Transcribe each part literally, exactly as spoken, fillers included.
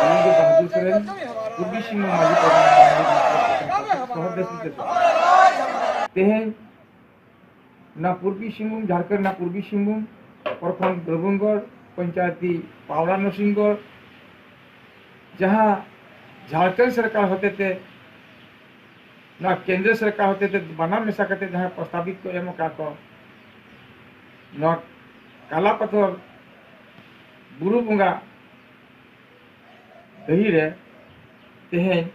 ᱟᱹᱞᱤᱧ ᱫᱚ ᱵᱟᱦᱟᱫᱩᱨ ᱥᱚᱨᱮᱱ, ᱯᱩᱨᱵᱤ ᱥᱤᱝᱵᱷᱩᱢ ᱢᱟᱹᱡᱷᱤ ᱯᱟᱨᱜᱟᱱᱟ ᱥᱚᱦᱚᱨ ᱰᱮᱯᱩᱴᱮᱥᱚᱱ᱾ ᱛᱮᱦᱮᱧ ᱱᱚᱣᱟ ᱯᱩᱨᱵᱤ ᱥᱤᱝᱵᱷᱩᱢ, ᱡᱷᱟᱲᱠᱷᱚᱸᱰ ᱨᱮᱱᱟᱜ ᱯᱩᱨᱵᱤ ᱥᱤᱝᱵᱷᱩᱢ ᱯᱨᱚᱠᱷᱚᱸᱰ ᱫᱨᱚᱵᱚᱝᱜᱚᱲ ᱯᱚᱧᱪᱟᱭᱮᱛᱤ ᱯᱟᱣᱲᱟ ᱱᱚᱨᱥᱤᱝᱜᱚᱲ, ᱡᱟᱦᱟᱸ ᱡᱷᱟᱲᱠᱷᱚᱸᱰ ᱥᱚᱨᱠᱟᱨ ᱦᱚᱛᱮᱛᱮ ᱱᱚᱣᱟ ᱠᱮᱱᱫᱨᱚ ᱥᱚᱨᱠᱟᱨ ᱦᱚᱛᱮᱛᱮ ᱵᱟᱱᱟᱨ ᱢᱮᱥᱟ ᱠᱟᱛᱮ ᱡᱟᱦᱟᱸ ᱯᱨᱚᱥᱛᱟᱵᱤᱛ ᱠᱚ ᱮᱢ ᱟᱠᱟᱫ ᱠᱚ, ᱱᱚᱣᱟ ᱠᱟᱞᱟ ᱯᱟᱛᱷᱚᱨ ᱵᱩᱨᱩ ᱵᱚᱸᱜᱟ ᱰᱟᱹᱦᱤ ᱨᱮ ᱛᱮᱦᱮᱧ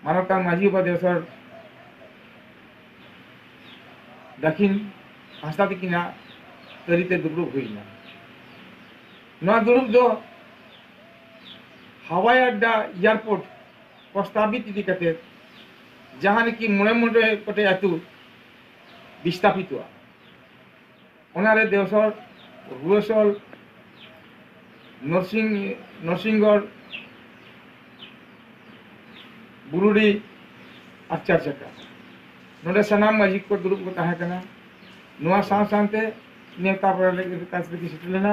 ᱢᱟᱱᱚᱛᱟᱱ ᱢᱟᱹᱡᱷᱤ ᱵᱟᱵᱟ ᱫᱮᱣᱥᱚᱨ ᱫᱟᱹᱠᱷᱤᱱ ᱦᱟᱸᱥᱫᱟ ᱛᱤᱠᱤᱱᱟᱜ ᱛᱟᱹᱨᱤᱛᱮ ᱫᱩᱯᱲᱩᱵ ᱦᱩᱭ ᱮᱱᱟ᱾ ᱱᱚᱣᱟ ᱫᱩᱲᱩᱵ ᱫᱚ ᱦᱟᱣᱟᱭ ᱟᱰᱰᱟ, ᱮᱭᱟᱨᱯᱳᱨᱴ ᱯᱨᱚᱥᱛᱟᱵᱤᱛ ᱤᱫᱤ ᱠᱟᱛᱮ ᱡᱟᱦᱟᱸ ᱱᱟᱠᱤ ᱢᱚᱬᱮ ᱢᱚᱬᱮ ᱜᱚᱴᱮᱡ ᱟᱹᱛᱩ ᱵᱤᱥᱛᱟᱯᱤᱛᱚᱜᱼᱟ, ᱚᱱᱟᱨᱮ ᱫᱮᱣᱥᱚᱨ, ᱨᱩᱣᱟᱹᱥᱚᱞ, ᱱᱚᱨᱥᱤᱝ, ᱱᱚᱨᱥᱤᱝᱜᱚᱲ, ᱵᱩᱨᱩᱰᱤ ᱟᱨ ᱪᱟᱨᱪᱟᱠᱟ, ᱱᱚᱰᱮ ᱥᱟᱱᱟᱢ ᱢᱟᱹᱡᱷᱤ ᱠᱚ ᱫᱩᱲᱩᱵ ᱠᱚ ᱛᱟᱦᱮᱸ ᱠᱟᱱᱟ᱾ ᱱᱚᱣᱟ ᱥᱟᱶ ᱥᱟᱶᱛᱮ ᱱᱮᱣᱛᱟ ᱯᱮᱲᱟ ᱞᱟᱹᱜᱤᱫ ᱠᱟᱪ ᱨᱮᱠᱤᱱ ᱥᱮᱴᱮᱨ ᱞᱮᱱᱟ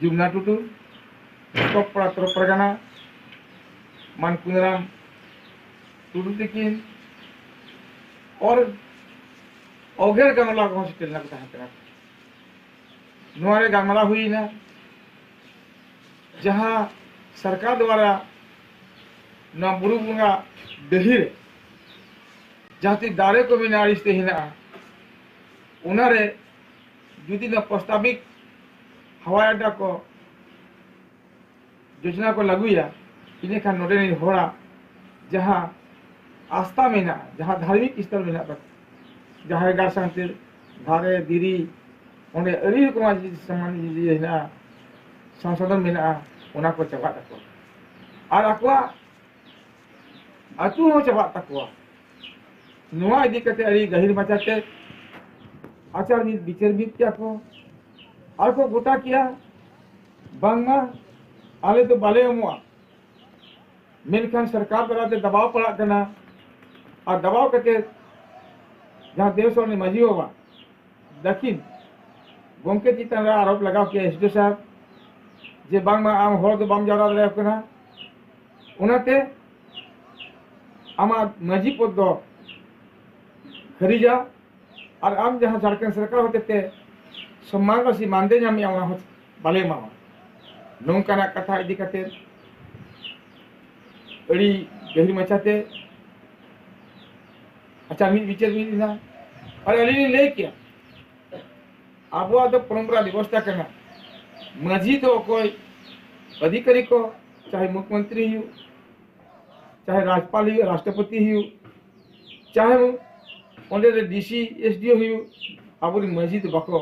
ᱡᱩᱢᱱᱟ ᱴᱩᱰᱩ, ᱴᱚᱯ ᱯᱟᱲᱟ ᱛᱚᱨᱚᱯ ᱯᱟᱨᱜᱟᱱᱟ ᱢᱟᱱ ᱠᱩᱱᱟᱨᱟᱢ ᱴᱩᱰᱩ ᱛᱤᱠᱤᱱ, ᱚᱨ ᱚᱜᱮᱨ ᱜᱟᱢᱞᱟ ᱠᱚᱦᱚᱸ ᱥᱮᱴᱮᱨ ᱞᱮᱱᱟ ᱠᱚ ᱛᱟᱦᱮᱸ ᱠᱟᱱᱟ᱾ ᱱᱚᱣᱟ ᱨᱮ ᱜᱟᱞᱢᱟᱨᱟᱣ ᱦᱩᱭᱱᱟ ᱡᱟᱦᱟᱸ ᱥᱚᱨᱠᱟᱨ ᱫᱣᱟᱨᱟ ᱱᱚᱣᱟ ᱵᱩᱨᱩ ᱵᱚᱸᱜᱟ ᱰᱟᱹᱦᱤ ᱨᱮ ᱡᱟᱦᱟᱸ ᱛᱤᱱ ᱫᱟᱨᱮ ᱠᱚ ᱢᱮᱱᱟᱜᱼᱟ, ᱟᱹᱲᱤᱥ ᱛᱮ ᱦᱮᱱᱟᱜᱼᱟ, ᱚᱱᱟᱨᱮ ᱡᱩᱫᱤ ᱱᱚᱣᱟ ᱯᱨᱚᱥᱛᱟᱵᱤᱠ ᱦᱟᱣᱟᱭ ᱟᱰᱰᱟ ᱠᱚ ᱡᱳᱡᱚᱱᱟ ᱠᱚ ᱞᱟᱹᱜᱩᱭᱟ, ᱤᱱᱟᱹᱠᱷᱟᱱ ᱱᱚᱰᱮ ᱨᱤᱱ ᱦᱚᱲᱟᱜ ᱡᱟᱦᱟᱸ ᱟᱥᱛᱷᱟ ᱢᱮᱱᱟᱜᱼᱟ, ᱡᱟᱦᱟᱸ ᱫᱷᱟᱨᱢᱤᱠ ᱥᱛᱷᱚᱞ ᱢᱮᱱᱟᱜ ᱛᱟᱠᱚᱣᱟ, ᱡᱟᱦᱮᱨ ᱜᱟᱲ ᱥᱟᱶᱛᱮ ᱫᱟᱨᱮ ᱫᱷᱤᱨᱤ, ᱚᱸᱰᱮ ᱟᱹᱰᱤ ᱨᱚᱠᱚᱢᱟᱜ ᱡᱤᱱᱤᱥ ᱥᱟᱢᱟᱱ ᱤᱭᱟᱹ ᱦᱮᱱᱟᱜᱼᱟ, ᱥᱚᱝᱥᱳᱫᱷᱚᱱ ᱢᱮᱱᱟᱜᱼᱟ, ᱚᱱᱟ ᱠᱚ ᱪᱟᱵᱟᱜ ᱛᱟᱠᱚᱣᱟ᱾ ᱟᱨ ᱟᱠᱚᱣᱟᱜ ᱟᱹᱛᱩ ᱦᱚᱸ ᱪᱟᱵᱟᱜ ᱛᱟᱠᱚᱣᱟ᱾ ᱱᱚᱣᱟ ᱤᱫᱤ ᱠᱟᱛᱮ ᱟᱹᱰᱤ ᱜᱟᱹᱦᱤᱨ ᱢᱟᱪᱷᱟᱛᱮ ᱟᱪᱟᱨ ᱢᱤᱫ ᱵᱤᱪᱟᱹᱨ ᱢᱤᱫ ᱠᱮᱜᱼᱟ ᱠᱚ᱾ ᱟᱨ ᱠᱚ ᱜᱚᱴᱟ ᱠᱮᱜᱼᱟ, ᱵᱟᱝᱢᱟ ᱟᱞᱮ ᱫᱚ ᱵᱟᱞᱮ ᱮᱢᱚᱜᱼᱟ, ᱢᱮᱱᱠᱷᱟᱱ ᱥᱚᱨᱠᱟᱨ ᱫᱟᱨᱟᱭ ᱛᱮ ᱫᱟᱵᱟᱣ ᱯᱟᱲᱟᱜ ᱠᱟᱱᱟ᱾ ᱟᱨ ᱫᱟᱵᱟᱣ ᱠᱟᱛᱮ ᱡᱟᱦᱟᱸ ᱫᱮᱣᱥᱚᱨ ᱨᱤᱱᱤᱡ ᱢᱟᱹᱡᱷᱤ ᱵᱟᱵᱟ ᱫᱟᱹᱠᱷᱤᱱ ᱜᱚᱢᱠᱮ ᱪᱮᱛᱟᱱ ᱨᱮ ᱟᱨᱳᱯ ᱞᱟᱜᱟᱣ ᱠᱮᱜᱼᱟ, ᱮᱥ ᱰᱤ ᱳ ᱥᱟᱦᱮᱵᱽ, ᱡᱮ ᱵᱟᱝᱢᱟ ᱟᱢ ᱦᱚᱲ ᱫᱚ ᱵᱟᱢ ᱡᱟᱣᱨᱟ ᱫᱟᱲᱮᱭᱟᱠᱚ ᱠᱟᱱᱟ, ᱚᱱᱟᱛᱮ ᱟᱢᱟᱜ ᱢᱟᱹᱡᱷᱤ ᱯᱚᱫ ᱫᱚ ᱠᱷᱟᱹᱨᱤᱡᱟ, ᱟᱨ ᱟᱢ ᱡᱟᱦᱟᱸ ᱡᱷᱟᱲᱠᱷᱚᱸᱰ ᱥᱚᱨᱠᱟᱨ ᱦᱚᱛᱮᱛᱮ ᱥᱚᱢᱢᱟᱱ ᱨᱟᱥᱤ ᱢᱟᱱᱫᱮ ᱧᱟᱢᱮᱜᱼᱟ, ᱚᱱᱟ ᱦᱚᱸ ᱵᱟᱞᱮ ᱮᱢᱟᱢᱟ᱾ ᱱᱚᱝᱠᱟᱱᱟᱜ ᱠᱟᱛᱷᱟ ᱤᱫᱤ ᱠᱟᱛᱮ ᱟᱹᱰᱤ ᱜᱟᱹᱦᱤᱨ ᱢᱟᱪᱷᱟᱛᱮ ᱟᱪᱟᱨ ᱢᱤᱫ ᱵᱤᱪᱟᱹᱨ ᱢᱤᱫ ᱮᱱᱟ᱾ ᱟᱨ ᱟᱹᱞᱤᱧ ᱞᱤᱧ ᱞᱟᱹᱭ ᱠᱮᱭᱟ, ᱟᱵᱚᱣᱟᱜ ᱫᱚ ᱯᱚᱨᱚᱢᱯᱚᱨᱟ ᱵᱮᱵᱚᱥᱛᱷᱟ ᱠᱟᱱᱟ, ᱢᱟᱹᱡᱷᱤ ᱫᱚ ᱚᱠᱚᱭ ᱚᱫᱷᱤᱠᱟᱨᱤ ᱠᱚ, ᱪᱟᱦᱮ ᱢᱩᱠᱷᱭᱚᱢᱚᱱᱛᱨᱤ ᱦᱩᱭᱩᱜ, ᱪᱟᱦᱮ ᱨᱟᱡᱽᱯᱟᱞ ᱦᱩᱭᱩᱜ, ᱨᱟᱥᱴᱨᱚᱯᱚᱛᱤ ᱦᱩᱭᱩᱜ, ᱪᱟᱦᱮ ᱚᱸᱰᱮ ᱨᱮ ᱰᱤ ᱥᱤ, ᱮᱥ ᱰᱤ ᱳ ᱦᱩᱭᱩᱜ, ᱟᱵᱚᱨᱮᱱ ᱢᱟᱹᱡᱷᱤ ᱫᱚ ᱵᱟᱠᱚ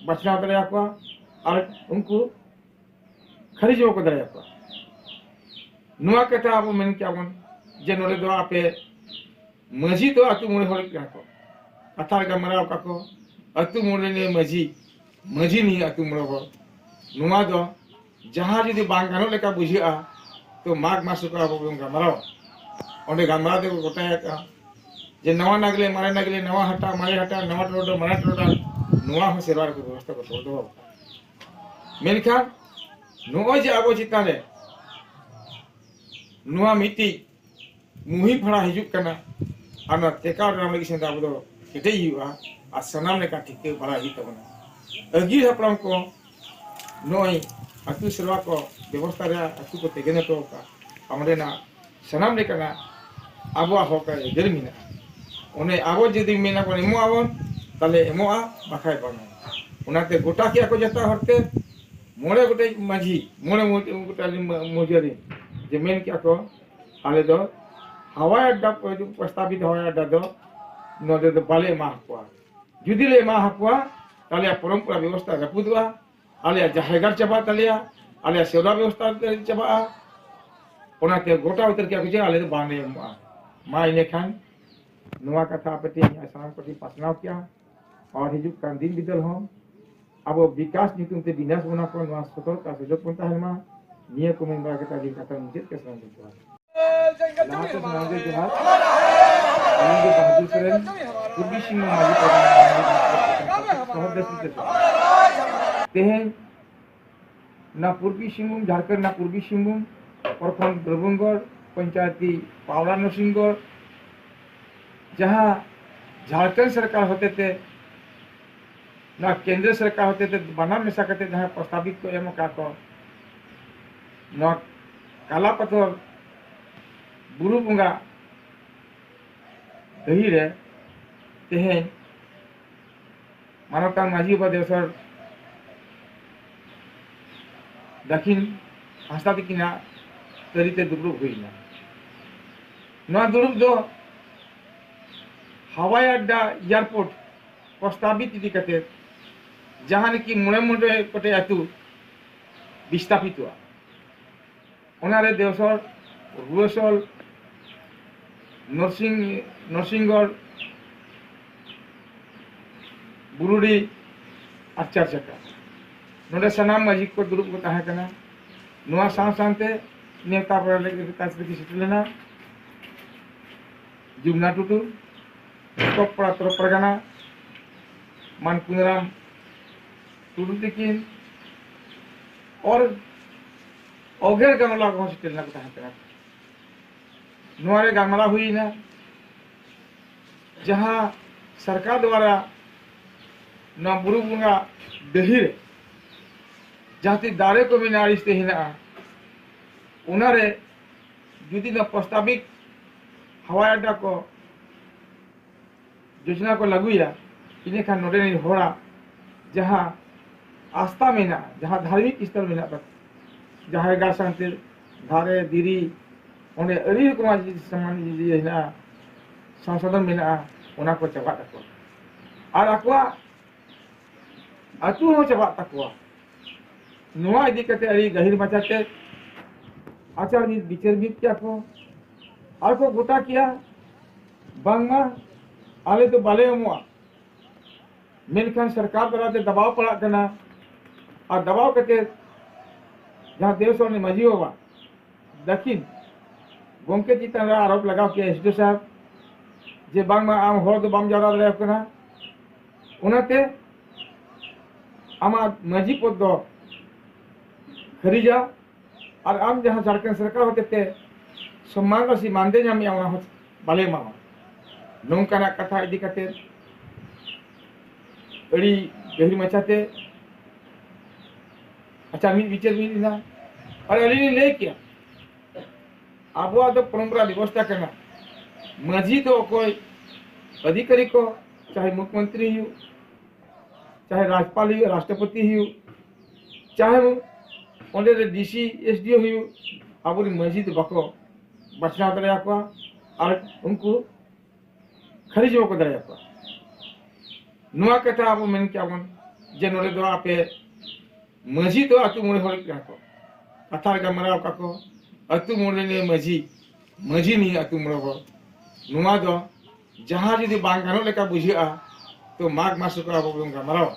ᱵᱟᱪᱷᱱᱟᱣ ᱫᱟᱲᱮᱭᱟᱠᱚᱣᱟ ᱟᱨ ᱩᱱᱠᱩ ᱠᱷᱟᱹᱨᱤᱡ ᱦᱚᱸ ᱵᱟᱠᱚ ᱫᱟᱲᱮᱭᱟᱠᱚᱣᱟ᱾ ᱱᱚᱣᱟ ᱠᱟᱛᱷᱟ ᱟᱵᱚ ᱢᱮᱱ ᱠᱮᱭᱟ ᱵᱚᱱ ᱡᱮ ᱱᱚᱰᱮ ᱫᱚ ᱟᱯᱮ ᱢᱟᱹᱡᱷᱤ ᱫᱚ ᱟᱹᱛᱩ ᱢᱚᱬᱮ ᱦᱚᱲ ᱠᱟᱱᱟ ᱠᱚ, ᱠᱟᱛᱷᱟ ᱨᱮ ᱜᱟᱞᱢᱟᱨᱟᱣ ᱟᱠᱟᱫ ᱠᱚ, ᱟᱹᱛᱩ ᱢᱚᱬᱮ ᱨᱤᱱᱤᱡ ᱢᱟᱹᱡᱷᱤ, ᱢᱟᱹᱡᱷᱤ ᱱᱤᱭᱟᱹ ᱟᱹᱛᱩ ᱢᱚᱬᱮ ᱦᱚᱲ᱾ ᱱᱚᱣᱟ ᱫᱚ ᱡᱟᱦᱟᱸ ᱡᱩᱫᱤ ᱵᱟᱝ ᱜᱟᱱᱚᱜ ᱞᱮᱠᱟ ᱵᱩᱡᱷᱟᱹᱜᱼᱟ, ᱛᱚ ᱢᱟᱜᱽ ᱢᱟᱥ ᱨᱮᱠᱚ ᱟᱵᱚ ᱵᱚᱱ ᱜᱟᱞᱢᱟᱨᱟᱣᱟ᱾ ᱚᱸᱰᱮ ᱜᱟᱞᱢᱟᱨᱟᱣ ᱛᱮᱠᱚ ᱜᱚᱴᱟᱭ ᱟᱠᱟᱫᱼᱟ ᱡᱮ ᱱᱟᱣᱟ ᱱᱟᱜᱽᱞᱮ, ᱢᱟᱨᱮ ᱱᱟᱜᱽᱞᱮ, ᱱᱟᱣᱟ ᱦᱟᱴᱟᱜ, ᱢᱟᱨᱮ ᱦᱟᱴᱟᱜ, ᱱᱟᱣᱟ ᱴᱚᱨᱚᱰᱟᱝ, ᱢᱟᱨᱮ ᱴᱚᱨᱚᱰᱟᱝ, ᱱᱚᱣᱟ ᱦᱚᱸ ᱥᱮᱨᱣᱟ ᱨᱮᱠᱚ ᱵᱮᱵᱚᱥᱛᱷᱟ ᱠᱚ ᱫᱚᱦᱚ ᱫᱚᱦᱚ ᱟᱠᱟᱫᱼᱟ᱾ ᱢᱮᱱᱠᱷᱟᱱ ᱱᱚᱜᱼᱚᱭ ᱡᱮ ᱟᱵᱚ ᱪᱮᱛᱟᱱ ᱨᱮ ᱱᱚᱣᱟ ᱢᱤᱫᱴᱤᱡ ᱢᱩᱦᱤᱢ ᱯᱷᱟᱲᱟ ᱦᱤᱡᱩᱜ ᱠᱟᱱᱟ, ᱟᱨ ᱱᱚᱣᱟ ᱴᱮᱠᱟᱣ ᱫᱟᱨᱟᱢ ᱞᱟᱹᱜᱤᱫ ᱥᱮᱱ ᱫᱚ ᱟᱵᱚ ᱫᱚ ᱠᱮᱴᱮᱡ ᱦᱩᱭᱩᱜᱼᱟ ᱟᱨ ᱥᱟᱱᱟᱢ ᱞᱮᱠᱟ ᱴᱷᱤᱠᱟᱹ ᱵᱟᱲᱟᱭ ᱦᱩᱭᱩᱜ ᱛᱟᱵᱚᱱᱟ᱾ ᱟᱹᱜᱤᱞ ᱦᱟᱯᱲᱟᱢ ᱠᱚ ᱱᱚᱜᱼᱚᱭ ᱟᱹᱛᱩ ᱥᱮᱨᱣᱟ ᱠᱚ ᱵᱮᱵᱚᱥᱛᱷᱟ ᱨᱮᱭᱟᱜ ᱟᱹᱛᱩ ᱠᱚ ᱛᱮᱜᱮᱱ ᱦᱚᱴᱚ ᱟᱠᱟᱫ, ᱚᱸᱰᱮᱱᱟᱜ ᱥᱟᱱᱟᱢ ᱞᱮᱠᱟᱱᱟᱜ ᱟᱵᱚᱣᱟᱜ ᱦᱚᱠ ᱟᱹᱭᱫᱟᱹᱨ ᱢᱮᱱᱟᱜᱼᱟ᱾ ᱚᱱᱮ ᱟᱵᱚ ᱡᱩᱫᱤ ᱢᱮᱱᱟ ᱵᱚᱱ ᱮᱢᱚᱜ ᱟᱵᱚᱱ, ᱛᱟᱦᱞᱮ ᱮᱢᱚᱜᱼᱟ, ᱵᱟᱠᱷᱟᱡ ᱵᱟᱝᱟ᱾ ᱚᱱᱟᱛᱮ ᱜᱚᱴᱟ ᱠᱮᱜᱼᱟ ᱠᱚ ᱡᱚᱛᱚ ᱦᱚᱲᱛᱮ, ᱢᱚᱬᱮ ᱜᱚᱴᱮᱡ ᱢᱟᱹᱡᱷᱤ, ᱢᱚᱬᱮ ᱢᱚ-, ᱜᱚᱴᱮᱡ ᱢᱟᱹᱡᱷᱤ ᱡᱮ ᱢᱮᱱ ᱠᱮᱜᱼᱟ ᱠᱚ, ᱟᱞᱮ ᱫᱚ ᱦᱟᱣᱟᱭ ᱟᱰᱰᱟ, ᱯᱨᱚᱥᱛᱟᱵᱤᱛ ᱦᱟᱣᱟᱭ ᱟᱰᱰᱟ ᱫᱚ ᱱᱚᱰᱮ ᱫᱚ ᱵᱟᱞᱮ ᱮᱢᱟ ᱦᱟᱠᱚᱣᱟ᱾ ᱡᱩᱫᱤ ᱞᱮ ᱮᱢᱟ ᱦᱟᱠᱚᱣᱟ, ᱛᱟᱦᱞᱮ ᱯᱚᱨᱚᱢᱯᱚᱨᱟ ᱵᱮᱵᱚᱥᱛᱷᱟ ᱨᱟᱹᱯᱩᱫᱚᱜᱼᱟ, ᱟᱞᱮᱭᱟᱜ ᱡᱟᱦᱮᱨ ᱜᱟᱲ ᱪᱟᱵᱟᱜ ᱛᱟᱞᱮᱭᱟ, ᱟᱞᱮᱭᱟᱜ ᱥᱮᱣᱨᱟ ᱵᱮᱵᱚᱥᱛᱷᱟ ᱪᱟᱵᱟᱜᱼᱟ᱾ ᱚᱱᱟᱛᱮ ᱜᱚᱴᱟ ᱩᱛᱟᱹᱨ ᱠᱮᱜᱼᱟ ᱠᱚ ᱡᱮ ᱟᱞᱮ ᱫᱚ ᱵᱟᱝᱞᱮ ᱮᱢᱚᱜᱼᱟ᱾ ᱢᱟ ᱤᱱᱟᱹᱠᱷᱟᱱ ᱱᱚᱣᱟ ᱠᱟᱛᱷᱟ ᱟᱯᱮ ᱴᱷᱮᱱ ᱥᱟᱱᱟᱢ ᱠᱚᱴᱷᱮᱱ ᱯᱟᱥᱱᱟᱣ ᱠᱮᱜᱼᱟ᱾ ᱟᱨ ᱦᱤᱡᱩᱜ ᱠᱟᱱ ᱫᱤᱱ ᱵᱤᱫᱟᱹᱞ ᱦᱚᱸ ᱟᱵᱚ ᱵᱤᱠᱟᱥ ᱧᱩᱛᱩᱢ ᱛᱮ ᱵᱤᱱᱟᱥ ᱵᱚᱱᱟ ᱠᱚ, ᱱᱚᱣᱟ ᱥᱚᱛᱚᱨᱠ ᱟᱨ ᱥᱚᱡᱚᱜ ᱵᱚᱱ ᱛᱟᱦᱮᱱ ᱢᱟ᱾ ᱱᱤᱭᱟᱹ ᱠᱚ ᱢᱮᱱ ᱵᱟᱲᱟ ᱠᱟᱛᱮ ᱟᱹᱞᱤᱧ ᱠᱟᱛᱷᱟ ᱢᱩᱪᱟᱹᱫ ᱠᱮᱫ ᱥᱟᱱᱟᱢ ᱠᱚ ᱡᱚᱦᱟᱨ᱾ ᱞᱟᱦᱟᱛᱮ ᱥᱟᱱᱟᱢ ᱜᱮ ᱡᱚᱦᱟᱨ᱾ ᱟᱹᱞᱤᱧ ᱜᱮ ᱵᱟᱦᱟᱫᱩᱨ ᱥᱚᱨᱮᱱ, ᱯᱩᱨᱵᱤ ᱥᱤᱝᱵᱷᱩᱢ ᱢᱟᱹᱡᱷᱤ ᱯᱟᱨᱜᱟᱱᱟ ᱥᱚᱦᱚᱨ ᱰᱮᱥᱠ ᱛᱮ᱾ ᱛᱮᱦᱮᱧ ᱱᱚᱣᱟ ᱯᱩᱨᱵᱤ ᱥᱤᱝᱵᱷᱩᱢ, ᱡᱷᱟᱲᱠᱷᱚᱸᱰ ᱨᱮᱱᱟᱜ ᱯᱩᱨᱵᱤ ᱥᱤᱝᱵᱷᱩᱢ, ᱯᱨᱚᱠᱷᱚᱸᱰ ᱫᱨᱚᱵᱚᱝᱜᱚᱲ, ᱯᱚᱧᱪᱟᱭᱮᱛᱤ ᱯᱟᱣᱲᱟ ᱱᱚᱨᱥᱤᱝᱜᱚᱲ, ᱡᱟᱦᱟᱸ ᱡᱷᱟᱲᱠᱷᱚᱸᱰ ᱥᱚᱨᱠᱟᱨ ᱦᱚᱛᱮᱛᱮ, ᱱᱚᱣᱟ ᱠᱮᱱᱫᱨᱚ ᱥᱚᱨᱠᱟᱨ ᱦᱚᱛᱮᱛᱮ ᱵᱟᱱᱟᱨ ᱢᱮᱥᱟ ᱠᱟᱛᱮ ᱡᱟᱦᱟᱸ ᱯᱨᱚᱥᱛᱟᱵᱤᱛ ᱠᱚ ᱮᱢ ᱟᱠᱟᱫ ᱠᱚ, ᱱᱚᱣᱟ ᱠᱟᱞᱟ ᱯᱟᱛᱷᱚᱨ ᱵᱩᱨᱩ ᱵᱚᱸᱜᱟ ᱰᱟᱹᱦᱤ ᱨᱮ ᱛᱮᱦᱮᱧ ᱢᱟᱱᱚᱛᱟᱱ ᱢᱟᱹᱡᱷᱤ ᱵᱟᱵᱟ ᱫᱮᱣᱥᱚᱨ ᱫᱟᱹᱠᱷᱤᱱ ᱦᱟᱸᱥᱫᱟ ᱛᱤᱠᱤᱱᱟᱜ ᱛᱟᱹᱨᱤᱛᱮ ᱫᱩᱯᱲᱩᱵ ᱦᱩᱭ ᱮᱱᱟ᱾ ᱱᱚᱣᱟ ᱫᱩᱲᱩᱵ ᱫᱚ ᱦᱟᱣᱟᱭ ᱟᱰᱰᱟ, ᱮᱭᱟᱨᱯᱳᱨᱴ ᱯᱨᱚᱥᱛᱟᱵᱤᱛ ᱤᱫᱤ ᱠᱟᱛᱮ, ᱡᱟᱦᱟᱸ ᱨᱮᱠᱤ ᱢᱚᱬᱮ ᱢᱚᱬᱮ ᱜᱚᱴᱮᱡ ᱟᱹᱛᱩ ᱵᱤᱥᱛᱟᱯᱤᱛᱚᱜᱼᱟ, ᱚᱱᱟᱨᱮ ᱫᱮᱣᱥᱚᱨ, ᱨᱩᱣᱟᱹᱥᱚᱞ, ᱱᱚᱨᱥᱤᱝ, ᱱᱚᱨᱥᱤᱝᱜᱚᱲ, ᱵᱩᱨᱩᱰᱤ ᱟᱨ ᱪᱟᱨᱪᱟᱠᱟ, ᱱᱚᱰᱮ ᱥᱟᱱᱟᱢ ᱢᱟᱹᱡᱷᱤ ᱠᱚ ᱫᱩᱲᱩᱵ ᱠᱚ ᱛᱟᱦᱮᱸ ᱠᱟᱱᱟ᱾ ᱱᱚᱣᱟ ᱥᱟᱶ ᱥᱟᱶᱛᱮ ᱱᱮᱣᱛᱟ ᱯᱮᱲᱟ ᱞᱟᱹᱜᱤᱫ ᱛᱮ ᱥᱮᱴᱮᱨ ᱞᱮᱱᱟ ᱡᱩᱢᱱᱟ ᱴᱩᱰᱩ, ᱛᱚᱯᱯᱟᱲᱟ ᱛᱚᱨᱚᱯ ᱯᱟᱨᱜᱟᱱᱟ, ᱢᱟᱱ ᱠᱩᱱᱟᱨᱟᱢ ᱴᱩᱰᱩ ᱛᱤᱠᱤᱱ, ᱚᱨ ᱚᱜᱮᱨ ᱜᱟᱢᱞᱟ ᱠᱚᱦᱚᱸ ᱥᱮᱴᱮᱨ ᱞᱮᱱᱟ ᱠᱚ ᱛᱟᱦᱮᱸ ᱠᱟᱱᱟ᱾ ᱱᱚᱣᱟ ᱨᱮ ᱜᱟᱞᱢᱟᱨᱟᱣ ᱦᱩᱭᱱᱟ, ᱡᱟᱦᱟᱸ ᱥᱚᱨᱠᱟᱨ ᱫᱣᱟᱨᱟ ᱱᱚᱣᱟ ᱵᱩᱨᱩ ᱵᱚᱸᱜᱟ ᱰᱟᱹᱦᱤ ᱨᱮ ᱡᱟᱦᱟᱸ ᱛᱤᱱ ᱫᱟᱨᱮ ᱠᱚ ᱢᱮᱱᱟᱜᱼᱟ, ᱟᱹᱲᱤᱥ ᱛᱮ ᱦᱮᱱᱟᱜᱼᱟ, ᱚᱱᱟᱨᱮ ᱡᱩᱫᱤ ᱱᱚᱣᱟ ᱯᱨᱚᱥᱛᱟᱵᱤᱠ ᱦᱟᱣᱟᱭ ᱟᱰᱰᱟ ᱠᱚ ᱡᱳᱡᱚᱱᱟ ᱠᱚ ᱞᱟᱹᱜᱩᱭᱟ, ᱤᱱᱟᱹᱠᱷᱟᱱ ᱱᱚᱰᱮ ᱨᱮᱱ ᱦᱚᱲᱟᱜ ᱡᱟᱦᱟᱸ ᱟᱥᱛᱷᱟ ᱢᱮᱱᱟᱜᱼᱟ, ᱡᱟᱦᱟᱸ ᱫᱷᱟᱨᱢᱤᱠ ᱥᱛᱷᱚᱞ ᱢᱮᱱᱟᱜ ᱛᱟᱠᱚᱣᱟ, ᱡᱟᱦᱟᱸᱭ ᱜᱟ ᱥᱟᱱᱛᱤ ᱫᱷᱟᱨᱮ ᱫᱷᱤᱨᱤ, ᱚᱸᱰᱮ ᱟᱹᱰᱤ ᱨᱚᱠᱚᱢᱟᱜ ᱡᱤᱱᱤᱥ ᱥᱟᱢᱟᱱ ᱤᱭᱟᱹ ᱦᱮᱱᱟᱜᱼᱟ, ᱥᱚᱝᱥᱳᱫᱷᱚᱱ ᱢᱮᱱᱟᱜᱼᱟ, ᱚᱱᱟ ᱠᱚ ᱪᱟᱵᱟᱜ ᱛᱟᱠᱚᱣᱟ ᱟᱨ ᱟᱠᱚᱣᱟᱜ ᱟᱹᱛᱩ ᱦᱚᱸ ᱪᱟᱵᱟᱜ ᱛᱟᱠᱚᱣᱟ᱾ ᱱᱚᱣᱟ ᱤᱫᱤ ᱠᱟᱛᱮ ᱟᱹᱰᱤ ᱜᱟᱹᱦᱤᱨ ᱢᱟᱪᱷᱟᱛᱮ ᱟᱪᱟᱨ ᱢᱤᱫ ᱵᱤᱪᱟᱹᱨ ᱢᱤᱫ ᱠᱮᱜᱼᱟ ᱠᱚ ᱟᱨ ᱠᱚ ᱜᱚᱴᱟ ᱠᱮᱜᱼᱟ, ᱵᱟᱝᱢᱟ ᱟᱞᱮ ᱫᱚ ᱵᱟᱞᱮ ᱮᱢᱚᱜᱼᱟ, ᱢᱮᱱᱠᱷᱟᱱ ᱥᱚᱨᱠᱟᱨ ᱫᱟᱨᱟᱭ ᱛᱮ ᱫᱟᱵᱟᱣ ᱯᱟᱲᱟᱜ ᱠᱟᱱᱟ᱾ ᱟᱨ ᱫᱟᱵᱟᱣ ᱠᱟᱛᱮ ᱡᱟᱦᱟᱸ ᱫᱮᱣᱥᱚᱨ ᱨᱤᱱᱤᱡ ᱢᱟᱹᱡᱷᱤ ᱵᱟᱵᱟ ᱫᱟᱹᱠᱷᱤᱱ ᱜᱚᱢᱠᱮ ᱪᱮᱛᱟᱱ ᱨᱮ ᱟᱨᱳᱯ ᱞᱟᱜᱟᱣ ᱠᱮᱜᱼᱟ ᱮᱥ ᱰᱤ ᱳ ᱥᱟᱦᱮᱵᱽ, ᱡᱮ ᱵᱟᱝᱢᱟ ᱟᱢ ᱦᱚᱲ ᱫᱚ ᱵᱟᱢ ᱡᱟᱣᱨᱟ ᱫᱟᱲᱮᱭᱟᱠᱚ ᱠᱟᱱᱟ, ᱚᱱᱟᱛᱮ ᱟᱢᱟᱜ ᱢᱟᱹᱡᱷᱤ ᱯᱚᱫᱽ ᱫᱚ ᱠᱷᱟᱹᱨᱤᱡᱟ, ᱟᱨ ᱟᱢ ᱡᱟᱦᱟᱸ ᱡᱷᱟᱲᱠᱷᱚᱸᱰ ᱥᱚᱨᱠᱟᱨ ᱦᱚᱛᱮᱛᱮ ᱥᱚᱢᱢᱟᱱ ᱨᱟᱥᱤ ᱢᱟᱱᱫᱮ ᱧᱟᱢᱮᱜᱼᱟ, ᱚᱱᱟ ᱦᱚᱸ ᱵᱟᱞᱮ ᱮᱢᱟᱢᱟ᱾ ᱱᱚᱝᱠᱟᱱᱟᱜ ᱠᱟᱛᱷᱟ ᱤᱫᱤ ᱠᱟᱛᱮ ᱟᱹᱰᱤ ᱜᱟᱹᱦᱤᱨ ᱢᱟᱪᱷᱟᱛᱮ ᱟᱪᱪᱷᱟ ᱢᱤᱫ ᱵᱤᱪᱟᱹᱨ ᱢᱤᱫ ᱮᱱᱟ᱾ ᱟᱨ ᱟᱹᱞᱤᱧ ᱞᱤᱧ ᱞᱟᱹᱭ ᱠᱮᱭᱟ, ᱟᱵᱚᱣᱟᱜ ᱫᱚ ᱯᱚᱨᱚᱢᱯᱚᱨᱟ ᱵᱮᱵᱚᱥᱛᱷᱟ ᱠᱟᱱᱟ᱾ ᱢᱟᱹᱡᱷᱤ ᱫᱚ ᱚᱠᱚᱭ ᱚᱫᱷᱤᱠᱟᱨᱤ ᱠᱚ, ᱪᱟᱦᱮ ᱢᱩᱠᱷᱭᱚᱢᱚᱱᱛᱨᱤ ᱦᱩᱭᱩᱜ, ᱪᱟᱦᱮ ᱨᱟᱡᱽᱯᱟᱞ ᱦᱩᱭᱩᱜ, ᱨᱟᱥᱴᱨᱚᱯᱚᱛᱤ ᱦᱩᱭᱩᱜ, ᱪᱟᱦᱮ ᱚᱸᱰᱮ ᱨᱮ ᱰᱤ ᱥᱤ, ᱮᱥ ᱰᱤ ᱳ ᱦᱩᱭᱩᱜ, ᱟᱵᱚᱨᱮᱱ ᱢᱟᱹᱡᱷᱤ ᱫᱚ ᱵᱟᱠᱚ ᱵᱟᱪᱷᱱᱟᱣ ᱫᱟᱲᱮᱭᱟᱠᱚᱣᱟ ᱟᱨ ᱩᱱᱠᱩ ᱠᱷᱟᱹᱨᱤᱡ ᱦᱚᱸ ᱵᱟᱠᱚ ᱫᱟᱲᱮᱭᱟᱠᱚᱣᱟ᱾ ᱱᱚᱣᱟ ᱠᱟᱛᱷᱟ ᱟᱵᱚ ᱢᱮᱱ ᱠᱮᱭᱟ ᱵᱚᱱ ᱡᱮ ᱱᱚᱰᱮ ᱫᱚ ᱟᱯᱮ ᱢᱟᱹᱡᱷᱤ ᱫᱚ ᱟᱹᱛᱩ ᱢᱚᱬᱮ ᱦᱚᱲ ᱠᱟᱱᱟ ᱠᱚ, ᱠᱟᱛᱷᱟ ᱨᱮ ᱜᱟᱞᱢᱟᱨᱟᱣ ᱟᱠᱟᱫ ᱠᱚ ᱟᱹᱛᱩ ᱢᱚᱬᱮ ᱨᱤᱱᱤᱡ ᱢᱟᱹᱡᱷᱤ, ᱢᱟᱹᱡᱷᱤ ᱱᱤᱭᱟᱹ ᱟᱹᱛᱩ ᱢᱚᱬᱮ ᱦᱚᱲ᱾ ᱱᱚᱣᱟ ᱫᱚ ᱡᱟᱦᱟᱸ ᱡᱩᱫᱤ ᱵᱟᱝ ᱜᱟᱱᱚᱜ ᱞᱮᱠᱟ ᱵᱩᱡᱷᱟᱹᱜᱼᱟ, ᱛᱚ ᱢᱟᱜᱽ ᱢᱟᱥ ᱨᱮᱠᱚ ᱟᱵᱚ ᱵᱚᱱ ᱜᱟᱞᱢᱟᱨᱟᱣᱟ᱾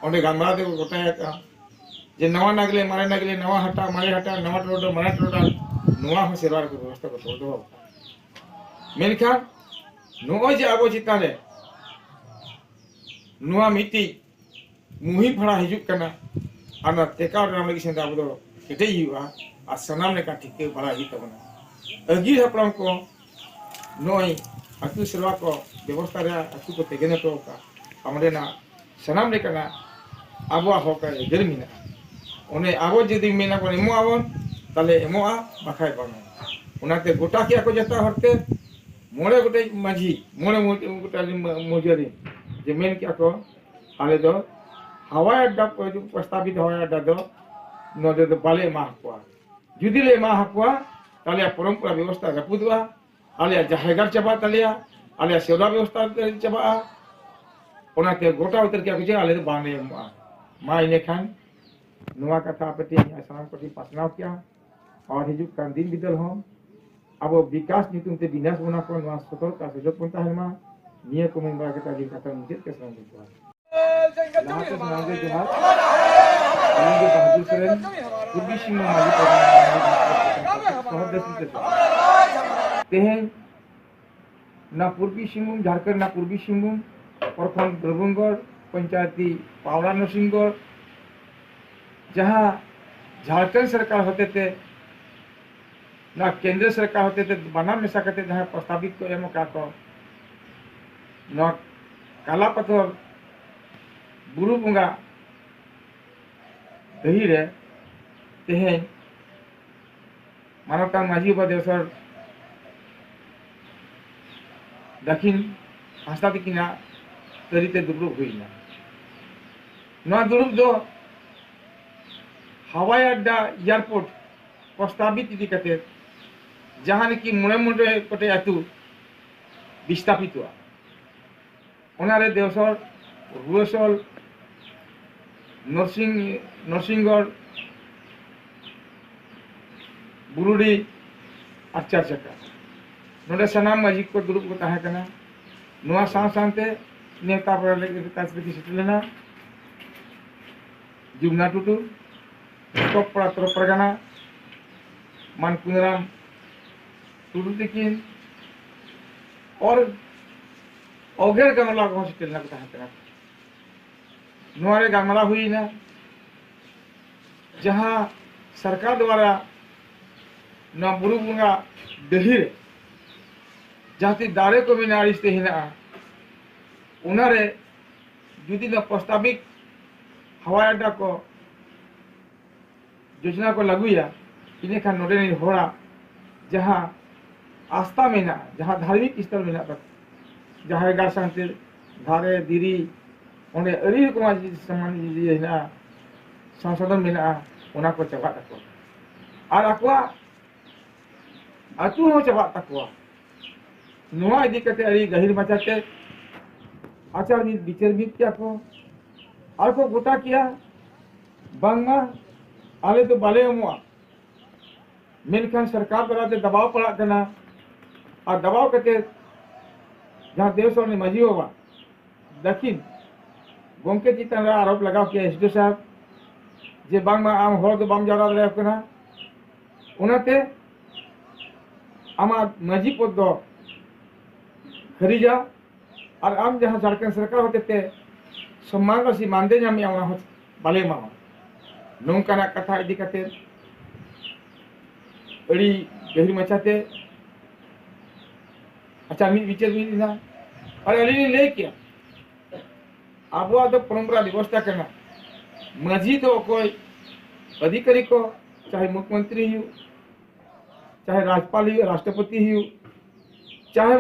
ᱚᱸᱰᱮ ᱜᱟᱞᱢᱟᱨᱟᱣ ᱛᱮᱠᱚ ᱜᱚᱴᱟᱭ ᱟᱠᱟᱫᱼᱟ ᱡᱮ ᱱᱟᱣᱟ ᱱᱟᱜᱽᱞᱮ, ᱢᱟᱨᱮ ᱱᱟᱜᱽᱞᱮ, ᱱᱟᱣᱟ ᱦᱟᱴᱟᱜ, ᱢᱟᱨᱮ ᱦᱟᱴᱟᱜ, ᱱᱟᱣᱟ ᱴᱚᱨᱚᱰᱟᱝ, ᱢᱟᱨᱮ ᱴᱚᱨᱚᱰᱟᱝ, ᱱᱚᱣᱟ ᱦᱚᱸ ᱥᱮᱨᱣᱟ ᱨᱮᱠᱚ ᱵᱮᱵᱚᱥᱛᱷᱟ ᱠᱚ ᱛᱚᱞ ᱫᱚᱦᱚ ᱟᱠᱟᱫᱼᱟ᱾ ᱢᱮᱱᱠᱷᱟᱱ ᱱᱚᱜᱼᱚᱭ ᱡᱮ ᱟᱵᱚ ᱪᱮᱛᱟᱱ ᱨᱮ ᱱᱚᱣᱟ ᱢᱤᱫᱴᱤᱡ ᱢᱩᱦᱤᱢ ᱯᱷᱟᱲᱟ ᱦᱤᱡᱩᱜ ᱠᱟᱱᱟ, ᱟᱨ ᱚᱱᱟ ᱴᱮᱠᱟᱣ ᱫᱟᱨᱟᱢ ᱞᱟᱹᱜᱤᱫ ᱥᱮᱱ ᱟᱵᱚ ᱫᱚ ᱠᱮᱴᱮᱡ ᱦᱩᱭᱩᱜᱼᱟ ᱟᱨ ᱥᱟᱱᱟᱢ ᱞᱮᱠᱟ ᱴᱷᱤᱠᱟᱹ ᱵᱟᱲᱟᱭ ᱦᱩᱭᱩᱜ ᱛᱟᱵᱚᱱᱟ᱾ ᱟᱹᱜᱤᱞ ᱦᱟᱯᱲᱟᱢ ᱠᱚ ᱱᱚᱜᱼᱚᱭ ᱟᱹᱛᱩ ᱥᱮᱨᱣᱟ ᱠᱚ ᱵᱮᱵᱚᱥᱛᱷᱟ ᱨᱮᱭᱟᱜ ᱟᱹᱛᱩ ᱠᱚ ᱛᱮᱜᱮᱱ ᱦᱚᱴᱚ ᱟᱠᱟᱫ, ᱚᱸᱰᱮᱱᱟᱜ ᱥᱟᱱᱟᱢ ᱞᱮᱠᱟᱱᱟᱜ ᱟᱵᱚᱣᱟᱜ ᱦᱚᱠ ᱟᱹᱭᱫᱟᱹᱨ ᱢᱮᱱᱟᱜᱼᱟ᱾ ᱚᱱᱮ ᱟᱵᱚ ᱡᱩᱫᱤ ᱢᱮᱱᱟ ᱵᱚᱱ ᱮᱢᱚᱜ ᱟᱵᱚᱱ, ᱛᱟᱦᱞᱮ ᱮᱢᱚᱜᱼᱟ, ᱵᱟᱠᱷᱟᱡ ᱵᱟᱝᱟ᱾ ᱚᱱᱟᱛᱮ ᱜᱚᱴᱟ ᱠᱮᱜᱼᱟ ᱠᱚ ᱡᱚᱛᱚ ᱦᱚᱲᱛᱮ, ᱢᱚᱬᱮ ᱜᱚᱴᱮᱡ ᱢᱟᱹᱡᱷᱤ, ᱢᱚᱬᱮ ᱢᱚ-, ᱜᱚᱴᱮᱡ ᱢᱟᱹᱡᱷᱤ ᱡᱮ ᱢᱮᱱ ᱠᱮᱜᱼᱟ ᱠᱚ, ᱟᱞᱮ ᱫᱚ ᱦᱟᱣᱟᱭ ᱟᱰᱰᱟ, ᱯᱨᱚᱥᱛᱟᱵᱤᱛ ᱦᱟᱣᱟᱭ ᱟᱰᱰᱟ ᱫᱚ ᱱᱚᱰᱮ ᱫᱚ ᱵᱟᱞᱮ ᱮᱢᱟ ᱦᱟᱠᱚᱣᱟ᱾ ᱡᱩᱫᱤ ᱞᱮ ᱮᱢᱟ ᱦᱟᱠᱚᱣᱟ, ᱛᱟᱦᱞᱮ ᱯᱚᱨᱚᱢᱯᱚᱨᱟ ᱵᱮᱵᱚᱥᱛᱷᱟ ᱨᱟᱹᱯᱩᱫᱚᱜᱼᱟ, ᱟᱞᱮᱭᱟᱜ ᱡᱟᱦᱮᱨ ᱜᱟᱲ ᱪᱟᱵᱟᱜ ᱛᱟᱞᱮᱭᱟ, ᱟᱞᱮᱭᱟᱜ ᱥᱮᱣᱟ ᱵᱮᱵᱚᱥᱛᱷᱟ ᱪᱟᱵᱟᱜᱼᱟ᱾ ᱚᱱᱟᱛᱮ ᱜᱚᱴᱟ ᱩᱛᱟᱹᱨ ᱠᱮᱜᱼᱟ ᱠᱚ ᱡᱮ ᱟᱞᱮ ᱫᱚ ᱵᱟᱝᱞᱮ ᱮᱢᱚᱜᱼᱟ᱾ ᱢᱟ ᱤᱱᱟᱹᱠᱷᱟᱱ ᱱᱚᱣᱟ ᱠᱟᱛᱷᱟ ᱟᱯᱮ ᱴᱷᱮᱱ ᱥᱟᱱᱟᱢ ᱠᱚᱴᱷᱮᱱ ᱯᱟᱥᱱᱟᱣ ᱠᱮᱜᱼᱟ᱾ ᱟᱨ ᱦᱤᱡᱩᱜ ᱠᱟᱱ ᱫᱤᱱ ᱵᱤᱫᱟᱹᱞ ᱦᱚᱸ ᱟᱵᱚ ᱵᱤᱠᱟᱥ ᱧᱩᱛᱩᱢ ᱛᱮ ᱵᱤᱱᱟᱥ ᱵᱚᱱᱟ ᱠᱚ, ᱱᱚᱣᱟ ᱥᱚᱛᱚᱨᱠ ᱟᱨ ᱥᱚᱡᱚᱜ ᱵᱚᱱ ᱛᱟᱦᱮᱱ ᱢᱟ᱾ ᱱᱤᱭᱟᱹ ᱠᱚ ᱢᱮᱱ ᱵᱟᱲᱟ ᱠᱟᱛᱮ ᱟᱹᱞᱤᱧ ᱠᱟᱛᱷᱟ ᱢᱩᱪᱟᱹᱫ ᱠᱮᱫ ᱥᱟᱱᱟᱢ ᱠᱚ ᱡᱚᱦᱟᱨ᱾ ᱞᱟᱦᱟᱛᱮ ᱥᱟᱱᱟᱢ ᱜᱮ ᱡᱚᱦᱟᱨ᱾ ᱟᱹᱞᱤᱧ ᱜᱮ ᱵᱟᱦᱟᱫᱩᱨ ᱥᱚᱨᱮᱱ, ᱯᱩᱨᱵᱤ ᱥᱤᱝᱵᱷᱩᱢ ᱢᱟᱹᱡᱷᱤ ᱯᱟᱨᱜᱟᱱᱟ ᱥᱚᱦᱚᱨ ᱫᱮᱥ ᱵᱤᱫᱮᱥ᱾ ᱛᱮᱦᱮᱧ ᱚᱱᱟ ᱯᱩᱨᱵᱤ ᱥᱤᱝᱵᱷᱩᱢ, ᱡᱷᱟᱲᱠᱷᱚᱸᱰ ᱨᱮᱱᱟᱜ ᱯᱩᱨᱵᱤ ᱥᱤᱝᱵᱷᱩᱢ, ᱯᱨᱚᱠᱷᱚᱸᱰ ᱫᱨᱚᱵᱚᱱᱜᱚᱲ, ᱯᱚᱧᱪᱟᱭᱮᱛᱤ ᱯᱟᱣᱲᱟ ᱱᱚᱨᱥᱤᱝᱜᱚᱲ, ᱡᱟᱦᱟᱸ ᱡᱷᱟᱲᱠᱷᱚᱸᱰ ᱥᱚᱨᱠᱟᱨ ᱦᱚᱛᱮᱛᱮ, ᱱᱚᱣᱟ ᱠᱮᱱᱫᱨᱚ ᱥᱚᱨᱠᱟᱨ ᱦᱚᱛᱮᱛᱮ ᱵᱟᱱᱟᱨ ᱢᱮᱥᱟ ᱠᱟᱛᱮ ᱡᱟᱦᱟᱸ ᱯᱨᱚᱥᱛᱟᱵᱤᱛ ᱠᱚ ᱮᱢ ᱟᱠᱟᱫ ᱠᱚ, ᱱᱚᱣᱟ ᱠᱟᱞᱟᱯᱟᱛᱷᱚᱨ ᱵᱩᱨᱩ ᱵᱚᱸᱜᱟ ᱰᱟᱹᱦᱤ ᱨᱮ ᱛᱮᱦᱮᱧ ᱢᱟᱱᱚᱛᱟᱱ ᱢᱟᱹᱡᱷᱤ ᱵᱟᱵᱟ ᱫᱮᱣᱥᱚᱨ ᱫᱟᱹᱠᱷᱤᱱ ᱦᱟᱸᱥᱫᱟ ᱛᱤᱠᱤᱱᱟᱜ ᱛᱟᱹᱨᱤᱛᱮ ᱫᱩᱯᱲᱩᱵ ᱦᱩᱭ ᱮᱱᱟ᱾ ᱱᱚᱣᱟ ᱫᱩᱲᱩᱵ ᱫᱚ ᱦᱟᱣᱟᱭ ᱟᱰᱰᱟ, ᱮᱭᱟᱨᱯᱳᱨᱴ ᱯᱨᱚᱥᱛᱟᱵᱤᱛ ᱤᱫᱤ ᱠᱟᱛᱮ, ᱡᱟᱦᱟᱸ ᱱᱟᱠᱤ ᱢᱚᱬᱮ ᱢᱚᱬᱮ ᱜᱚᱴᱮᱡ ᱟᱹᱛᱩ ᱵᱤᱥᱛᱟᱯᱤᱛᱚᱜᱼᱟ, ᱚᱱᱟᱨᱮ ᱫᱮᱣᱥᱚᱨ, ᱨᱩᱣᱟᱹᱥᱚᱞ, ᱱᱚᱨᱥᱤᱝ, ᱱᱚᱨᱥᱤᱝᱜᱚᱲ, ᱵᱩᱨᱩᱰᱤ ᱟᱨ ᱪᱟᱨᱪᱟᱠᱟ, ᱱᱚᱰᱮ ᱥᱟᱱᱟᱢ ᱢᱟᱹᱡᱷᱤ ᱠᱚ ᱫᱩᱲᱩᱵ ᱠᱚ ᱛᱟᱦᱮᱸ ᱠᱟᱱᱟ᱾ ᱱᱚᱣᱟ ᱥᱟᱶ ᱥᱟᱶᱛᱮ ᱱᱮᱣᱛᱟ ᱯᱮᱲᱟ ᱞᱟᱹᱜᱤᱫ ᱠᱟᱪ ᱨᱮᱠᱤᱱ ᱥᱮᱴᱮᱨ ᱞᱮᱱᱟ ᱡᱩᱢᱱᱟ ᱴᱩᱰᱩ, ᱦᱚᱛᱚᱫᱯᱟᱲᱟ ᱛᱚᱨᱚᱯ ᱯᱟᱨᱜᱟᱱᱟ ᱢᱟᱱ ᱠᱩᱱᱟᱨᱟᱢ ᱴᱩᱰᱩ ᱛᱤᱠᱤᱱ, ᱚᱨ ᱚᱜᱮᱨ ᱜᱟᱢᱞᱟ ᱠᱚᱦᱚᱸ ᱥᱮᱴᱮᱨ ᱞᱮᱱᱟ ᱠᱚ ᱛᱟᱦᱮᱸ ᱠᱟᱱᱟ᱾ ᱱᱚᱣᱟ ᱨᱮ ᱜᱟᱞᱢᱟᱨᱟᱣ ᱦᱩᱭᱱᱟ, ᱡᱟᱦᱟᱸ ᱥᱚᱨᱠᱟᱨ ᱫᱣᱟᱨᱟ ᱱᱚᱣᱟ ᱵᱩᱨᱩ ᱵᱚᱸᱜᱟ ᱰᱟᱹᱦᱤ ᱨᱮ ᱡᱟᱦᱟᱸ ᱛᱤᱱ ᱫᱟᱨᱮ ᱠᱚ ᱢᱮᱱᱟᱜᱼᱟ, ᱟᱹᱲᱤᱥ ᱛᱮ ᱦᱮᱱᱟᱜᱼᱟ, ᱚᱱᱟᱨᱮ ᱡᱩᱫᱤ ᱱᱚᱣᱟ ᱯᱨᱚᱥᱛᱟᱵᱤᱠ ᱦᱟᱣᱟᱭ ᱟᱰᱰᱟ ᱠᱚ ᱡᱳᱡᱚᱱᱟ ᱠᱚ ᱞᱟᱹᱜᱩᱭᱟ, ᱤᱱᱟᱹᱠᱷᱟᱱ ᱱᱚᱰᱮ ᱨᱮᱱ ᱦᱚᱲᱟᱜ ᱡᱟᱦᱟᱸ ᱟᱥᱛᱷᱟ ᱢᱮᱱᱟᱜᱼᱟ, ᱡᱟᱦᱟᱸ ᱫᱷᱟᱨᱢᱤᱠ ᱥᱛᱷᱚᱞ ᱢᱮᱱᱟᱜ ᱛᱟᱠᱚᱣᱟ, ᱡᱟᱦᱟᱸ ᱜᱟᱲ ᱥᱟᱱᱛᱤ ᱫᱷᱟᱨᱮ ᱫᱷᱤᱨᱤ, ᱚᱸᱰᱮ ᱟᱹᱰᱤ ᱨᱚᱠᱚᱢᱟᱜ ᱡᱤᱱᱤᱥ ᱥᱟᱢᱟᱱ ᱤᱭᱟᱹ ᱦᱮᱱᱟᱜᱼᱟ, ᱥᱚᱝᱥᱳᱫᱷᱚᱱ ᱢᱮᱱᱟᱜᱼᱟ, ᱚᱱᱟ ᱠᱚ ᱪᱟᱵᱟᱜ ᱛᱟᱠᱚᱣᱟ᱾ ᱟᱨ ᱟᱠᱚᱣᱟᱜ ᱟᱹᱛᱩ ᱦᱚᱸ ᱪᱟᱵᱟᱜ ᱛᱟᱠᱚᱣᱟ᱾ ᱱᱚᱣᱟ ᱤᱫᱤ ᱠᱟᱛᱮ ᱟᱹᱰᱤ ᱜᱟᱹᱦᱤᱨ ᱢᱟᱪᱷᱟᱛᱮ ᱟᱪᱟᱨ ᱢᱤᱫ ᱵᱤᱪᱟᱹᱨ ᱢᱤᱫ ᱠᱮᱜᱼᱟ ᱠᱚ ᱟᱨ ᱠᱚ ᱜᱚᱴᱟ ᱠᱮᱜᱼᱟ, ᱵᱟᱝᱢᱟ ᱟᱞᱮ ᱫᱚ ᱵᱟᱞᱮ ᱮᱢᱚᱜᱼᱟ, ᱢᱮᱱᱠᱷᱟᱱ ᱥᱚᱨᱠᱟᱨ ᱫᱟᱨᱟᱭ ᱛᱮ ᱫᱟᱵᱟᱣ ᱯᱟᱲᱟᱜ ᱠᱟᱱᱟ᱾ ᱟᱨ ᱫᱟᱵᱟᱣ ᱠᱟᱛᱮ ᱡᱟᱦᱟᱸ ᱫᱮᱣᱥᱚᱨ ᱨᱤᱱᱤᱡ ᱢᱟᱹᱡᱷᱤ ᱵᱟᱵᱟ ᱫᱟᱹᱠᱷᱤᱱ ᱜᱚᱢᱠᱮ ᱪᱮᱛᱟᱱ ᱨᱮ ᱟᱨᱳᱯ ᱞᱟᱜᱟᱣ ᱠᱮᱜᱼᱟ ᱮᱥ ᱰᱤ ᱳ ᱥᱟᱦᱮᱵᱽ, ᱡᱮ ᱵᱟᱝᱢᱟ ᱟᱢ ᱦᱚᱲ ᱫᱚ ᱵᱟᱢ ᱡᱟᱣᱨᱟ ᱫᱟᱲᱮᱭᱟᱠᱚ ᱠᱟᱱᱟ, ᱚᱱᱟᱛᱮ ᱟᱢᱟᱜ ᱢᱟᱹᱡᱷᱤ ᱯᱚᱫᱽ ᱫᱚ ᱠᱷᱟᱹᱨᱤᱡᱟ, ᱟᱨ ᱟᱢ ᱡᱟᱦᱟᱸ ᱡᱷᱟᱲᱠᱷᱚᱸᱰ ᱥᱚᱨᱠᱟᱨ ᱦᱚᱛᱮᱛᱮ ᱥᱚᱢᱢᱟᱱ ᱨᱟᱥᱤ ᱢᱟᱱᱫᱮ ᱧᱟᱢᱮᱜᱼᱟ, ᱚᱱᱟ ᱦᱚᱸ ᱵᱟᱞᱮ ᱮᱢᱟᱢᱟ᱾ ᱱᱚᱝᱠᱟᱱᱟᱜ ᱠᱟᱛᱷᱟ ᱤᱫᱤ ᱠᱟᱛᱮ ᱟᱹᱰᱤ ᱜᱟᱹᱦᱤᱨ ᱢᱟᱪᱷᱟᱛᱮ ᱟᱪᱪᱷᱟ ᱢᱤᱫ ᱵᱤᱪᱟᱹᱨ ᱢᱤᱫ ᱮᱱᱟ᱾ ᱟᱨ ᱟᱹᱞᱤᱧ ᱞᱤᱧ ᱞᱟᱹᱭ ᱠᱮᱭᱟ, ᱟᱵᱚᱣᱟᱜ ᱫᱚ ᱯᱚᱨᱚᱢᱯᱚᱨᱟ ᱵᱮᱵᱚᱥᱛᱷᱟ ᱠᱟᱱᱟ᱾ ᱢᱟᱹᱡᱷᱤ ᱫᱚ ᱚᱠᱚᱭ ᱚᱫᱷᱤᱠᱟᱨᱤ ᱠᱚ, ᱪᱟᱦᱮ ᱢᱩᱠᱷᱭᱚᱢᱚᱱᱛᱨᱤ ᱦᱩᱭᱩᱜ, ᱪᱟᱦᱮ ᱨᱟᱡᱽᱯᱟᱞ ᱦᱩᱭᱩᱜ, ᱨᱟᱥᱴᱨᱚᱯᱚᱛᱤ ᱦᱩᱭᱩᱜ, ᱪᱟᱦᱮ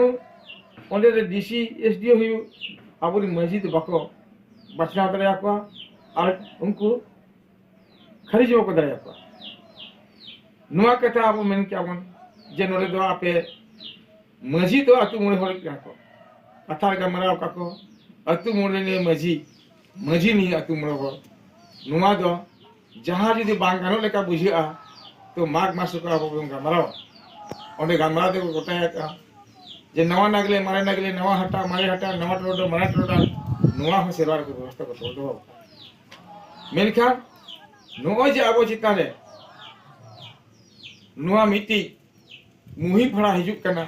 ᱚᱸᱰᱮ ᱨᱮ ᱰᱤ ᱥᱤ, ᱮᱥ ᱰᱤ ᱳ ᱦᱩᱭᱩᱜ, ᱟᱵᱚᱨᱮᱱ ᱢᱟᱹᱡᱷᱤ ᱫᱚ ᱵᱟᱠᱚ ᱵᱟᱪᱷᱱᱟᱣ ᱫᱟᱲᱮᱭᱟᱠᱚᱣᱟ ᱟᱨ ᱩᱱᱠᱩ ᱠᱷᱟᱹᱨᱤᱡ ᱦᱚᱸ ᱵᱟᱠᱚ ᱫᱟᱲᱮᱭᱟᱠᱚᱣᱟ᱾ ᱱᱚᱣᱟ ᱠᱟᱛᱷᱟ ᱟᱵᱚ ᱢᱮᱱ ᱠᱮᱭᱟ ᱵᱚᱱ ᱡᱮ ᱱᱚᱰᱮ ᱫᱚ ᱟᱯᱮ ᱢᱟᱹᱡᱷᱤ ᱫᱚ ᱟᱹᱛᱩ ᱢᱚᱬᱮ ᱦᱚᱲ ᱠᱟᱱᱟ ᱠᱚ, ᱠᱟᱛᱷᱟ ᱜᱟᱞᱢᱟᱨᱟᱣ ᱟᱠᱟ ᱠᱚ ᱟᱹᱛᱩ ᱢᱚᱬᱮ ᱨᱤᱱᱤᱡ ᱢᱟᱹᱡᱷᱤ, ᱢᱟᱹᱡᱷᱤ ᱱᱤᱭᱟᱹ ᱟᱹᱛᱩ ᱢᱚᱬᱮ ᱦᱚᱲ᱾ ᱱᱚᱣᱟ ᱫᱚ ᱡᱟᱦᱟᱸ ᱡᱩᱫᱤ ᱵᱟᱝ ᱜᱟᱱᱚᱜ ᱞᱮᱠᱟ ᱵᱩᱡᱷᱟᱹᱜᱼᱟ, ᱛᱚ ᱢᱟᱜᱽ ᱢᱟᱥ ᱨᱮᱠᱚ ᱟᱵᱚ ᱵᱚᱱ ᱜᱟᱞᱢᱟᱨᱟᱣᱟ᱾ ᱚᱸᱰᱮ ᱜᱟᱞᱢᱟᱨᱟᱣ ᱛᱮᱠᱚ ᱜᱚᱴᱟᱭᱟ ᱡᱮ ᱱᱟᱣᱟ ᱱᱟᱜᱽᱞᱮ, ᱢᱟᱨᱮ ᱱᱟᱜᱽᱞᱮ, ᱱᱟᱣᱟ ᱦᱟᱴᱟᱜ, ᱢᱟᱨᱮ ᱦᱟᱴᱟᱜ, ᱱᱟᱣᱟ ᱴᱚᱨᱚᱰᱟᱝ, ᱱᱚᱣᱟ ᱦᱚᱸ ᱥᱮᱨᱣᱟ ᱨᱮᱠᱚ ᱵᱮᱵᱚᱥᱛᱷᱟ ᱠᱚ ᱫᱚᱦᱚ ᱠᱟᱜᱼᱟ᱾ ᱢᱮᱱᱠᱷᱟᱱ ᱱᱚᱜᱼᱚᱭ ᱡᱮ ᱟᱵᱚ ᱪᱮᱛᱟᱱ ᱨᱮ ᱱᱚᱣᱟ ᱢᱤᱫᱴᱤᱡ ᱢᱩᱦᱤᱢ ᱯᱷᱟᱲᱟ ᱦᱤᱡᱩᱜ ᱠᱟᱱᱟ,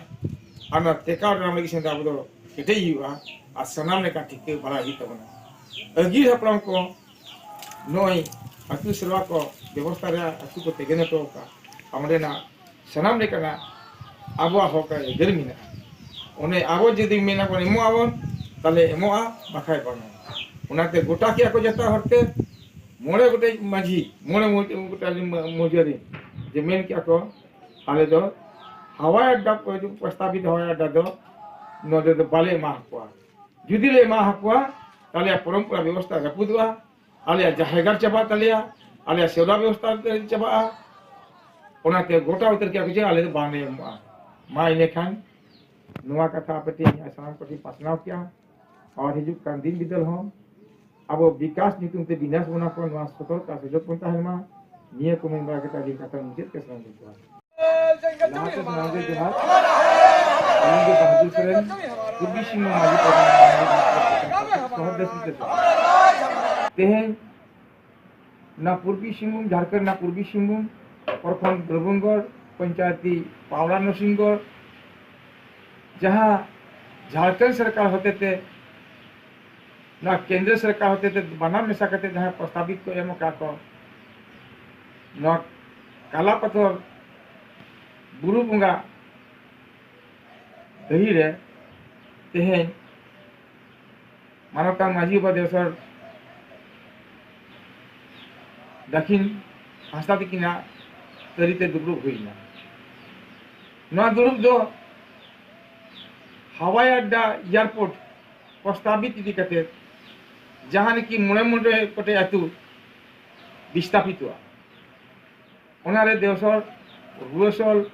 ᱟᱨ ᱱᱚᱣᱟ ᱴᱮᱠᱟᱣ ᱫᱟᱨᱟᱢ ᱞᱟᱹᱜᱤᱫ ᱥᱮᱱ ᱟᱵᱚ ᱫᱚ ᱠᱮᱴᱮᱡ ᱦᱩᱭᱩᱜᱼᱟ, ᱟᱨ ᱥᱟᱱᱟᱢ ᱞᱮᱠᱟ ᱴᱷᱤᱠᱟᱹ ᱵᱟᱲᱟᱭ ᱦᱩᱭᱩᱜ ᱛᱟᱵᱚᱱᱟ᱾ ᱟᱹᱜᱤᱞ ᱦᱟᱯᱲᱟᱢ ᱠᱚ ᱱᱚᱜᱼᱚᱭ ᱟᱹᱛᱩ ᱥᱮᱨᱣᱟ ᱠᱚ ᱵᱮᱵᱚᱥᱛᱷᱟ ᱨᱮᱭᱟᱜ ᱟᱹᱛᱩ ᱠᱚ ᱛᱮᱜᱮᱱ ᱦᱚᱴᱚ ᱟᱠᱟᱫ, ᱚᱸᱰᱮᱱᱟᱜ ᱥᱟᱱᱟᱢ ᱞᱮᱠᱟᱱᱟᱜ ᱟᱵᱚᱣᱟᱜ ᱦᱚᱠ ᱟᱹᱭᱫᱟᱹᱨ ᱢᱮᱱᱟᱜᱼᱟ᱾ ᱚᱱᱮ ᱟᱵᱚ ᱡᱩᱫᱤ ᱢᱮᱱᱟ ᱵᱚᱱ ᱮᱢᱚᱜ ᱟᱵᱚᱱ, ᱛᱟᱦᱞᱮ ᱮᱢᱚᱜᱼᱟ, ᱵᱟᱠᱷᱟᱡ ᱵᱟᱝᱟ᱾ ᱚᱱᱟᱛᱮ ᱜᱚᱴᱟ ᱠᱮᱜᱼᱟ ᱠᱚ ᱡᱚᱛᱚ ᱦᱚᱲᱛᱮ, ᱢᱚᱬᱮ ᱜᱚᱴᱮᱡ ᱢᱟᱹᱡᱷᱤ, ᱢᱚᱬᱮ ᱢᱚ-, ᱜᱚᱴᱮᱡ ᱢᱟᱹᱡᱷᱤ ᱡᱮ ᱢᱮᱱ ᱠᱮᱜᱼᱟ ᱠᱚ, ᱟᱞᱮ ᱫᱚ ᱦᱟᱣᱟᱭ ᱟᱰᱰᱟ, ᱯᱨᱚᱥᱛᱟᱵᱤᱛ ᱦᱟᱣᱟᱭ ᱟᱰᱰᱟ ᱫᱚ ᱱᱚᱰᱮ ᱫᱚ ᱵᱟᱞᱮ ᱮᱢᱟ ᱠᱚᱣᱟ᱾ ᱡᱩᱫᱤ ᱞᱮ ᱮᱢᱟ ᱠᱚᱣᱟ, ᱛᱟᱦᱞᱮ ᱯᱚᱨᱚᱢᱯᱚᱨᱟ ᱵᱮᱵᱚᱥᱛᱷᱟ ᱨᱟᱹᱯᱩᱫᱚᱜᱼᱟ, ᱟᱞᱮᱭᱟᱜ ᱡᱟᱦᱮᱨ ᱜᱟᱲ ᱪᱟᱵᱟᱜ ᱛᱟᱞᱮᱭᱟ, ᱟᱞᱮᱭᱟᱜ ᱥᱮᱣᱨᱟ ᱵᱮᱵᱚᱥᱛᱷᱟ ᱪᱟᱵᱟᱜᱼᱟ᱾ ᱚᱱᱟᱛᱮ ᱜᱚᱴᱟ ᱩᱛᱟᱹᱨ ᱠᱮᱜᱼᱟ ᱠᱚ ᱡᱮ ᱟᱞᱮ ᱫᱚ ᱵᱟᱝᱞᱮ ᱮᱢᱚᱜᱼᱟ᱾ ᱢᱟ ᱤᱱᱟᱹᱠᱷᱟᱱ ᱱᱚᱣᱟ ᱠᱟᱛᱷᱟ ᱟᱯᱮ ᱴᱷᱮᱱ ᱥᱟᱱᱟᱢ ᱠᱚᱴᱷᱮᱱ ᱯᱟᱥᱱᱟᱣ ᱠᱮᱜᱼᱟ᱾ ᱟᱨ ᱦᱤᱡᱩᱜ ᱠᱟᱱ ᱫᱤᱱ ᱵᱤᱫᱟᱹᱞ ᱦᱚᱸ ᱟᱵᱚ ᱵᱤᱠᱟᱥ ᱧᱩᱛᱩᱢ ᱛᱮ ᱵᱤᱱᱟᱥ ᱵᱚᱱᱟ ᱠᱚ, ᱱᱚᱣᱟ ᱥᱚᱛᱚᱨᱠ ᱟᱨ ᱥᱚᱡᱚᱜ ᱵᱚᱱ ᱛᱟᱦᱮᱱ ᱢᱟ᱾ ᱱᱤᱭᱟᱹ ᱠᱚ ᱢᱮᱱ ᱵᱟᱲᱟ ᱠᱟᱛᱮ ᱟᱹᱞᱤᱧ ᱠᱟᱛᱷᱟ ᱢᱩᱪᱟᱹᱫ ᱠᱮᱫ ᱥᱟᱱᱟᱢ ᱠᱚ ᱡᱚᱦᱟᱨ᱾ ᱞᱟᱦᱟᱛᱮ ᱥᱟᱱᱟᱢ ᱜᱮ ᱡᱚᱦᱟᱨ᱾ ᱟᱹᱞᱤᱧ ᱜᱮ ᱵᱟᱦᱟᱫᱩᱨ ᱥᱚᱨᱮᱱ, ᱯᱩᱨᱵᱤ ᱥᱤᱝᱵᱷᱩᱢ ᱢᱟᱹᱡᱷᱤ ᱯᱟᱨᱜᱟᱱᱟ ᱥᱚᱦᱚᱨ ᱫᱮᱥ ᱛᱮ᱾ ᱛᱮᱦᱮᱧ ᱱᱚᱣᱟ ᱯᱩᱨᱵᱤ ᱥᱤᱝᱵᱷᱩᱢ, ᱡᱷᱟᱲᱠᱷᱚᱸᱰ ᱨᱮᱱᱟᱜ ᱯᱩᱨᱵᱤ ᱥᱤᱝᱵᱷᱩᱢ, ᱯᱨᱚᱠᱷᱚᱸᱰ ᱫᱨᱚᱵᱚᱝᱜᱚᱲ, ᱯᱚᱧᱪᱟᱭᱮᱛᱤ ᱯᱟᱣᱲᱟ ᱱᱚᱨᱥᱤᱝᱜᱚᱲ, ᱡᱟᱦᱟᱸ ᱡᱷᱟᱲᱠᱷᱚᱸᱰ ᱥᱚᱨᱠᱟᱨ ᱦᱚᱛᱮᱛᱮ, ᱱᱚᱣᱟ ᱠᱮᱱᱫᱨᱚ ᱥᱚᱨᱠᱟᱨ ᱦᱚᱛᱮᱛᱮ ᱵᱟᱱᱟᱢ ᱢᱮᱥᱟ ᱠᱟᱛᱮ ᱡᱟᱦᱟᱸ ᱯᱨᱚᱥᱛᱟᱵᱤᱛ ᱠᱚ ᱮᱢ ᱟᱠᱟᱫ ᱠᱚ, ᱱᱚᱣᱟ ᱠᱟᱞᱟᱯᱟᱛᱷᱚᱨ ᱵᱩᱨᱩ ᱵᱚᱸᱜᱟ ᱰᱟᱹᱦᱤ ᱨᱮ ᱛᱮᱦᱮᱧ ᱢᱟᱱᱚᱛᱟᱱ ᱢᱟᱹᱡᱷᱤ ᱵᱟᱵᱟ ᱫᱮᱣᱥᱚᱨ ᱫᱟᱹᱠᱷᱤᱱ ᱦᱟᱸᱥᱫᱟ ᱛᱤᱠᱤᱱᱟᱜ ᱛᱟᱹᱨᱤᱛᱮ ᱫᱩᱯᱲᱩᱵ ᱦᱩᱭ ᱮᱱᱟ᱾ ᱱᱚᱣᱟ ᱫᱩᱲᱩᱵ ᱫᱚ ᱦᱟᱣᱟᱭ ᱟᱰᱰᱟ, ᱮᱭᱟᱨᱯᱳᱨᱴ ᱯᱨᱚᱥᱛᱟᱵᱤᱛ ᱤᱫᱤ ᱠᱟᱛᱮ, ᱡᱟᱦᱟᱸ ᱱᱟᱠᱤ ᱢᱚᱬᱮ ᱢᱚᱬᱮ ᱜᱚᱴᱮᱡ ᱟᱹᱛᱩ ᱵᱤᱥᱛᱟᱯᱤᱛᱚᱜᱼᱟ, ᱚᱱᱟᱨᱮ ᱫᱮᱣᱥᱚᱨ, ᱨᱩᱣᱟᱹᱥᱚᱞ,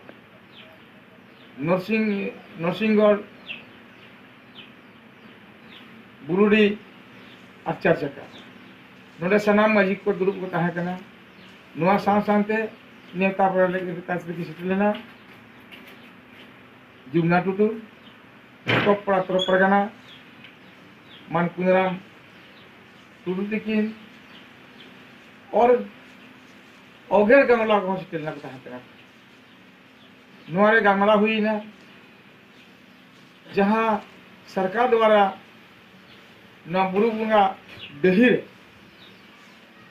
ᱱᱚᱨᱥᱤᱝ ᱱᱚᱨᱥᱤᱝᱜᱚᱲ, ᱵᱩᱨᱩᱰᱤ ᱟᱨ ᱪᱟᱨᱪᱟᱠᱟ, ᱱᱚᱰᱮ ᱥᱟᱱᱟᱢ ᱢᱟᱹᱡᱷᱤ ᱠᱚ ᱫᱩᱲᱩᱵ ᱠᱚ ᱛᱟᱦᱮᱸ ᱠᱟᱱᱟ᱾ ᱱᱚᱣᱟ ᱥᱟᱶ ᱥᱟᱶᱛᱮ ᱱᱮᱣᱛᱟ ᱯᱮᱲᱟ ᱞᱟᱹᱜᱤᱫ ᱛᱮ ᱥᱮᱴᱮᱨ ᱞᱮᱱᱟ ᱡᱩᱢᱱᱟ ᱴᱩᱰᱩ, ᱴᱚᱯ ᱯᱟᱲᱟ ᱛᱚᱨᱚᱯ ᱯᱟᱨᱜᱟᱱᱟ ᱢᱟᱱ ᱠᱩᱱᱟᱨᱟᱢ ᱴᱩᱰᱩ ᱛᱤᱠᱤᱱ, ᱚᱨ ᱚᱜᱮᱨ ᱜᱟᱢᱞᱟ ᱠᱚᱦᱚᱸ ᱥᱮᱴᱮᱨ ᱞᱮᱱᱟ ᱠᱚ ᱛᱟᱦᱮᱸ ᱠᱟᱱᱟ᱾ ᱱᱚᱣᱟ ᱨᱮ ᱜᱟᱞᱢᱟᱨᱟᱣ ᱦᱩᱭ ᱮᱱᱟ, ᱡᱟᱦᱟᱸ ᱥᱚᱨᱠᱟᱨ ᱫᱣᱟᱨᱟ ᱱᱚᱣᱟ ᱵᱩᱨᱩ ᱵᱚᱸᱜᱟ ᱰᱟᱹᱦᱤ ᱨᱮ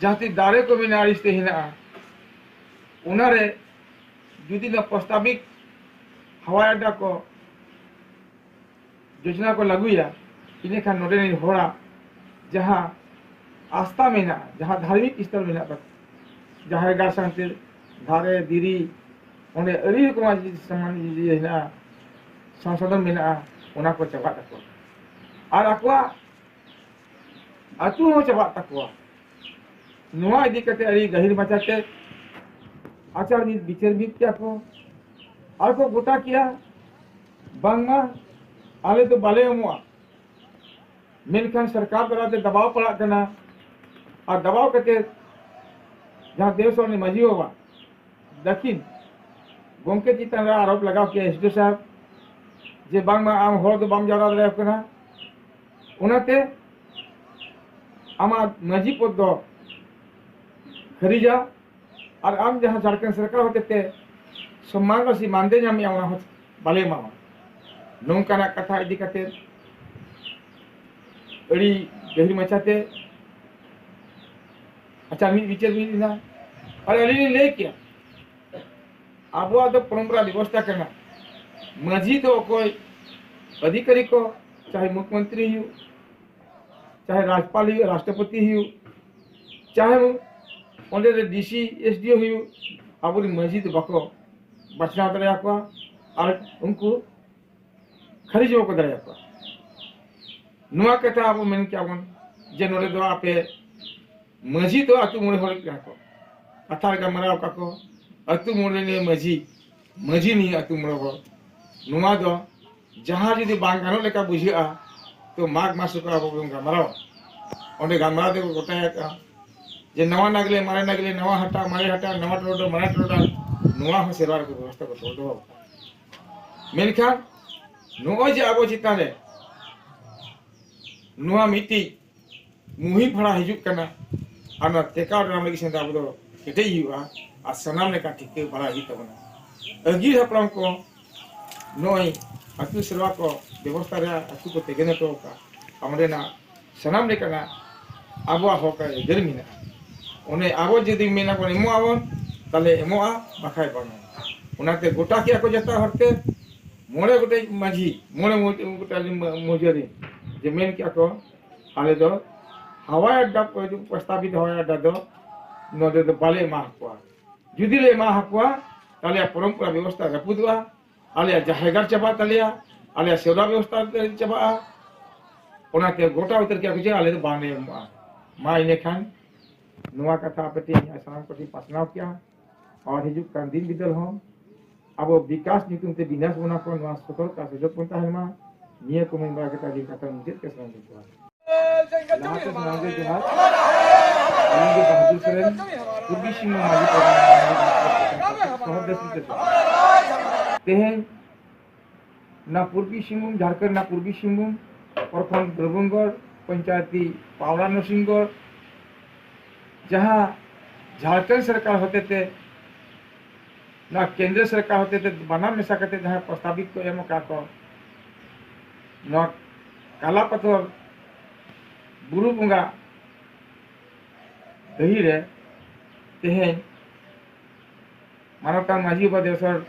ᱡᱟᱦᱟᱸ ᱛᱤᱱ ᱫᱟᱨᱮ ᱠᱚ ᱢᱮᱱᱟᱜᱼᱟ, ᱟᱹᱲᱤᱥ ᱛᱮ ᱦᱮᱱᱟᱜᱼᱟ, ᱚᱱᱟᱨᱮ ᱡᱩᱫᱤ ᱱᱚᱣᱟ ᱯᱨᱚᱥᱛᱟᱵᱤᱠ ᱦᱟᱣᱟᱭ ᱟᱰᱰᱟ ᱠᱚ ᱡᱳᱡᱽᱱᱟ ᱠᱚ ᱞᱟᱹᱜᱩᱭᱟ, ᱤᱱᱟᱹᱠᱷᱟᱱ ᱱᱚᱰᱮ ᱨᱮᱱ ᱦᱚᱲᱟᱜ ᱡᱟᱦᱟᱸ ᱟᱥᱛᱷᱟ ᱢᱮᱱᱟᱜᱼᱟ, ᱡᱟᱦᱟᱸ ᱫᱷᱟᱨᱢᱤᱠ ᱥᱛᱷᱚᱞ ᱢᱮᱱᱟᱜ ᱛᱟᱠᱚᱣᱟ, ᱡᱟᱦᱮᱨ ᱜᱟᱲ ᱥᱟᱶᱛᱮ ᱫᱟᱨᱮ ᱫᱷᱤᱨᱤ, ᱚᱸᱰᱮ ᱟᱹᱰᱤ ᱨᱚᱠᱚᱢᱟᱜ ᱡᱤᱱᱤᱥ ᱥᱟᱢᱟᱱ ᱤᱭᱟᱹ ᱦᱮᱱᱟᱜᱼᱟ, ᱥᱚᱝᱥᱳᱫᱷᱚᱱ ᱢᱮᱱᱟᱜᱼᱟ, ᱚᱱᱟ ᱠᱚ ᱪᱟᱵᱟᱜ ᱛᱟᱠᱚᱣᱟ᱾ ᱟᱨ ᱟᱠᱚᱣᱟᱜ ᱟᱹᱛᱩ ᱦᱚᱸ ᱪᱟᱵᱟᱜ ᱛᱟᱠᱚᱣᱟ᱾ ᱱᱚᱣᱟ ᱤᱫᱤ ᱠᱟᱛᱮ ᱟᱹᱰᱤ ᱜᱟᱹᱦᱤᱨ ᱢᱟᱪᱷᱟᱛᱮ ᱟᱪᱟᱨ ᱢᱤᱫ ᱵᱤᱪᱟᱹᱨ ᱢᱤᱫ ᱠᱮᱜᱼᱟ ᱠᱚ ᱟᱨ ᱠᱚ ᱜᱚᱴᱟ ᱠᱮᱜᱼᱟ, ᱵᱟᱝᱢᱟ ᱟᱞᱮ ᱫᱚ ᱵᱟᱞᱮ ᱮᱢᱚᱜᱼᱟ, ᱢᱮᱱᱠᱷᱟᱱ ᱥᱚᱨᱠᱟᱨ ᱫᱟᱨᱟᱭ ᱛᱮ ᱫᱟᱵᱟᱣ ᱯᱟᱲᱟᱜ ᱠᱟᱱᱟ᱾ ᱟᱨ ᱫᱟᱵᱟᱣ ᱠᱟᱛᱮ ᱡᱟᱦᱟᱸ ᱫᱮᱣᱥᱚᱨ ᱨᱤᱱᱤᱡ ᱢᱟᱹᱡᱷᱤ ᱵᱟᱵᱟ ᱫᱟᱹᱠᱷᱤᱱ ᱜᱚᱢᱠᱮ ᱪᱮᱛᱟᱱ ᱨᱮ ᱟᱨᱳᱯ ᱞᱟᱜᱟᱣ ᱠᱮᱜᱼᱟ ᱮᱥ ᱰᱤ ᱳ ᱥᱟᱦᱮᱵᱽ, ᱡᱮ ᱵᱟᱝᱢᱟ ᱟᱢ ᱦᱚᱲ ᱫᱚ ᱵᱟᱢ ᱡᱟᱣᱨᱟ ᱫᱟᱲᱮᱭᱟᱠᱚ ᱠᱟᱱᱟ, ᱚᱱᱟᱛᱮ ᱟᱢᱟᱜ ᱢᱟᱹᱡᱷᱤ ᱯᱚᱫᱽ ᱫᱚ ᱠᱷᱟᱹᱨᱤᱡᱟ, ᱟᱨ ᱟᱢ ᱡᱟᱦᱟᱸ ᱡᱷᱟᱲᱠᱷᱚᱸᱰ ᱥᱚᱨᱠᱟᱨ ᱦᱚᱛᱮᱛᱮ ᱥᱚᱢᱢᱟᱱ ᱨᱟᱥᱤ ᱢᱟᱱᱫᱮ ᱧᱟᱢᱮᱜᱼᱟ, ᱚᱱᱟ ᱦᱚᱸ ᱵᱟᱞᱮ ᱮᱢᱟᱢᱟ᱾ ᱱᱚᱝᱠᱟᱱᱟᱜ ᱠᱟᱛᱷᱟ ᱤᱫᱤ ᱠᱟᱛᱮ ᱟᱹᱰᱤ ᱜᱟᱹᱦᱤᱨ ᱢᱟᱪᱷᱟᱛᱮ ᱟᱪᱟᱨ ᱢᱤᱫ ᱵᱤᱪᱟᱹᱨ ᱢᱤᱫ ᱮᱱᱟ᱾ ᱟᱨ ᱟᱹᱞᱤᱧ ᱞᱤᱧ ᱞᱟᱹᱭ ᱠᱮᱭᱟ, ᱟᱵᱚᱣᱟᱜ ᱫᱚ ᱯᱚᱨᱚᱢᱯᱚᱨᱟ ᱵᱮᱵᱚᱥᱛᱷᱟ ᱠᱟᱱᱟ, ᱢᱟᱹᱡᱷᱤ ᱫᱚ ᱚᱠᱚᱭ ᱚᱫᱷᱤᱠᱟᱨᱤ ᱠᱚ, ᱪᱟᱦᱮ ᱢᱩᱠᱷᱭᱚᱢᱚᱱᱛᱨᱤ ᱦᱩᱭᱩᱜ, ᱪᱟᱦᱮ ᱨᱟᱡᱽᱯᱟᱞ ᱦᱩᱭᱩᱜ, ᱨᱟᱥᱴᱨᱚᱯᱚᱛᱤ ᱦᱩᱭᱩᱜ, ᱪᱟᱦᱮ ᱚᱸᱰᱮ ᱨᱮ ᱰᱤ ᱥᱤ, ᱮᱥ ᱰᱤ ᱳ ᱦᱩᱭᱩᱜ, ᱟᱵᱚᱨᱮᱱ ᱢᱟᱹᱡᱷᱤ ᱫᱚ ᱵᱟᱠᱚ ᱵᱟᱪᱷᱱᱟᱣ ᱫᱟᱲᱮᱭᱟᱠᱚᱣᱟ᱾ ᱟᱨ ᱩᱱᱠᱩ ᱠᱷᱟᱹᱨᱤᱡ ᱦᱚᱸ ᱵᱟᱠᱚ ᱫᱟᱲᱮᱭᱟᱠᱚᱣᱟ᱾ ᱱᱚᱣᱟ ᱠᱟᱛᱷᱟ ᱟᱵᱚ ᱢᱮᱱ ᱠᱮᱭᱟ ᱵᱚᱱ ᱡᱮ ᱱᱚᱰᱮ ᱫᱚ ᱟᱯᱮ ᱢᱟᱹᱡᱷᱤ ᱫᱚ ᱟᱹᱛᱩ ᱢᱚᱬᱮ ᱦᱚᱲ ᱠᱟᱱᱟ ᱠᱚ, ᱠᱟᱛᱷᱟ ᱨᱮ ᱜᱟᱞᱢᱟᱨᱟᱣ ᱟᱠᱟᱫ ᱠᱚ, ᱟᱹᱛᱩ ᱢᱚᱬᱮ ᱱᱤᱭᱟᱹ ᱢᱟᱹᱡᱷᱤ, ᱢᱟᱹᱡᱷᱤ ᱱᱤᱭᱟᱹ ᱟᱹᱛᱩ ᱢᱚᱬᱮ ᱦᱚᱲ᱾ ᱱᱚᱣᱟ ᱫᱚ ᱡᱟᱦᱟᱸ ᱡᱩᱫᱤ ᱵᱟᱝ ᱜᱟᱱᱚᱜ ᱞᱮᱠᱟ ᱵᱩᱡᱷᱟᱹᱜᱼᱟ, ᱛᱚ ᱢᱟᱜᱽ ᱢᱟᱥ ᱨᱮᱠᱚ ᱟᱵᱚ ᱵᱚᱱ ᱜᱟᱞᱢᱟᱨᱟᱣᱟ᱾ ᱚᱸᱰᱮ ᱜᱟᱞᱢᱟᱨᱟᱣ ᱛᱮᱠᱚ ᱜᱚᱴᱟᱭ ᱟᱠᱟᱫᱼᱟ ᱡᱮ ᱱᱟᱣᱟ ᱱᱟᱜᱽᱞᱮ, ᱢᱟᱨᱮ ᱱᱟᱜᱽᱞᱮ, ᱱᱟᱣᱟ ᱦᱟᱴᱟᱜ, ᱢᱟᱨᱮ ᱦᱟᱴᱟᱜ, ᱱᱟᱣᱟ ᱴᱚᱨᱚᱰᱟᱝ, ᱢᱟᱨᱮ ᱴᱚᱨᱚᱰᱟᱝ, ᱱᱚᱣᱟ ᱦᱚᱸ ᱥᱮᱨᱣᱟ ᱨᱮᱠᱚ ᱵᱮᱵᱚᱥᱛᱷᱟ ᱠᱚ ᱛᱚᱞ ᱫᱚᱦᱚ ᱟᱠᱟᱫᱼᱟ᱾ ᱢᱮᱱᱠᱷᱟᱱ ᱱᱚᱜᱼᱚᱭ ᱡᱮ ᱟᱵᱚ ᱪᱮᱛᱟᱱ ᱨᱮ ᱱᱚᱣᱟ ᱢᱤᱫᱴᱤᱡ ᱢᱩᱦᱤᱢ ᱯᱷᱟᱲᱟ ᱦᱤᱡᱩᱜ ᱠᱟᱱᱟ, ᱟᱨ ᱱᱚᱣᱟ ᱴᱮᱠᱟᱣ ᱫᱟᱨᱟᱢ ᱞᱟᱹᱜᱤᱫ ᱥᱮᱱ ᱟᱵᱚ ᱫᱚ ᱠᱮᱴᱮᱡ ᱦᱩᱭᱩᱜᱼᱟ᱾ ᱟᱨ ᱥᱟᱱᱟᱢ ᱞᱮᱠᱟ ᱴᱷᱤᱠᱟᱹ ᱵᱟᱲᱟᱭ ᱦᱩᱭᱩᱜ ᱛᱟᱵᱚᱱᱟ᱾ ᱟᱹᱜᱤᱞ ᱦᱟᱯᱲᱟᱢ ᱠᱚ ᱱᱚᱜᱼᱚᱭ ᱟᱹᱛᱩ ᱥᱮᱨᱣᱟ ᱠᱚ ᱵᱮᱵᱚᱥᱛᱷᱟ ᱨᱮᱭᱟᱜ ᱟᱹᱛᱩ ᱠᱚ ᱛᱮᱜᱮᱱ ᱦᱚᱴᱚ ᱟᱠᱟᱫ, ᱚᱸᱰᱮᱱᱟᱜ ᱥᱟᱱᱟᱢ ᱞᱮᱠᱟᱱᱟᱜ ᱟᱵᱚᱣᱟᱜ ᱦᱚᱠ ᱟᱹᱭᱫᱟᱹᱨ ᱢᱮᱱᱟᱜᱼᱟ᱾ ᱚᱱᱮ ᱟᱵᱚ ᱡᱩᱫᱤ ᱢᱮᱱᱟ ᱵᱚᱱ ᱮᱢᱚᱜ ᱟᱵᱚᱱ, ᱛᱟᱦᱞᱮ ᱮᱢᱚᱜᱼᱟ, ᱵᱟᱠᱷᱟᱡ ᱵᱟᱝᱟ᱾ ᱚᱱᱟᱛᱮ ᱜᱚᱴᱟ ᱠᱮᱜᱼᱟ ᱠᱚ ᱡᱚᱛᱚ ᱦᱚᱲᱛᱮ, ᱢᱚᱬᱮ ᱜᱚᱴᱮᱡ ᱢᱟᱹᱡᱷᱤ, ᱢᱚᱬᱮ ᱢᱚ-, ᱜᱚᱴᱮᱡ ᱢᱟᱹᱡᱷᱤ ᱡᱮ ᱢᱮᱱ ᱠᱮᱜᱼᱟ ᱠᱚ, ᱟᱞᱮ ᱫᱚ ᱦᱟᱣᱟᱭ ᱟᱰᱰᱟ, ᱯᱨᱚᱥᱛᱟᱵᱤᱛ ᱦᱟᱣᱟᱭ ᱟᱰᱰᱟ ᱫᱚ ᱱᱚᱰᱮ ᱫᱚ ᱵᱟᱞᱮ ᱮᱢᱟ ᱠᱚᱣᱟ᱾ ᱡᱩᱫᱤ ᱞᱮ ᱮᱢᱟ ᱠᱚᱣᱟ, ᱛᱟᱦᱞᱮ ᱯᱚᱨᱚᱢᱯᱚᱨᱟ ᱵᱮᱵᱚᱥᱛᱷᱟ ᱨᱟᱹᱯᱩᱫᱚᱜᱼᱟ, ᱟᱞᱮᱭᱟᱜ ᱡᱟᱦᱮᱨ ᱜᱟᱲ ᱪᱟᱵᱟᱜ ᱛᱟᱞᱮᱭᱟ, ᱟᱞᱮᱭᱟᱜ ᱥᱮᱣᱨᱟ ᱵᱮᱵᱚᱥᱛᱷᱟ ᱪᱟᱵᱟᱜᱼᱟ᱾ ᱚᱱᱟᱛᱮ ᱜᱚᱴᱟ ᱩᱛᱟᱹᱨ ᱠᱮᱜᱼᱟ ᱠᱚ ᱡᱮ ᱟᱞᱮ ᱫᱚ ᱵᱟᱝᱞᱮ ᱮᱢᱚᱜᱼᱟ᱾ ᱢᱟ ᱤᱱᱟᱹᱠᱷᱟᱱ ᱱᱚᱣᱟ ᱠᱟᱛᱷᱟ ᱟᱯᱮ ᱴᱷᱮᱱ ᱥᱟᱱᱟᱢ ᱠᱚᱴᱷᱮᱱ ᱯᱟᱥᱱᱟᱣ ᱠᱮᱜᱼᱟ᱾ ᱟᱨ ᱦᱤᱡᱩᱜ ᱠᱟᱱ ᱫᱤᱱ ᱵᱤᱫᱟᱹᱞ ᱦᱚᱸ ᱟᱵᱚ ᱵᱤᱠᱟᱥ ᱧᱩᱛᱩᱢ ᱛᱮ ᱵᱤᱱᱟᱥ ᱵᱚᱱᱟ ᱠᱚ, ᱱᱚᱣᱟ ᱥᱚᱛᱚᱨᱠ ᱟᱨ ᱥᱚᱡᱚᱜ ᱵᱚᱱ ᱛᱟᱦᱮᱱ ᱢᱟ᱾ ᱱᱤᱭᱟᱹ ᱠᱚ ᱢᱮᱱ ᱵᱟᱲᱟ ᱠᱟᱛᱮ ᱟᱹᱞᱤᱧ ᱠᱟᱛᱷᱟ ᱢᱩᱪᱟᱹᱫ ᱠᱮᱫ ᱥᱟᱱᱟᱢ ᱠᱚ ᱡᱚᱦᱟᱨ᱾ ᱞᱟᱦᱟᱛᱮ ᱥᱟᱱᱟᱢ ᱜᱮ ᱡᱚᱦᱟᱨ᱾ ᱟᱹᱞᱤᱧ ᱜᱮ ᱵᱟᱦᱟᱫᱩᱨ ᱥᱚᱨᱮᱱ, ᱯᱩᱨᱵᱤ ᱥᱤᱝᱵᱷᱩᱢ ᱢᱟᱹᱡᱷᱤ ᱯᱟᱨᱜᱟᱱᱟ ᱥᱚᱦᱚᱨ ᱫᱮᱥ ᱛᱮ᱾ ᱛᱮᱦᱮᱧ ᱱᱚᱣᱟ ᱯᱩᱨᱵᱤ ᱥᱤᱝᱵᱷᱩᱢ, ᱡᱷᱟᱲᱠᱷᱚᱸᱰ ᱨᱮᱱᱟᱜ ᱯᱩᱨᱵᱤ ᱥᱤᱝᱵᱷᱩᱢ, ᱯᱨᱚᱠᱷᱚᱸᱰ ᱫᱨᱚᱵᱚᱝᱜᱚᱲ, ᱯᱚᱧᱪᱟᱭᱮᱛᱤ ᱯᱟᱣᱲᱟ ᱱᱚᱨᱥᱤᱝᱜᱚᱲ, ᱡᱟᱦᱟᱸ ᱡᱷᱟᱲᱠᱷᱚᱸᱰ ᱥᱚᱨᱠᱟᱨ ᱦᱚᱛᱮᱛᱮ, ᱱᱚᱣᱟ ᱠᱮᱱᱫᱨᱚ ᱥᱚᱨᱠᱟᱨ ᱦᱚᱛᱮᱛᱮ ᱵᱟᱱᱟᱨ ᱢᱮᱥᱟ ᱠᱟᱛᱮ ᱡᱟᱦᱟᱸ ᱯᱨᱚᱥᱛᱟᱵᱤᱛ ᱠᱚ ᱮᱢ ᱟᱠᱟᱫ ᱠᱚ, ᱱᱚᱣᱟ ᱠᱟᱞᱟᱯᱟᱛᱷᱚᱨ ᱵᱩᱨᱩ ᱵᱚᱸᱜᱟ ᱰᱟᱹᱦᱤ ᱨᱮ ᱛᱮᱦᱮᱧ ᱢᱟᱱᱚᱛᱟᱱ ᱢᱟᱹᱡᱷᱤ ᱵᱟᱵᱟ ᱫᱮᱣᱥᱚᱨ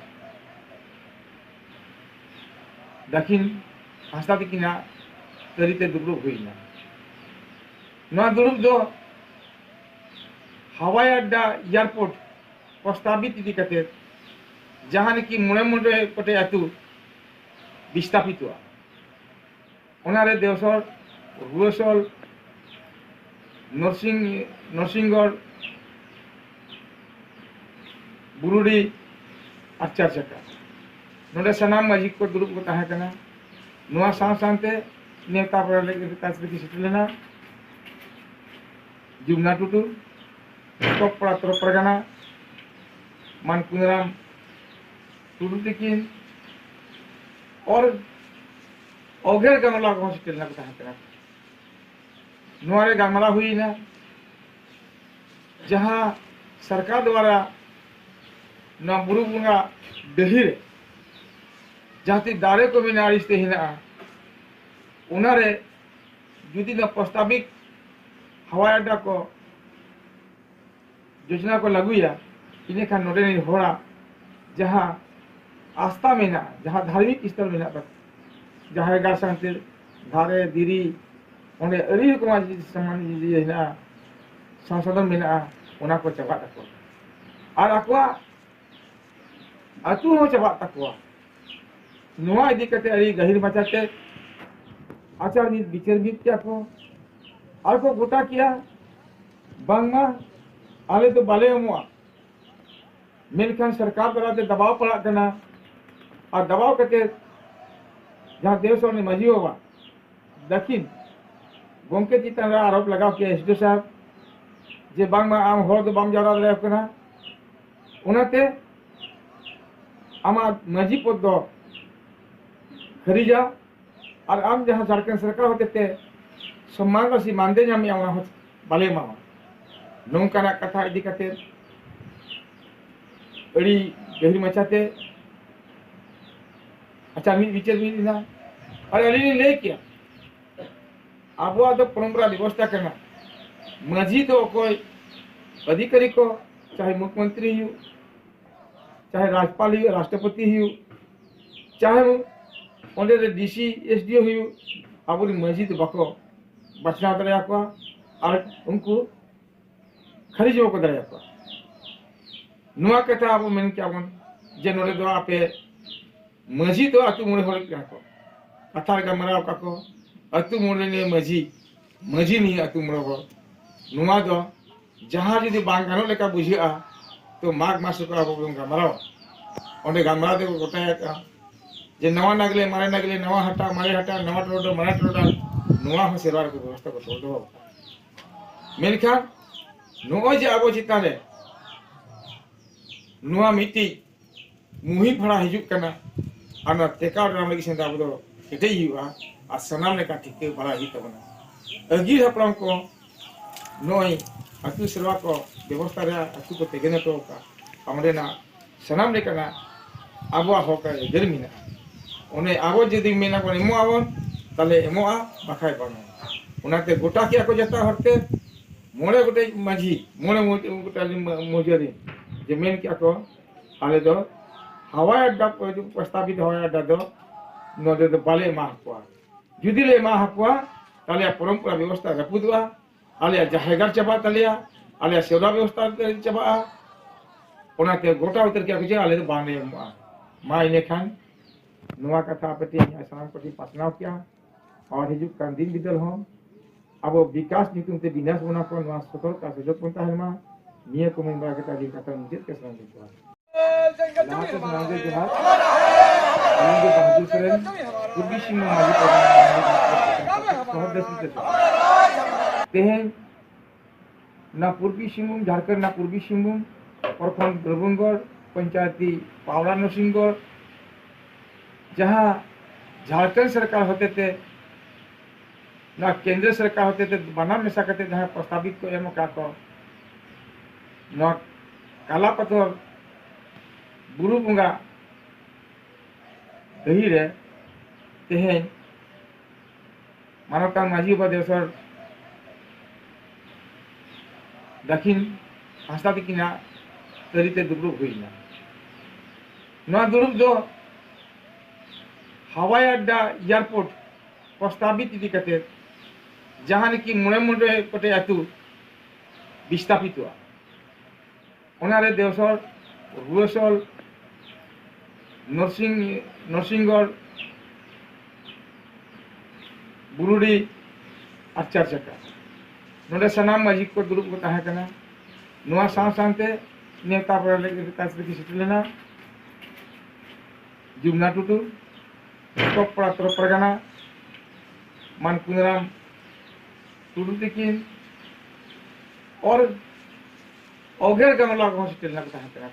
ᱫᱟᱹᱠᱷᱤᱱ ᱦᱟᱸᱥᱫᱟ ᱛᱤᱠᱤᱱᱟᱜ ᱛᱟᱹᱨᱤᱛᱮ ᱫᱩᱯᱲᱩᱵ ᱦᱩᱭ ᱮᱱᱟ᱾ ᱱᱚᱣᱟ ᱫᱩᱲᱩᱵ ᱫᱚ ᱦᱟᱣᱟᱭ ᱟᱰᱰᱟ, ᱮᱭᱟᱨᱯᱳᱨᱴ ᱯᱨᱚᱥᱛᱟᱵᱤᱛ ᱤᱫᱤ ᱠᱟᱛᱮ, ᱡᱟᱦᱟᱸ ᱱᱟᱠᱤ ᱢᱚᱬᱮ ᱢᱚᱬᱮ ᱜᱚᱴᱮᱡ ᱟᱹᱛᱩ ᱵᱤᱥᱛᱟᱯᱤᱛᱚᱜᱼᱟ, ᱚᱱᱟᱨᱮ ᱫᱮᱣᱥᱚᱨ, ᱨᱩᱣᱟᱹᱥᱚᱞ, ᱱᱚᱨᱥᱤᱝ, ᱱᱚᱨᱥᱤᱝᱜᱚᱲ, ᱵᱩᱨᱩᱰᱤ ᱟᱨ ᱪᱟᱨᱪᱟᱠᱟ, ᱱᱚᱰᱮ ᱥᱟᱱᱟᱢ ᱢᱟᱹᱡᱷᱤ ᱠᱚ ᱫᱩᱲᱩᱵ ᱠᱚ ᱛᱟᱦᱮᱸ ᱠᱟᱱᱟ᱾ ᱱᱚᱣᱟ ᱥᱟᱶ ᱥᱟᱶᱛᱮ ᱱᱮᱣᱛᱟ ᱯᱮᱲᱟ ᱞᱟᱹᱜᱤᱫ ᱛᱮ ᱥᱮᱴᱮᱨ ᱞᱮᱱᱟ ᱡᱩᱢᱱᱟ ᱴᱩᱰᱩ, ᱛᱚᱯ ᱯᱟᱲᱟ ᱛᱚᱨᱚᱯ ᱯᱟᱨᱜᱟᱱᱟ, ᱢᱟᱱ ᱠᱩᱱᱟᱨᱟᱢ ᱴᱩᱰᱩ ᱛᱤᱠᱤᱱ, ᱚᱨ ᱚᱜᱮᱨ ᱜᱟᱢᱞᱟ ᱠᱚᱦᱚᱸ ᱥᱮᱴᱮᱨ ᱞᱮᱱᱟ ᱠᱚ ᱛᱟᱦᱮᱸ ᱠᱟᱱᱟ᱾ ᱱᱚᱣᱟ ᱨᱮ ᱜᱟᱞᱢᱟᱨᱟᱣ ᱦᱩᱭ ᱮᱱᱟ, ᱡᱟᱦᱟᱸ ᱥᱚᱨᱠᱟᱨ ᱫᱣᱟᱨᱟ ᱱᱚᱣᱟ ᱵᱩᱨᱩ ᱵᱚᱸᱜᱟ ᱰᱟᱹᱦᱤ ᱨᱮ ᱡᱟᱦᱟᱸ ᱛᱤᱱᱟᱹᱜ ᱫᱟᱨᱮ ᱠᱚ ᱢᱮᱱᱟᱜᱼᱟ, ᱟᱹᱲᱤᱥ ᱛᱮ ᱦᱮᱱᱟᱜᱼᱟ, ᱚᱱᱟᱨᱮ ᱡᱩᱫᱤ ᱱᱚᱣᱟ ᱯᱨᱚᱥᱛᱟᱵᱤᱠ ᱦᱟᱣᱟᱭ ᱟᱰᱰᱟ ᱠᱚ ᱡᱳᱡᱚᱱᱟ ᱠᱚ ᱞᱟᱹᱜᱩᱭᱟ, ᱤᱱᱟᱹᱠᱷᱟᱱ ᱱᱚᱰᱮ ᱨᱮᱱ ᱦᱚᱲᱟᱜ ᱡᱟᱦᱟᱸ ᱟᱥᱛᱷᱟ ᱢᱮᱱᱟᱜᱼᱟ, ᱡᱟᱦᱟᱸ ᱫᱷᱟᱨᱢᱤᱠ ᱥᱛᱷᱚᱞ ᱢᱮᱱᱟᱜ ᱛᱟᱠᱚᱣᱟ, ᱡᱟᱦᱮᱨ ᱜᱟᱲ ᱥᱟᱶᱛᱮ ᱫᱟᱨᱮ ᱫᱷᱤᱨᱤ, ᱚᱸᱰᱮ ᱟᱹᱰᱤ ᱨᱚᱠᱚᱢᱟᱜ ᱡᱤᱱᱤᱥ ᱥᱟᱢᱟᱱ ᱡᱤᱱᱤᱥ ᱦᱮᱱᱟᱜᱼᱟ, ᱥᱚᱝᱥᱳᱫᱷᱚᱱ ᱢᱮᱱᱟᱜᱼᱟ, ᱚᱱᱟ ᱠᱚ ᱪᱟᱵᱟᱜ ᱛᱟᱠᱚᱣᱟ᱾ ᱟᱨ ᱟᱠᱚᱣᱟᱜ ᱟᱹᱛᱩ ᱦᱚᱸ ᱪᱟᱵᱟᱜ ᱛᱟᱠᱚᱣᱟ᱾ ᱱᱚᱣᱟ ᱤᱫᱤ ᱠᱟᱛᱮ ᱟᱹᱰᱤ ᱜᱟᱹᱦᱤᱨ ᱢᱟᱪᱷᱟᱛᱮ ᱟᱪᱟᱨ ᱢᱤᱫ ᱵᱤᱪᱟᱹᱨ ᱢᱤᱫ ᱠᱮᱜᱼᱟ ᱠᱚ᱾ ᱟᱨ ᱠᱚ ᱜᱚᱴᱟ ᱠᱮᱜᱼᱟ, ᱵᱟᱝᱢᱟ ᱟᱞᱮ ᱫᱚ ᱵᱟᱞᱮ ᱮᱢᱚᱜᱼᱟ, ᱢᱮᱱᱠᱷᱟᱱ ᱥᱚᱨᱠᱟᱨ ᱫᱟᱨᱟᱭ ᱛᱮ ᱫᱟᱵᱟᱣ ᱯᱟᱲᱟᱜ ᱠᱟᱱᱟ᱾ ᱟᱨ ᱫᱟᱵᱟᱣ ᱠᱟᱛᱮ ᱡᱟᱦᱟᱸ ᱫᱮᱣᱥᱚᱨ ᱨᱤᱱᱤᱡ ᱢᱟᱹᱡᱷᱤ ᱵᱟᱵᱟ ᱫᱟᱹᱠᱷᱤᱱ ᱜᱚᱢᱠᱮ ᱪᱮᱛᱟᱱ ᱨᱮ ᱟᱨᱳᱯ ᱞᱟᱜᱟᱣ ᱠᱮᱜᱼᱟ ᱮᱥ ᱰᱤ ᱳ ᱥᱟᱦᱮᱵᱽ, ᱡᱮ ᱵᱟᱝᱢᱟ ᱟᱢ ᱦᱚᱲ ᱫᱚ ᱵᱟᱢ ᱡᱟᱣᱨᱟ ᱫᱟᱲᱮᱭᱟᱠᱚ ᱠᱟᱱᱟ, ᱚᱱᱟᱛᱮ ᱟᱢᱟᱜ ᱢᱟᱹᱡᱷᱤ ᱯᱚᱫᱽ ᱫᱚ ᱠᱷᱟᱹᱨᱤᱡᱟ᱾ ᱟᱨ ᱟᱢ ᱡᱟᱦᱟᱸ ᱡᱷᱟᱲᱠᱷᱚᱸᱰ ᱥᱚᱨᱠᱟᱨ ᱦᱚᱛᱮᱛᱮ ᱥᱚᱢᱢᱟᱱ ᱨᱟᱥᱤ ᱢᱟᱱᱫᱮ ᱧᱟᱢᱮᱜᱼᱟ, ᱚᱱᱟ ᱦᱚᱸ ᱵᱟᱞᱮ ᱮᱢᱟᱢᱟ᱾ ᱱᱚᱝᱠᱟᱱᱟᱜ ᱠᱟᱛᱷᱟ ᱤᱫᱤ ᱠᱟᱛᱮ ᱟᱹᱰᱤ ᱜᱟᱹᱦᱤᱨ ᱢᱟᱪᱷᱟᱛᱮ ᱟᱪᱟᱨ ᱢᱤᱫ ᱵᱤᱪᱟᱹᱨ ᱢᱤᱫ ᱮᱱᱟ᱾ ᱟᱨ ᱟᱹᱞᱤᱧ ᱞᱤᱧ ᱞᱟᱹᱭ ᱠᱮᱭᱟ, ᱟᱵᱚᱣᱟᱜ ᱫᱚ ᱯᱚᱨᱚᱢᱯᱚᱨᱟ ᱵᱮᱵᱚᱥᱛᱷᱟ ᱠᱟᱱᱟ, ᱢᱟᱹᱡᱷᱤ ᱫᱚ ᱚᱠᱚᱭ ᱚᱫᱷᱤᱠᱟᱨᱤ ᱠᱚ, ᱪᱟᱦᱮ ᱢᱩᱠᱷᱭᱚᱢᱚᱱᱛᱨᱤ ᱦᱩᱭᱩᱜ, ᱪᱟᱦᱮ ᱨᱟᱡᱽᱯᱟᱞ ᱦᱩᱭᱩᱜ, ᱨᱟᱥᱴᱨᱚᱯᱚᱛᱤ ᱦᱩᱭᱩᱜ, ᱪᱟᱦᱮ ᱚᱸᱰᱮ ᱨᱮ ᱰᱤ ᱥᱤ, ᱮᱥ ᱰᱤ ᱳ ᱦᱩᱭᱩᱜ, ᱟᱵᱚᱨᱮᱱ ᱢᱟᱹᱡᱷᱤ ᱫᱚ ᱵᱟᱠᱚ ᱵᱟᱪᱷᱱᱟᱣ ᱫᱟᱲᱮᱭᱟᱠᱚᱣᱟ ᱟᱨ ᱩᱱᱠᱩ ᱠᱷᱟᱹᱨᱤᱡ ᱦᱚᱸ ᱵᱟᱠᱚ ᱫᱟᱲᱮᱭᱟᱠᱚᱣᱟ᱾ ᱱᱚᱣᱟ ᱠᱟᱛᱷᱟ ᱟᱵᱚ ᱢᱮᱱ ᱠᱮᱜᱼᱟ ᱵᱚᱱ ᱡᱮ ᱱᱚᱰᱮ ᱫᱚ ᱟᱯᱮ ᱢᱟᱹᱡᱷᱤ ᱫᱚ ᱟᱹᱛᱩ ᱢᱚᱬᱮ ᱦᱚᱲ ᱠᱟᱱᱟ ᱠᱚ, ᱠᱟᱛᱷᱟ ᱨᱮ ᱜᱟᱞᱢᱟᱨᱟᱣ ᱟᱠᱟᱫ ᱠᱚ, ᱟᱹᱛᱩ ᱢᱚᱬᱮ ᱱᱤᱭᱮ ᱢᱟᱹᱡᱷᱤ, ᱢᱟᱹᱡᱷᱤ ᱱᱤᱭᱮ ᱟᱹᱛᱩ ᱢᱚᱬᱮ ᱦᱚᱲ᱾ ᱱᱚᱣᱟ ᱫᱚ ᱡᱟᱦᱟᱸ ᱡᱩᱫᱤ ᱵᱟᱝ ᱜᱟᱱᱚᱜ ᱞᱮᱠᱟ ᱵᱩᱡᱷᱟᱹᱜᱼᱟ, ᱛᱚ ᱢᱟᱜᱽ ᱢᱟᱥ ᱨᱮᱠᱚ ᱟᱵᱚ ᱵᱚᱱ ᱜᱟᱞᱢᱟᱨᱟᱣᱟ᱾ ᱚᱸᱰᱮ ᱜᱟᱞᱢᱟᱨᱟᱣ ᱛᱮᱠᱚ ᱜᱚᱴᱟᱭ ᱟᱠᱟᱫᱼᱟ ᱡᱮ ᱱᱟᱣᱟ ᱱᱟᱜᱽᱞᱮ, ᱢᱟᱨᱮ ᱱᱟᱜᱽᱞᱮ, ᱱᱟᱣᱟ ᱦᱟᱴᱟᱜ, ᱢᱟᱨᱮ ᱦᱟᱴᱟᱜ, ᱱᱟᱣᱟ ᱴᱚᱨᱚᱰᱟᱝ, ᱢᱟᱨᱮ ᱴᱚᱨᱚᱰᱟᱝ, ᱱᱚᱣᱟ ᱦᱚᱸ ᱥᱮᱨᱣᱟ ᱨᱮᱠᱚ ᱵᱮᱵᱚᱥᱛᱷᱟ ᱠᱚ ᱛᱚᱞ ᱫᱚᱦᱚ ᱟᱠᱟᱫᱼᱟ᱾ ᱢᱮᱱᱠᱷᱟᱱ ᱱᱚᱜᱼᱚᱭ ᱡᱮ ᱟᱵᱚ ᱪᱮᱛᱟᱱ ᱨᱮ ᱱᱚᱣᱟ ᱢᱤᱫᱴᱤᱡ ᱢᱩᱦᱤᱢ ᱯᱷᱟᱲᱟ ᱦᱤᱡᱩᱜ ᱠᱟᱱᱟ, ᱟᱨ ᱚᱱᱟ ᱴᱮᱠᱟᱣ ᱫᱟᱨᱟᱢ ᱞᱟᱹᱜᱤᱫ ᱥᱮᱱ ᱟᱵᱚ ᱫᱚ ᱠᱮᱴᱮᱡ ᱦᱩᱭᱩᱜᱼᱟ ᱟᱨ ᱥᱟᱱᱟᱢ ᱞᱮᱠᱟ ᱴᱷᱤᱠᱟᱹ ᱵᱟᱲᱟᱭ ᱦᱩᱭᱩᱜ ᱛᱟᱵᱚᱱᱟ᱾ ᱟᱹᱜᱤᱞ ᱦᱟᱯᱲᱟᱢ ᱠᱚ ᱱᱚᱜᱼᱚᱭ ᱟᱹᱛᱩ ᱥᱮᱨᱣᱟ ᱠᱚ ᱵᱮᱵᱚᱥᱛᱷᱟ ᱨᱮᱭᱟᱜ ᱟᱹᱛᱩ ᱠᱚ ᱛᱮᱜᱮᱱ ᱦᱚᱴᱚ ᱟᱠᱟᱫ, ᱚᱸᱰᱮᱱᱟᱜ ᱥᱟᱱᱟᱢ ᱞᱮᱠᱟᱱᱟᱜ ᱟᱵᱚᱣᱟᱜ ᱦᱚᱠ ᱟᱹᱭᱫᱟᱹᱨ ᱢᱮᱱᱟᱜᱼᱟ᱾ ᱚᱱᱮ ᱟᱵᱚ ᱡᱩᱫᱤ ᱢᱮᱱᱟ ᱵᱚᱱ ᱮᱢᱚᱜ ᱟᱵᱚᱱ, ᱛᱟᱦᱞᱮ ᱮᱢᱚᱜᱼᱟ, ᱵᱟᱠᱷᱟᱡ ᱵᱟᱝᱟ᱾ ᱚᱱᱟᱛᱮ ᱜᱚᱴᱟ ᱠᱮᱜᱼᱟ ᱠᱚ ᱡᱚᱛᱚ ᱦᱚᱲᱛᱮ, ᱢᱚᱬᱮ ᱜᱚᱴᱮᱡ ᱢᱟᱹᱡᱷᱤ, ᱢᱚᱬᱮ ᱢᱚ-, ᱜᱚᱴᱮᱡ ᱢᱟᱹᱡᱷᱤ ᱟᱹᱨᱤ ᱡᱮ ᱢᱮᱱ ᱠᱮᱜᱼᱟ ᱠᱚ, ᱟᱞᱮ ᱫᱚ ᱦᱟᱣᱟᱭ ᱟᱰᱰᱟ, ᱯᱨᱚᱥᱛᱟᱵᱤᱛ ᱦᱟᱣᱟᱭ ᱟᱰᱰᱟ ᱫᱚ ᱱᱚᱰᱮ ᱫᱚ ᱵᱟᱞᱮ ᱮᱢᱟ ᱦᱟᱠᱚᱣᱟ᱾ ᱡᱩᱫᱤ ᱞᱮ ᱮᱢᱟ ᱦᱟᱠᱚᱣᱟ, ᱛᱟᱦᱞᱮ ᱯᱚᱨᱚᱢᱯᱚᱨᱟ ᱵᱮᱵᱚᱥᱛᱷᱟ ᱨᱟᱹᱯᱩᱫᱚᱜᱼᱟ, ᱟᱞᱮᱭᱟᱜ ᱡᱟᱦᱮᱨ ᱜᱟᱲ ᱪᱟᱵᱟᱜ ᱛᱟᱞᱮᱭᱟ, ᱟᱞᱮᱭᱟᱜ ᱥᱮᱣᱨᱟ ᱵᱮᱵᱚᱥᱛᱷᱟ ᱪᱟᱵᱟᱜᱼᱟ᱾ ᱚᱱᱟᱛᱮ ᱜᱚᱴᱟ ᱩᱛᱟᱹᱨ ᱠᱮᱜᱼᱟ ᱠᱚ ᱡᱮ ᱟᱞᱮ ᱫᱚ ᱵᱟᱝᱞᱮ ᱮᱢᱚᱜᱼᱟ᱾ ᱢᱟ ᱤᱱᱟᱹᱠᱷᱟᱱ ᱱᱚᱣᱟ ᱠᱟᱛᱷᱟ ᱟᱯᱮ ᱴᱷᱮᱱ ᱥᱟᱱᱟᱢ ᱠᱚᱴᱷᱮᱱ ᱯᱟᱥᱱᱟᱣ ᱠᱮᱜᱼᱟ᱾ ᱟᱨ ᱦᱤᱡᱩᱜ ᱠᱟᱱ ᱫᱤᱱ ᱵᱤᱫᱟᱹᱞ ᱦᱚᱸ ᱟᱵᱚ ᱵᱤᱠᱟᱥ ᱧᱩᱛᱩᱢ ᱛᱮ ᱵᱤᱱᱟᱥ ᱵᱚᱱᱟ ᱠᱚ, ᱱᱚᱣᱟ ᱥᱚᱛᱚᱨᱠ ᱟᱨ ᱥᱚᱡᱚᱜ ᱵᱚᱱ ᱛᱟᱦᱮᱱ ᱢᱟ᱾ ᱱᱤᱭᱟᱹ ᱠᱚ ᱢᱮᱱ ᱵᱟᱲᱟ ᱠᱟᱛᱮ ᱟᱹᱞᱤᱧ ᱠᱟᱛᱷᱟ ᱢᱩᱪᱟᱹᱫ ᱠᱮᱫ ᱥᱟᱱᱟᱢ ᱠᱚ ᱡᱚᱦᱟᱨ᱾ ᱞᱟᱦᱟ ᱛᱮ ᱥᱟᱱᱟᱢ ᱜᱮ ᱡᱚᱦᱟᱨ᱾ ᱟᱹᱞᱤᱧ ᱜᱮ ᱵᱟᱦᱟᱫᱩᱨ ᱥᱚᱨᱮᱱ, ᱯᱩᱨᱵᱤ ᱥᱤᱝᱵᱷᱩᱢ ᱢᱟᱹᱡᱷᱤ ᱯᱟᱨᱜᱟᱱᱟ ᱥᱚᱦᱚᱨ ᱫᱮᱥ ᱛᱮ᱾ ᱛᱮᱦᱮᱧ ᱱᱚᱣᱟ ᱯᱩᱨᱵᱤ ᱥᱤᱝᱵᱷᱩᱢ, ᱡᱷᱟᱲᱠᱷᱚᱸᱰ ᱨᱮᱱᱟᱜ ᱯᱩᱨᱵᱤ ᱥᱤᱝᱵᱷᱩᱢ, ᱯᱨᱚᱠᱷᱚᱸᱰ ᱫᱨᱚᱵᱚᱝᱜᱚᱲ, ᱯᱚᱧᱪᱟᱭᱮᱛᱤ ᱯᱟᱣᱲᱟ ᱱᱚᱨᱥᱤᱝᱜᱚᱲ, ᱡᱟᱦᱟᱸ ᱡᱷᱟᱲᱠᱷᱚᱸᱰ ᱥᱚᱨᱠᱟᱨ ᱦᱚᱛᱮᱛᱮ, ᱱᱚᱣᱟ ᱠᱮᱱᱫᱨᱚ ᱥᱚᱨᱠᱟᱨ ᱦᱚᱛᱮᱛᱮ ᱵᱟᱱᱟᱢ ᱢᱮᱥᱟ ᱠᱟᱛᱮ ᱡᱟᱦᱟᱸ ᱯᱨᱚᱥᱛᱟᱵᱤᱛ ᱠᱚ ᱮᱢ ᱟᱠᱟᱫ ᱠᱚ, ᱱᱚᱣᱟ ᱠᱟᱞᱟᱯᱟᱛᱷᱚᱨ ᱵᱩᱨᱩ ᱵᱚᱸᱜᱟ ᱰᱟᱹᱦᱤ ᱨᱮ ᱛᱮᱦᱮᱧ ᱢᱟᱱᱚᱛᱟᱱ ᱢᱟᱹᱡᱷᱤ ᱵᱟᱵᱟ ᱫᱮᱣᱥᱚᱨ ᱫᱟᱹᱠᱷᱤᱱ ᱦᱟᱸᱥᱫᱟ ᱛᱤᱠᱤᱱᱟᱜ ᱛᱟᱹᱨᱤᱛᱮ ᱫᱩᱯᱲᱩᱵ ᱦᱩᱭ ᱮᱱᱟ᱾ ᱱᱚᱣᱟ ᱫᱩᱲᱩᱵ ᱫᱚ ᱦᱟᱣᱟᱭ ᱟᱰᱰᱟ, ᱮᱭᱟᱨᱯᱳᱨᱴ ᱯᱨᱚᱥᱛᱟᱵᱤᱛ ᱤᱫᱤ ᱠᱟᱛᱮ ᱡᱟᱦᱟᱸ ᱱᱟᱠᱤ ᱢᱚᱬᱮ ᱢᱚᱬᱮ ᱜᱚᱴᱮᱡ ᱟᱹᱛᱩ ᱵᱤᱥᱛᱟᱯᱤᱛᱚᱜᱼᱟ, ᱚᱱᱟᱨᱮ ᱫᱮᱣᱥᱚᱞ, ᱨᱩᱣᱟᱹᱥᱚᱞ, ᱱᱚᱨᱥᱤᱝ ᱱᱚᱨᱥᱤᱝᱜᱚᱲ, ᱵᱩᱨᱩᱰᱤ ᱟᱨ ᱪᱟᱨᱪᱟᱠᱟ, ᱱᱚᱰᱮ ᱥᱟᱱᱟᱢ ᱢᱟᱹᱡᱷᱤ ᱠᱚ ᱫᱩᱲᱩᱵ ᱠᱚ ᱛᱟᱦᱮᱸ ᱠᱟᱱᱟ᱾ ᱱᱚᱣᱟ ᱥᱟᱶ ᱥᱟᱶᱛᱮ ᱱᱮᱣᱛᱟ ᱯᱮᱲᱟ ᱞᱟᱹᱜᱤᱫ ᱛᱮ ᱥᱮᱴᱮᱨ ᱞᱮᱱᱟ ᱡᱩᱢᱱᱟ ᱴᱩᱰᱩ, ᱛᱚᱯ ᱯᱟᱲᱟ ᱛᱚᱨᱚᱯ ᱯᱟᱨᱜᱟᱱᱟ ᱢᱟᱱ ᱠᱩᱱᱟᱨᱟᱢ ᱴᱩᱰᱩ ᱛᱤᱠᱤᱱ, ᱚᱨ ᱚᱜᱮᱨ ᱜᱟᱢᱞᱟ ᱠᱚᱦᱚᱸ ᱥᱮᱴᱮᱨ ᱞᱮᱱᱟ ᱠᱚ ᱛᱟᱦᱮᱸ ᱠᱟᱱᱟ᱾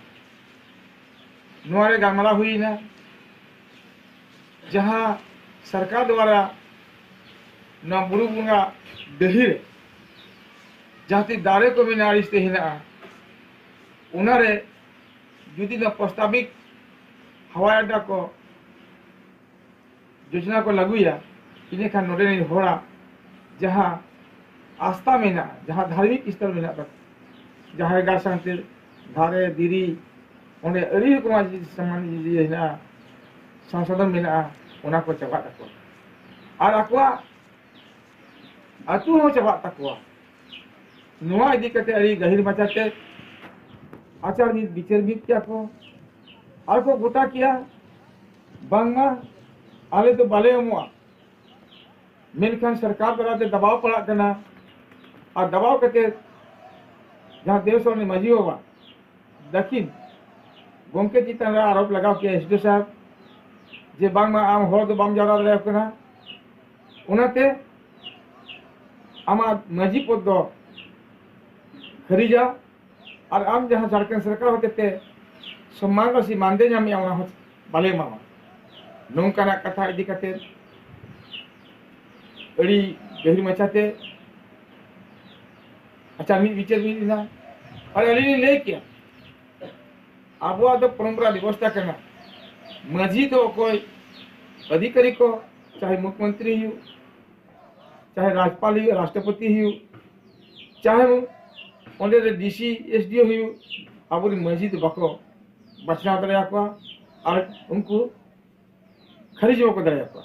ᱱᱚᱣᱟ ᱨᱮ ᱜᱟᱞᱢᱟᱨᱟᱣ ᱦᱩᱭᱱᱟ, ᱡᱟᱦᱟᱸ ᱥᱚᱨᱠᱟᱨ ᱫᱣᱟᱨᱟ ᱱᱚᱣᱟ ᱵᱩᱨᱩ ᱵᱚᱸᱜᱟ ᱰᱟᱹᱦᱤ ᱨᱮ ᱡᱟᱦᱟᱸ ᱛᱤᱱᱟᱹᱜ ᱫᱟᱨᱮ ᱠᱚ ᱢᱮᱱᱟᱜᱼᱟ, ᱟᱹᱲᱤᱥ ᱛᱮ ᱦᱮᱱᱟᱜᱼᱟ, ᱚᱱᱟᱨᱮ ᱡᱩᱫᱤ ᱱᱚᱣᱟ ᱯᱨᱚᱥᱛᱟᱵᱤᱠ ᱦᱟᱣᱟᱭ ᱟᱰᱰᱟ ᱠᱚ ᱡᱳᱡᱚᱱᱟ ᱠᱚ ᱞᱟᱹᱜᱩᱭᱟ, ᱤᱱᱟᱹᱠᱷᱟᱱ ᱱᱚᱰᱮ ᱨᱮᱱ ᱦᱚᱲᱟᱜ ᱡᱟᱦᱟᱸ ᱟᱥᱛᱷᱟ ᱢᱮᱱᱟᱜᱼᱟ, ᱡᱟᱦᱟᱸ ᱫᱷᱟᱨᱢᱤᱠ ᱥᱛᱷᱚᱞ ᱢᱮᱱᱟᱜ ᱛᱟᱠᱚᱣᱟ, ᱡᱟᱦᱮᱨ ᱜᱟᱲ ᱥᱟᱶᱛᱮ ᱫᱟᱨᱮ ᱫᱷᱤᱨᱤ, ᱚᱸᱰᱮ ᱟᱹᱰᱤ ᱨᱚᱠᱚᱢᱟᱜ ᱡᱤᱱᱤᱥ ᱥᱟᱢᱟᱱ ᱤᱭᱟᱹ ᱦᱮᱱᱟᱜᱼᱟ, ᱥᱚᱝᱥᱳᱫᱷᱚᱱ ᱢᱮᱱᱟᱜᱼᱟ, ᱚᱱᱟ ᱠᱚ ᱪᱟᱵᱟᱜ ᱛᱟᱠᱚᱣᱟ᱾ ᱟᱨ ᱟᱠᱚᱣᱟᱜ ᱟᱹᱛᱩ ᱦᱚᱸ ᱪᱟᱵᱟᱜ ᱛᱟᱠᱚᱣᱟ᱾ ᱱᱚᱣᱟ ᱤᱫᱤ ᱠᱟᱛᱮ ᱟᱹᱰᱤ ᱜᱟᱹᱦᱤᱨ ᱢᱟᱪᱷᱟᱛᱮ ᱟᱪᱟᱨ ᱢᱤᱫ ᱵᱤᱪᱟᱹᱨ ᱢᱤᱫ ᱠᱮᱭᱟ ᱠᱚ᱾ ᱟᱨ ᱠᱚ ᱜᱚᱴᱟ ᱠᱮᱭᱟ, ᱵᱟᱝᱢᱟ ᱟᱞᱮ ᱫᱚ ᱵᱟᱞᱮ ᱮᱢᱚᱜᱼᱟ, ᱢᱮᱱᱠᱷᱟᱱ ᱥᱚᱨᱠᱟᱨ ᱫᱟᱨᱟᱭ ᱛᱮ ᱫᱟᱵᱟᱣ ᱯᱟᱲᱟᱜ ᱠᱟᱱᱟ᱾ ᱟᱨ ᱫᱟᱵᱟᱣ ᱠᱟᱛᱮ ᱡᱟᱦᱟᱸ ᱫᱮᱣᱥᱚᱨ ᱨᱤᱱᱤᱡ ᱢᱟᱹᱡᱷᱤ ᱵᱟᱵᱟ ᱫᱟᱹᱠᱷᱤᱱ ᱜᱚᱢᱠᱮ ᱪᱮᱛᱟᱱ ᱨᱮ ᱟᱨᱳᱯ ᱞᱟᱜᱟᱣ ᱠᱮᱜᱼᱟ ᱮᱥ ᱰᱤ ᱳ ᱥᱟᱦᱮᱵᱽ, ᱡᱮ ᱵᱟᱝᱢᱟ ᱟᱢ ᱦᱚᱲ ᱫᱚ ᱵᱟᱢ ᱡᱟᱣᱨᱟ ᱫᱟᱲᱮᱭᱟᱠᱚ ᱠᱟᱱᱟ, ᱚᱱᱟᱛᱮ ᱟᱢᱟᱜ ᱢᱟᱹᱡᱷᱤ ᱯᱚᱫᱽ ᱫᱚ ᱠᱷᱟᱹᱨᱤᱡᱟ, ᱟᱨ ᱟᱢ ᱡᱟᱦᱟᱸ ᱡᱷᱟᱲᱠᱷᱚᱸᱰ ᱥᱚᱨᱠᱟᱨ ᱦᱚᱛᱮᱛᱮ ᱥᱚᱢᱢᱟᱱ ᱨᱟᱥᱤ ᱢᱟᱱᱫᱮ ᱧᱟᱢᱮᱜᱼᱟ, ᱚᱱᱟ ᱦᱚᱸ ᱵᱟᱞᱮ ᱮᱢᱟᱢᱟ᱾ ᱱᱚᱝᱠᱟᱱᱟᱜ ᱠᱟᱛᱷᱟ ᱤᱫᱤ ᱠᱟᱛᱮ ᱟᱹᱰᱤ ᱜᱟᱹᱦᱤᱨ ᱢᱟᱪᱷᱟᱛᱮ ᱟᱪᱪᱷᱟ ᱢᱤᱫ ᱵᱤᱪᱟᱹᱨ ᱢᱤᱫ ᱮᱱᱟ᱾ ᱟᱨ ᱟᱹᱞᱤᱧ ᱞᱤᱧ ᱞᱟᱹᱭ ᱠᱮᱭᱟ, ᱟᱵᱚᱣᱟᱜ ᱫᱚ ᱯᱚᱨᱚᱢᱯᱚᱨᱟ ᱵᱮᱵᱚᱥᱛᱷᱟ ᱠᱟᱱᱟ, ᱢᱟᱹᱡᱷᱤ ᱫᱚ ᱚᱠᱚᱭ ᱚᱫᱷᱤᱠᱟᱨᱤ ᱠᱚ, ᱪᱟᱦᱮ ᱢᱩᱠᱷᱭᱚᱢᱚᱱᱛᱨᱤ ᱦᱩᱭᱩᱜ, ᱪᱟᱦᱮ ᱨᱟᱡᱽᱯᱟᱞ ᱦᱩᱭᱩᱜ, ᱨᱟᱥᱴᱨᱚᱯᱚᱛᱤ ᱦᱩᱭᱩᱜ, ᱪᱟᱦᱮ ᱚᱸᱰᱮ ᱨᱮ ᱰᱤ ᱥᱤ, ᱮᱥ ᱰᱤ ᱳ ᱦᱩᱭᱩᱜ, ᱟᱵᱚᱨᱮᱱ ᱢᱟᱹᱡᱷᱤ ᱫᱚ ᱵᱟᱠᱚ ᱵᱟᱪᱷᱱᱟᱣ ᱫᱟᱲᱮᱭᱟᱠᱚᱣᱟ᱾ ᱟᱨ ᱩᱱᱠᱩ ᱠᱷᱟᱹᱨᱤᱡ ᱵᱟᱠᱚ ᱫᱟᱲᱮᱭᱟᱠᱚᱣᱟ᱾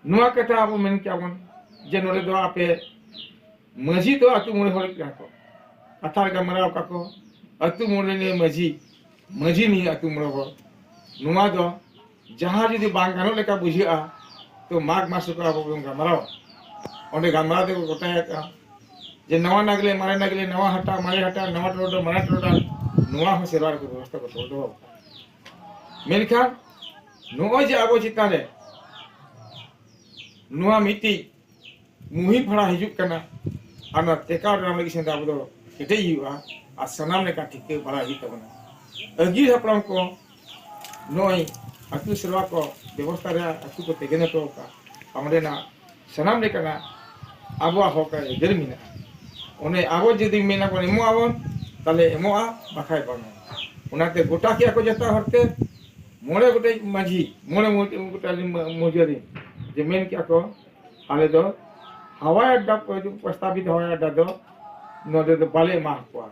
ᱱᱚᱣᱟ ᱠᱟᱛᱷᱟ ᱟᱵᱚ ᱢᱮᱱ ᱠᱮᱜᱼᱟ ᱵᱚᱱ ᱡᱮ ᱱᱚᱰᱮ ᱫᱚ ᱟᱯᱮ ᱢᱟᱹᱡᱷᱤ ᱫᱚ ᱟᱹᱛᱩ ᱢᱚᱬᱮ ᱦᱚᱲ ᱠᱟᱱᱟ ᱠᱚ, ᱠᱟᱛᱷᱟ ᱨᱮ ᱜᱟᱞᱢᱟᱨᱟᱣ ᱟᱠᱟᱫ ᱠᱚ ᱟᱹᱛᱩ ᱢᱚᱬᱮ ᱱᱤᱭᱟᱹ ᱢᱟᱹᱡᱷᱤ, ᱢᱟᱹᱡᱷᱤ ᱱᱤᱭᱟᱹ ᱟᱹᱛᱩ ᱢᱚᱬᱮ ᱦᱚᱲ᱾ ᱱᱚᱣᱟ ᱫᱚ ᱡᱟᱦᱟᱸ ᱡᱩᱫᱤ ᱵᱟᱝ ᱜᱟᱱᱚᱜ ᱞᱮᱠᱟ ᱵᱩᱡᱷᱟᱹᱜᱼᱟ, ᱛᱚ ᱢᱟᱜᱽ ᱢᱟᱥ ᱨᱮᱠᱚ ᱟᱵᱚ ᱵᱚᱱ ᱜᱟᱞᱢᱟᱨᱟᱣᱟ᱾ ᱚᱸᱰᱮ ᱜᱟᱞᱢᱟᱨᱟᱣ ᱛᱮᱠᱚ ᱜᱚᱴᱟᱭ ᱟᱠᱟᱫᱼᱟ ᱡᱮ ᱱᱟᱣᱟ ᱱᱟᱜᱽᱞᱮ, ᱢᱟᱨᱮ ᱱᱟᱜᱽᱞᱮ, ᱱᱟᱣᱟ ᱦᱟᱴᱟᱜ, ᱢᱟᱨᱮ ᱦᱟᱴᱟᱜ, ᱱᱟᱣᱟ ᱴᱚᱨᱚᱰᱟᱝ, ᱱᱚᱣᱟ ᱦᱚᱸ ᱥᱮᱨᱣᱟ ᱨᱮᱠᱚ ᱵᱮᱵᱚᱥᱛᱷᱟ ᱠᱚ ᱫᱚᱦᱚ ᱟᱠᱟᱫᱼᱟ᱾ ᱢᱮᱱᱠᱷᱟᱱ ᱱᱚᱜᱼᱚᱭ ᱡᱮ ᱟᱵᱚ ᱪᱮᱛᱟᱱ ᱨᱮ ᱱᱚᱣᱟ ᱢᱤᱫᱴᱤᱡ ᱢᱩᱦᱤᱢ ᱯᱷᱟᱲᱟ ᱦᱤᱡᱩᱜ ᱠᱟᱱᱟ, ᱟᱨ ᱱᱚᱣᱟ ᱴᱮᱠᱟᱣ ᱫᱟᱨᱟᱢ ᱞᱟᱹᱜᱤᱫ ᱥᱮᱱ ᱟᱵᱚ ᱫᱚ ᱠᱮᱴᱮᱡ ᱦᱩᱭᱩᱜᱼᱟ᱾ ᱟᱨ ᱥᱟᱱᱟᱢ ᱞᱮᱠᱟ ᱴᱷᱤᱠᱟᱹ ᱵᱟᱲᱟᱭ ᱦᱩᱭᱩᱜ ᱛᱟᱵᱚᱱᱟ᱾ ᱟᱹᱜᱤᱞ ᱦᱟᱯᱲᱟᱢ ᱠᱚ ᱱᱚᱜᱼᱚᱭ ᱟᱹᱛᱩ ᱥᱮᱨᱣᱟ ᱠᱚ ᱵᱮᱵᱚᱥᱛᱷᱟ ᱨᱮ ᱟᱹᱛᱩ ᱠᱚ ᱛᱮᱜᱮᱱ ᱦᱚᱴᱚ ᱟᱠᱟᱫ, ᱚᱸᱰᱮᱱᱟᱜ ᱥᱟᱱᱟᱢ ᱞᱮᱠᱟᱱᱟᱜ ᱟᱵᱚᱣᱟᱜ ᱦᱚᱠ ᱟᱹᱭᱫᱟᱹᱨ ᱢᱮᱱᱟᱜᱼᱟ᱾ ᱚᱱᱮ ᱟᱵᱚ ᱡᱩᱫᱤ ᱢᱮᱱᱟ ᱵᱚᱱ ᱮᱢᱚᱜ ᱟᱵᱚᱱ, ᱛᱟᱦᱞᱮ ᱮᱢᱚᱜᱼᱟ, ᱵᱟᱠᱷᱟᱡ ᱵᱟᱝᱟ᱾ ᱚᱱᱟᱛᱮ ᱜᱚᱴᱟ ᱠᱮᱜᱼᱟ ᱠᱚ ᱡᱚᱛᱚ ᱦᱚᱲᱛᱮ, ᱢᱚᱬᱮ ᱜᱚᱴᱮᱡ ᱢᱟᱹᱡᱷᱤ, ᱢᱚᱬᱮ ᱢᱚ-, ᱜᱚᱴᱮᱡ ᱢᱟᱹᱡᱷᱤ ᱟᱹᱨᱤ, ᱡᱮ ᱢᱮᱱ ᱠᱮᱜᱼᱟ ᱠᱚ, ᱟᱞᱮ ᱫᱚ ᱦᱟᱣᱟᱭ ᱟᱰᱰᱟ, ᱯᱨᱚᱥᱛᱟᱵᱤᱛ ᱦᱟᱣᱟᱭ ᱟᱰᱰᱟ ᱫᱚ ᱱᱚᱰᱮ ᱫᱚ ᱵᱟᱞᱮ ᱮᱢᱟ ᱦᱟᱠᱚᱣᱟ᱾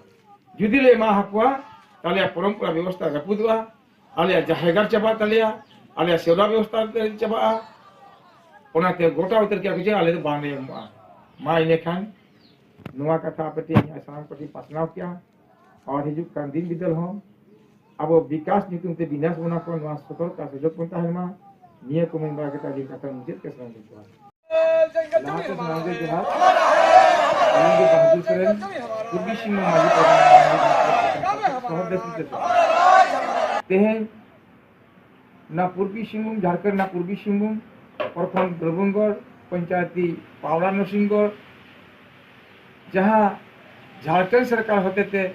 ᱡᱩᱫᱤ ᱞᱮ ᱮᱢᱟ ᱦᱟᱠᱚᱣᱟ, ᱛᱟᱦᱞᱮ ᱯᱚᱨᱚᱢᱯᱚᱨᱟ ᱵᱮᱵᱚᱥᱛᱷᱟ ᱨᱟᱹᱯᱩᱫᱚᱜᱼᱟ, ᱟᱞᱮᱭᱟᱜ ᱡᱟᱦᱮᱨ ᱜᱟᱲ ᱪᱟᱵᱟᱜ ᱛᱟᱞᱮᱭᱟ, ᱟᱞᱮᱭᱟᱜ ᱥᱮᱣᱨᱟ ᱵᱮᱵᱚᱥᱛᱷᱟ ᱪᱟᱵᱟᱜᱼᱟ᱾ ᱚᱱᱟᱛᱮ ᱜᱚᱴᱟ ᱩᱛᱟᱹᱨ ᱠᱮᱜᱼᱟ ᱠᱚ ᱡᱮ ᱟᱞᱮ ᱫᱚ ᱵᱟᱝᱞᱮ ᱮᱢᱚᱜᱼᱟ᱾ ᱢᱟ ᱤᱱᱟᱹᱠᱷᱟᱱ ᱱᱚᱣᱟ ᱠᱟᱛᱷᱟ ᱟᱯᱮ ᱴᱷᱮᱱ ᱤᱧ ᱥᱟᱱᱟᱢ ᱠᱚᱴᱷᱮᱱ ᱯᱟᱥᱱᱟᱣ ᱠᱮᱜᱼᱟ᱾ ᱟᱨ ᱦᱤᱡᱩᱜ ᱠᱟᱱ ᱫᱤᱱ ᱵᱤᱫᱟᱹᱞ ᱦᱚᱸ ᱟᱵᱚ ᱵᱤᱠᱟᱥ ᱧᱩᱛᱩᱢ ᱛᱮ ᱵᱤᱱᱟᱥ ᱵᱚᱱᱟ ᱠᱚ, ᱱᱚᱣᱟ ᱥᱚᱛᱚᱨᱠ ᱟᱨ ᱥᱚᱡᱚᱜ ᱵᱚᱱ ᱛᱟᱦᱮᱱ ᱢᱟ᱾ ᱱᱤᱭᱟᱹ ᱠᱚ ᱢᱮᱱ ᱵᱟᱲᱟ ᱠᱟᱛᱮ ᱟᱹᱞᱤᱧ ᱠᱟᱛᱷᱟ ᱢᱩᱪᱟᱹᱫ ᱠᱮᱫ ᱥᱟᱱᱟᱢ ᱠᱚ ᱡᱚᱦᱟᱨ᱾ ᱞᱟᱦᱟᱛᱮ ᱥᱟᱱᱟᱢ ᱜᱮ ᱡᱚᱦᱟᱨ᱾ ᱟᱹᱞᱤᱧ ᱜᱮ ᱵᱟᱦᱟᱫᱩᱨ ᱥᱚᱨᱮᱱ, ᱯᱩᱨᱵᱤ ᱥᱤᱝᱵᱷᱩᱢ ᱢᱟᱹᱡᱷᱤ ᱯᱟᱨᱜᱟᱱᱟ ᱥᱚᱦᱚᱨ ᱰᱮᱯᱩᱴᱮᱥᱚᱱ᱾ ᱛᱮᱦᱮᱧ ᱱᱚᱣᱟ ᱯᱩᱨᱵᱤ ᱥᱤᱝᱵᱷᱩᱢ, ᱡᱷᱟᱲᱠᱷᱚᱸᱰ ᱨᱮᱱᱟᱜ ᱯᱩᱨᱵᱤ ᱥᱤᱝᱵᱷᱩᱢ, ᱯᱨᱚᱠᱷᱚᱸᱰ ᱫᱨᱚᱵᱚᱝᱜᱚᱲ, ᱯᱚᱧᱪᱟᱭᱮᱛᱤ ᱯᱟᱣᱲᱟ ᱱᱚᱨᱥᱤᱝᱜᱚᱲ, ᱡᱟᱦᱟᱸ ᱡᱷᱟᱲᱠᱷᱚᱸᱰ ᱥᱚᱨᱠᱟᱨ ᱦᱚᱛᱮᱛᱮ,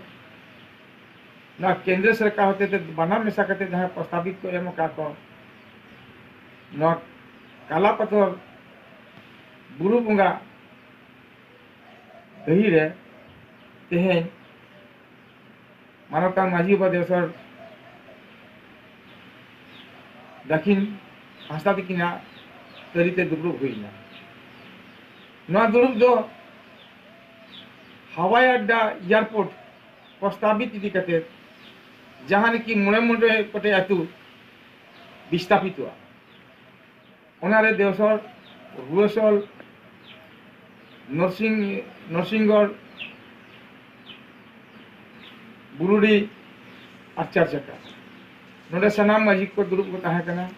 ᱱᱚᱣᱟ ᱠᱮᱱᱫᱨᱚ ᱥᱚᱨᱠᱟᱨ ᱦᱚᱛᱮᱛᱮ ᱵᱟᱱᱟᱨ ᱢᱮᱥᱟ ᱠᱟᱛᱮ ᱡᱟᱦᱟᱸ ᱯᱨᱚᱥᱛᱟᱵᱤᱛ ᱠᱚ ᱮᱢ ᱟᱠᱟᱫ ᱠᱚ, ᱱᱚᱣᱟ ᱠᱟᱞᱟᱯᱟᱛᱷᱚᱨ ᱵᱩᱨᱩ ᱵᱚᱸᱜᱟ ᱰᱟᱹᱦᱤ ᱨᱮ ᱛᱮᱦᱮᱧ ᱢᱟᱱᱚᱛᱟᱱ ᱢᱟᱹᱡᱷᱤ ᱵᱟᱵᱟ ᱫᱮᱣᱥᱚᱨ ᱫᱟᱹᱠᱷᱤᱱ ᱦᱟᱸᱥᱫᱟ ᱛᱤᱠᱤᱱᱟᱜ ᱛᱟᱹᱨᱤᱛᱮ ᱫᱩᱯᱲᱩᱵ ᱦᱩᱭ ᱮᱱᱟ᱾ ᱱᱚᱣᱟ ᱫᱩᱲᱩᱵ ᱫᱚ ᱦᱟᱣᱟᱭ ᱟᱰᱰᱟ, ᱮᱭᱟᱨᱯᱳᱨᱴ ᱯᱨᱚᱥᱛᱟᱵᱤᱛ ᱤᱫᱤ ᱠᱟᱛᱮ ᱡᱟᱦᱟᱸ ᱨᱮᱠᱤ ᱢᱚᱬᱮ ᱢᱚᱬᱮ ᱜᱚᱴᱮᱡ ᱟᱹᱛᱩ ᱵᱤᱥᱛᱟᱯᱤᱛᱚᱜᱼᱟ, ᱚᱱᱟᱨᱮ ᱫᱮᱣᱥᱚᱞ, ᱨᱩᱣᱟᱹᱥᱚᱞ, ᱱᱚᱨᱥᱤᱝ, ᱱᱚᱨᱥᱤᱝᱜᱚᱲ, ᱵᱩᱨᱩᱰᱤ ᱟᱨ ᱪᱟᱨᱪᱟᱠᱟ, ᱱᱚᱰᱮ ᱥᱟᱱᱟᱢ ᱢᱟᱹᱡᱷᱤ ᱠᱚ ᱫᱩᱲᱩᱵ ᱠᱚ ᱛᱟᱦᱮᱸ ᱠᱟᱱᱟ᱾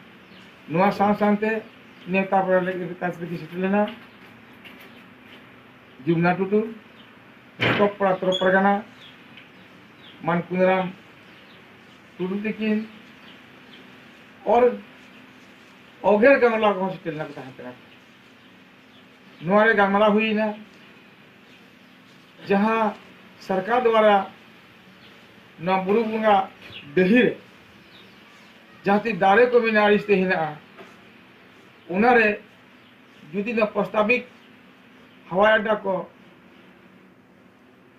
ᱱᱚᱣᱟ ᱥᱟᱶ ᱥᱟᱶᱛᱮ ᱱᱮᱣᱛᱟ ᱯᱮᱲᱟ ᱞᱟᱹᱜᱤᱫ ᱠᱟᱛᱷᱟ ᱨᱮᱠᱤᱱ ᱥᱮᱴᱮᱨ ᱞᱮᱱᱟ ᱡᱩᱢᱱᱟ ᱴᱩᱰᱩ, ᱛᱚᱯ ᱯᱟᱲᱟ ᱛᱚᱨᱚᱯ ᱯᱟᱨᱜᱟᱱᱟ ᱢᱟᱱ ᱠᱩᱱᱟᱨᱟᱢ ᱴᱩᱰᱩ ᱛᱤᱠᱤᱱ, ᱚᱨ ᱚᱜᱮᱨ ᱜᱟᱢᱞᱟ ᱠᱚᱦᱚᱸ ᱥᱮᱴᱮᱨ ᱞᱮᱱᱟ ᱠᱚ ᱛᱟᱦᱮᱸ ᱠᱟᱱᱟ᱾ ᱱᱚᱣᱟ ᱨᱮ ᱜᱟᱞᱢᱟᱨᱟᱣ ᱦᱩᱭᱱᱟ ᱡᱟᱦᱟᱸ ᱥᱚᱨᱠᱟᱨ ᱫᱣᱟᱨᱟ ᱱᱚᱣᱟ ᱵᱩᱨᱩ ᱵᱚᱸᱜᱟ ᱰᱟᱹᱦᱤ ᱨᱮ ᱡᱟᱦᱟᱸ ᱛᱤᱱ ᱫᱟᱨᱮ ᱠᱚ ᱢᱮᱱᱟᱜᱼᱟ, ᱟᱹᱲᱤᱥ ᱛᱮ ᱦᱮᱱᱟᱜᱼᱟ, ᱚᱱᱟᱨᱮ ᱡᱩᱫᱤ ᱱᱚᱣᱟ ᱯᱨᱚᱥᱛᱟᱵᱤᱠ ᱦᱟᱣᱟᱭ ᱟᱰᱰᱟ ᱠᱚ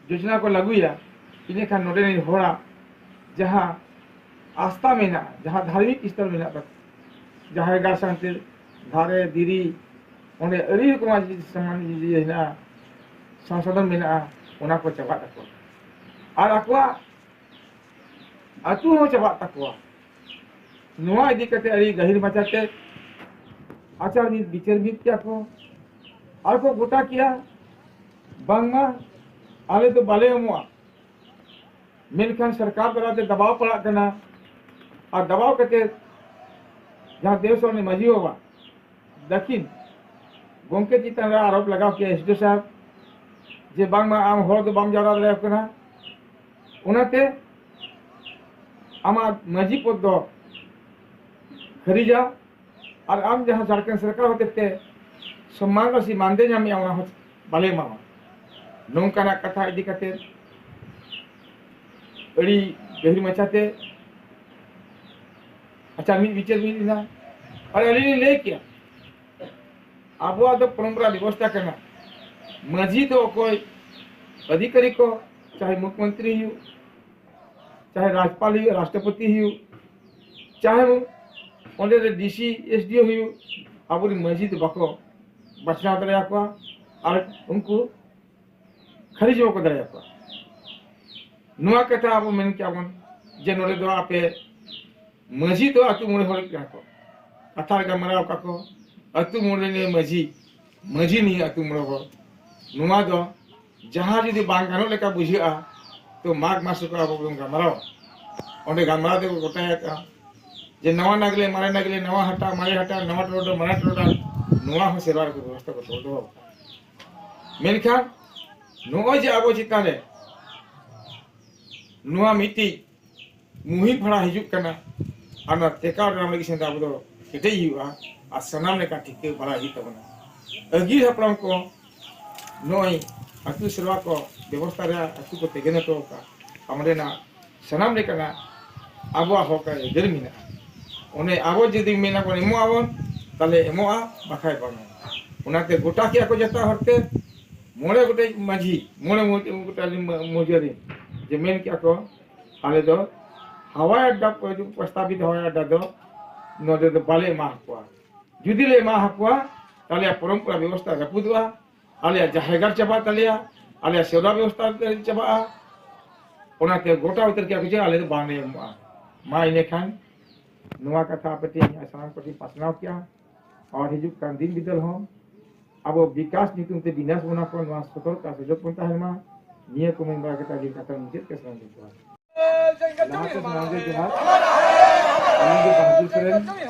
ᱡᱳᱡᱚᱱᱟ ᱠᱚ ᱞᱟᱹᱜᱩᱭᱟ, ᱤᱱᱟᱹᱠᱷᱟᱱ ᱱᱚᱰᱮ ᱨᱮᱱ ᱦᱚᱲᱟᱜ ᱡᱟᱦᱟᱸ ᱟᱥᱛᱷᱟ ᱢᱮᱱᱟᱜᱼᱟ, ᱡᱟᱦᱟᱸ ᱫᱷᱟᱨᱢᱤᱠ ᱥᱛᱷᱚᱞ ᱢᱮᱱᱟᱜ ᱛᱟᱠᱚᱣᱟ, ᱡᱟᱦᱮᱨ ᱜᱟᱲ ᱥᱟᱶᱛᱮ ᱫᱷᱟᱨᱮ ᱫᱷᱤᱨᱤ, ᱚᱸᱰᱮ ᱟᱹᱰᱤ ᱨᱚᱠᱚᱢᱟᱜ ᱡᱤᱱᱤᱥ ᱥᱟᱢᱟᱱ ᱤᱭᱟᱹ ᱦᱮᱱᱟᱜᱼᱟ, ᱥᱚᱝᱥᱳᱫᱷᱚᱱ ᱢᱮᱱᱟᱜᱼᱟ, ᱚᱱᱟ ᱠᱚ ᱪᱟᱵᱟᱜ ᱛᱟᱠᱚᱣᱟ᱾ ᱟᱨ ᱟᱠᱚᱣᱟᱜ ᱟᱹᱛᱩ ᱦᱚᱸ ᱪᱟᱵᱟᱜ ᱛᱟᱠᱚᱣᱟ᱾ ᱱᱚᱣᱟ ᱤᱫᱤ ᱠᱟᱛᱮ ᱟᱹᱰᱤ ᱜᱟᱹᱦᱤᱨ ᱢᱟᱪᱷᱟᱛᱮ ᱟᱪᱟᱨ ᱢᱤᱫ ᱵᱤᱪᱟᱹᱨ ᱢᱤᱫ ᱠᱮᱜᱼᱟ ᱠᱚ ᱟᱨ ᱠᱚ ᱜᱚᱴᱟ ᱠᱮᱜᱼᱟ, ᱵᱟᱝᱢᱟ ᱟᱞᱮ ᱫᱚ ᱵᱟᱞᱮ ᱮᱢᱚᱜᱼᱟ᱾ ᱢᱮᱱᱠᱷᱟᱱ ᱥᱚᱨᱠᱟᱨ ᱫᱟᱨᱟᱭᱛᱮ ᱫᱟᱵᱟᱣ ᱯᱟᱲᱟᱜ ᱠᱟᱱᱟ, ᱟᱨ ᱫᱟᱵᱟᱣ ᱠᱟᱛᱮ ᱡᱟᱦᱟᱸ ᱫᱮᱣᱥᱚᱞ ᱨᱤᱱᱤᱡ ᱢᱟᱹᱡᱷᱤ ᱵᱟᱵᱟ ᱫᱟᱹᱠᱷᱤᱱ ᱜᱚᱢᱠᱮ ᱪᱮᱛᱟᱱ ᱨᱮ ᱟᱨᱳᱯ ᱞᱟᱜᱟᱣ ᱠᱮᱜᱼᱟ ᱮᱥ ᱰᱤ ᱳ ᱥᱟᱦᱮᱵᱽ ᱡᱮ ᱵᱟᱝᱢᱟ ᱟᱢ ᱦᱚᱲ ᱫᱚ ᱵᱟᱢ ᱡᱟᱣᱨᱟ ᱫᱟᱲᱮᱭᱟᱠᱚ ᱠᱟᱱᱟ, ᱚᱱᱟᱛᱮ ᱟᱢᱟᱜ ᱢᱟᱹᱡᱷᱤ ᱯᱚᱫᱽ ᱫᱚ ᱠᱷᱟᱹᱨᱤᱡᱟ, ᱟᱨ ᱟᱢ ᱡᱟᱦᱟᱸ ᱡᱷᱟᱲᱠᱷᱚᱸᱰ ᱥᱚᱨᱠᱟᱨ ᱦᱚᱛᱮᱛᱮ ᱥᱚᱢᱢᱟᱱ ᱨᱟᱥᱤ ᱢᱟᱱᱫᱮ ᱧᱟᱢᱮᱜᱼᱟ, ᱚᱱᱟ ᱦᱚᱸ ᱵᱟᱞᱮ ᱮᱢᱟᱢᱟ᱾ ᱱᱚᱝᱠᱟᱱᱟᱜ ᱠᱟᱛᱷᱟ ᱤᱫᱤ ᱠᱟᱛᱮ ᱟᱹᱰᱤ ᱜᱟᱹᱦᱤᱨ ᱢᱟᱪᱷᱟᱛᱮ ᱟᱪᱪᱷᱟ ᱢᱤᱫ ᱵᱤᱪᱟᱹᱨ ᱢᱤᱫ ᱮᱱᱟ᱾ ᱟᱨ ᱟᱹᱞᱤᱧ ᱞᱤᱧ ᱞᱟᱹᱭ ᱠᱮᱜᱼᱟ, ᱟᱵᱚᱣᱟᱜ ᱫᱚ ᱯᱚᱨᱚᱢᱯᱚᱨᱟ ᱵᱮᱵᱚᱥᱛᱷᱟ ᱠᱟᱱᱟ, ᱢᱟᱹᱡᱷᱤ ᱫᱚ ᱚᱠᱚᱭ ᱚᱫᱷᱤᱠᱟᱨᱤ ᱠᱚ, ᱪᱟᱦᱮ ᱢᱩᱠᱷᱭᱚᱢᱚᱱᱛᱨᱤ ᱦᱩᱭᱩᱜ, ᱪᱟᱦᱮ ᱨᱟᱡᱽᱯᱟᱞ ᱦᱩᱭᱩᱜ, ᱨᱟᱥᱴᱨᱚᱯᱚᱛᱤ ᱦᱩᱭᱩᱜ, ᱪᱟᱦᱮ ᱚᱸᱰᱮ ᱨᱮ ᱰᱤ ᱥᱤ, ᱮᱥ ᱰᱤ ᱳ ᱦᱩᱭᱩᱜ, ᱟᱵᱚᱨᱮᱱ ᱢᱟᱹᱡᱷᱤ ᱫᱚ ᱵᱟᱠᱚ ᱵᱟᱪᱷᱱᱟᱣ ᱫᱟᱲᱮᱭᱟᱠᱚᱣᱟ ᱟᱨ ᱩᱱᱠᱩ ᱠᱷᱟᱹᱨᱤᱡ ᱵᱟᱠᱚ ᱫᱟᱲᱮᱭᱟᱠᱚᱣᱟ᱾ ᱱᱚᱣᱟ ᱠᱟᱛᱷᱟ ᱟᱵᱚ ᱢᱮᱱ ᱠᱮᱜᱼᱟ ᱵᱚᱱ, ᱡᱮ ᱱᱚᱰᱮ ᱫᱚ ᱟᱯᱮ ᱢᱟᱹᱡᱷᱤ ᱫᱚ ᱟᱹᱛᱩ ᱢᱚᱬᱮ ᱦᱚᱲ ᱠᱟᱱᱟ ᱠᱚ, ᱠᱟᱛᱷᱟ ᱜᱟᱞᱢᱟᱨᱟᱣ ᱟᱠᱟᱫ ᱠᱚ, ᱟᱹᱛᱩ ᱢᱚᱬᱮ ᱨᱤᱱᱤᱡ ᱢᱟᱹᱡᱷᱤ, ᱢᱟᱹᱡᱷᱤ ᱱᱤᱭᱟᱹ ᱟᱹᱛᱩ ᱢᱚᱬᱮ ᱦᱚᱲ, ᱱᱚᱣᱟ ᱫᱚ ᱡᱟᱦᱟᱸ ᱡᱩᱫᱤ ᱵᱟᱝ ᱜᱟᱱᱚᱜ ᱞᱮᱠᱟ ᱵᱩᱡᱷᱟᱹᱜᱼᱟ, ᱛᱚ ᱢᱟᱜᱽ ᱢᱟᱥ ᱨᱮᱠᱚ ᱟᱵᱚ ᱵᱚᱱ ᱜᱟᱞᱢᱟᱨᱟᱣᱟ᱾ ᱚᱸᱰᱮ ᱜᱟᱞᱢᱟᱨᱟᱣ ᱛᱮᱠᱚ ᱜᱚᱴᱟᱭ ᱟᱠᱟᱫᱼᱟ ᱡᱮ ᱱᱟᱣᱟ ᱱᱟᱜᱽᱞᱮ, ᱢᱟᱨᱮ ᱱᱟᱜᱽᱞᱮ, ᱱᱟᱣᱟ ᱦᱟᱴᱟᱜ, ᱢᱟᱨᱮ ᱦᱟᱴᱟᱜ, ᱱᱟᱣᱟ ᱴᱚᱨᱚᱰᱟᱝ, ᱢᱟᱨᱮ ᱴᱚᱨᱚᱰᱟᱝ, ᱱᱚᱣᱟ ᱦᱚᱸ ᱥᱮᱨᱣᱟ ᱨᱮᱠᱚ ᱵᱮᱵᱚᱥᱛᱷᱟ ᱠᱚ ᱫᱚᱦᱚ ᱫᱚᱦᱚ ᱟᱠᱟᱫᱼᱟ᱾ ᱢᱮᱱᱠᱷᱟᱱ ᱱᱚᱜᱼᱚᱭ ᱡᱮ ᱟᱵᱚ ᱪᱮᱛᱟᱱ ᱨᱮ ᱱᱚᱣᱟ ᱢᱤᱫᱴᱤᱡ ᱢᱩᱦᱤᱢ ᱯᱷᱟᱲᱟ ᱦᱤᱡᱩᱜ ᱠᱟᱱᱟ, ᱟᱨ ᱱᱚᱣᱟ ᱴᱮᱠᱟᱣ ᱫᱟᱨᱟᱢ ᱞᱟᱹᱜᱤᱫ ᱥᱮᱱ ᱟᱵᱚ ᱫᱚ ᱠᱮᱴᱮᱡ ᱦᱩᱭᱩᱜᱼᱟ ᱟᱨ ᱥᱟᱱᱟᱢ ᱞᱮᱠᱟ ᱴᱷᱤᱠᱟᱹ ᱵᱟᱲᱟᱭ ᱦᱩᱭᱩᱜ ᱛᱟᱵᱚᱱᱟ᱾ ᱟᱹᱜᱤᱞ ᱦᱟᱯᱲᱟᱢ ᱠᱚ ᱱᱚᱜᱼᱚᱭ ᱟᱹᱛᱩ ᱥᱮᱨᱣᱟ ᱠᱚ ᱵᱮᱵᱚᱥᱛᱷᱟ ᱨᱮᱭᱟᱜ ᱟᱹᱛᱩ ᱠᱚ ᱛᱮᱜᱮᱱ ᱦᱚᱴᱚ ᱟᱠᱟᱫ, ᱚᱸᱰᱮᱱᱟᱜ ᱥᱟᱱᱟᱢ ᱞᱮᱠᱟᱱᱟᱜ ᱟᱵᱚᱣᱟᱜ ᱦᱚᱠ ᱟᱹᱭᱫᱟᱹᱨ ᱢᱮᱱᱟᱜᱼᱟ᱾ ᱚᱱᱮ ᱟᱵᱚ ᱡᱩᱫᱤ ᱢᱮᱱᱟ ᱵᱚᱱ ᱮᱢᱚᱜ ᱟᱵᱚᱱ, ᱛᱟᱦᱞᱮ ᱮᱢᱚᱜᱼᱟ, ᱵᱟᱠᱷᱟᱡ ᱵᱟᱝᱟ᱾ ᱚᱱᱟᱛᱮ ᱜᱚᱴᱟ ᱠᱮᱜᱼᱟ ᱠᱚ ᱡᱚᱛᱚ ᱦᱚᱲᱛᱮ, ᱢᱚᱬᱮ ᱜᱚᱴᱮᱡ ᱢᱟᱹᱡᱷᱤ, ᱢᱚᱬᱮ ᱢᱚ-, ᱜᱚᱴᱮᱡ ᱢᱟᱹᱡᱷᱤ ᱟᱹᱨᱤ ᱡᱮ ᱢᱮᱱ ᱠᱮᱜᱼᱟ ᱠᱚ, ᱟᱞᱮ ᱫᱚ ᱦᱟᱣᱟᱭ ᱟᱰᱰᱟ, ᱯᱨᱚᱥᱛᱟᱵᱤᱛ ᱦᱟᱣᱟᱭ ᱟᱰᱰᱟ ᱫᱚ ᱱᱚᱰᱮ ᱫᱚ ᱵᱟᱞᱮ ᱮᱢᱟ ᱦᱟᱠᱚᱣᱟ᱾ ᱡᱩᱫᱤ ᱞᱮ ᱮᱢᱟ ᱦᱟᱠᱚᱣᱟ, ᱛᱟᱦᱞᱮ ᱯᱚᱨᱚᱢᱯᱚᱨᱟ ᱵᱮᱵᱚᱥᱛᱷᱟ ᱨᱟᱹᱯᱩᱫᱚᱜᱼᱟ, ᱟᱞᱮᱭᱟᱜ ᱡᱟᱦᱮᱨ ᱜᱟᱲ ᱪᱟᱵᱟᱜ ᱛᱟᱞᱮᱭᱟ, ᱟᱞᱮᱭᱟᱜ ᱥᱮᱣᱨᱟ ᱵᱮᱵᱚᱥᱛᱷᱟ ᱪᱟᱵᱟᱜᱼᱟ᱾ ᱚᱱᱟᱛᱮ ᱜᱚᱴᱟ ᱩᱛᱟᱹᱨ ᱠᱮᱜᱼᱟ ᱠᱚ ᱡᱮ ᱟᱞᱮ ᱫᱚ ᱵᱟᱝᱞᱮ ᱮᱢᱚᱜᱼᱟ᱾ ᱢᱟ ᱤᱱᱟᱹᱠᱷᱟᱱ ᱱᱚᱣᱟ ᱠᱟᱛᱷᱟ ᱟᱯᱮ ᱴᱷᱮᱱ ᱥᱟᱱᱟᱢ ᱠᱚᱴᱷᱮᱱ ᱯᱟᱥᱱᱟᱣ ᱠᱮᱜᱼᱟ᱾ ᱟᱨ ᱦᱤᱡᱩᱜ ᱠᱟᱱ ᱫᱤᱱ ᱵᱤᱫᱟᱹᱞ ᱦᱚᱸ ᱟᱵᱚ ᱵᱤᱠᱟᱥ ᱧᱩᱛᱩᱢ ᱛᱮ ᱵᱤᱱᱟᱥ ᱵᱚᱱᱟ ᱠᱚ, ᱱᱚᱣᱟ ᱥᱚᱛᱚᱨᱠ ᱟᱨ ᱥᱚᱡᱚᱜ ᱵᱚᱱ ᱛᱟᱦᱮᱱ ᱢᱟ᱾ ᱱᱤᱭᱟᱹ ᱠᱚ ᱢᱮᱱ ᱵᱟᱲᱟ ᱠᱟᱛᱮ ᱟᱹᱞᱤᱧ ᱠᱟᱛᱷᱟ ᱢᱩᱪᱟᱹᱫ ᱠᱮᱫ ᱥᱟᱱᱟᱢ ᱠᱚ ᱡᱚᱦᱟᱨ᱾ ᱞᱟᱦᱟᱛᱮ ᱥᱟᱱᱟᱢ ᱜᱮ ᱡᱚᱦᱟᱨ᱾ ᱟᱹᱞᱤᱧ ᱜᱮ ᱵᱟᱦᱟᱫᱩᱨ ᱥᱚᱨᱮᱱ,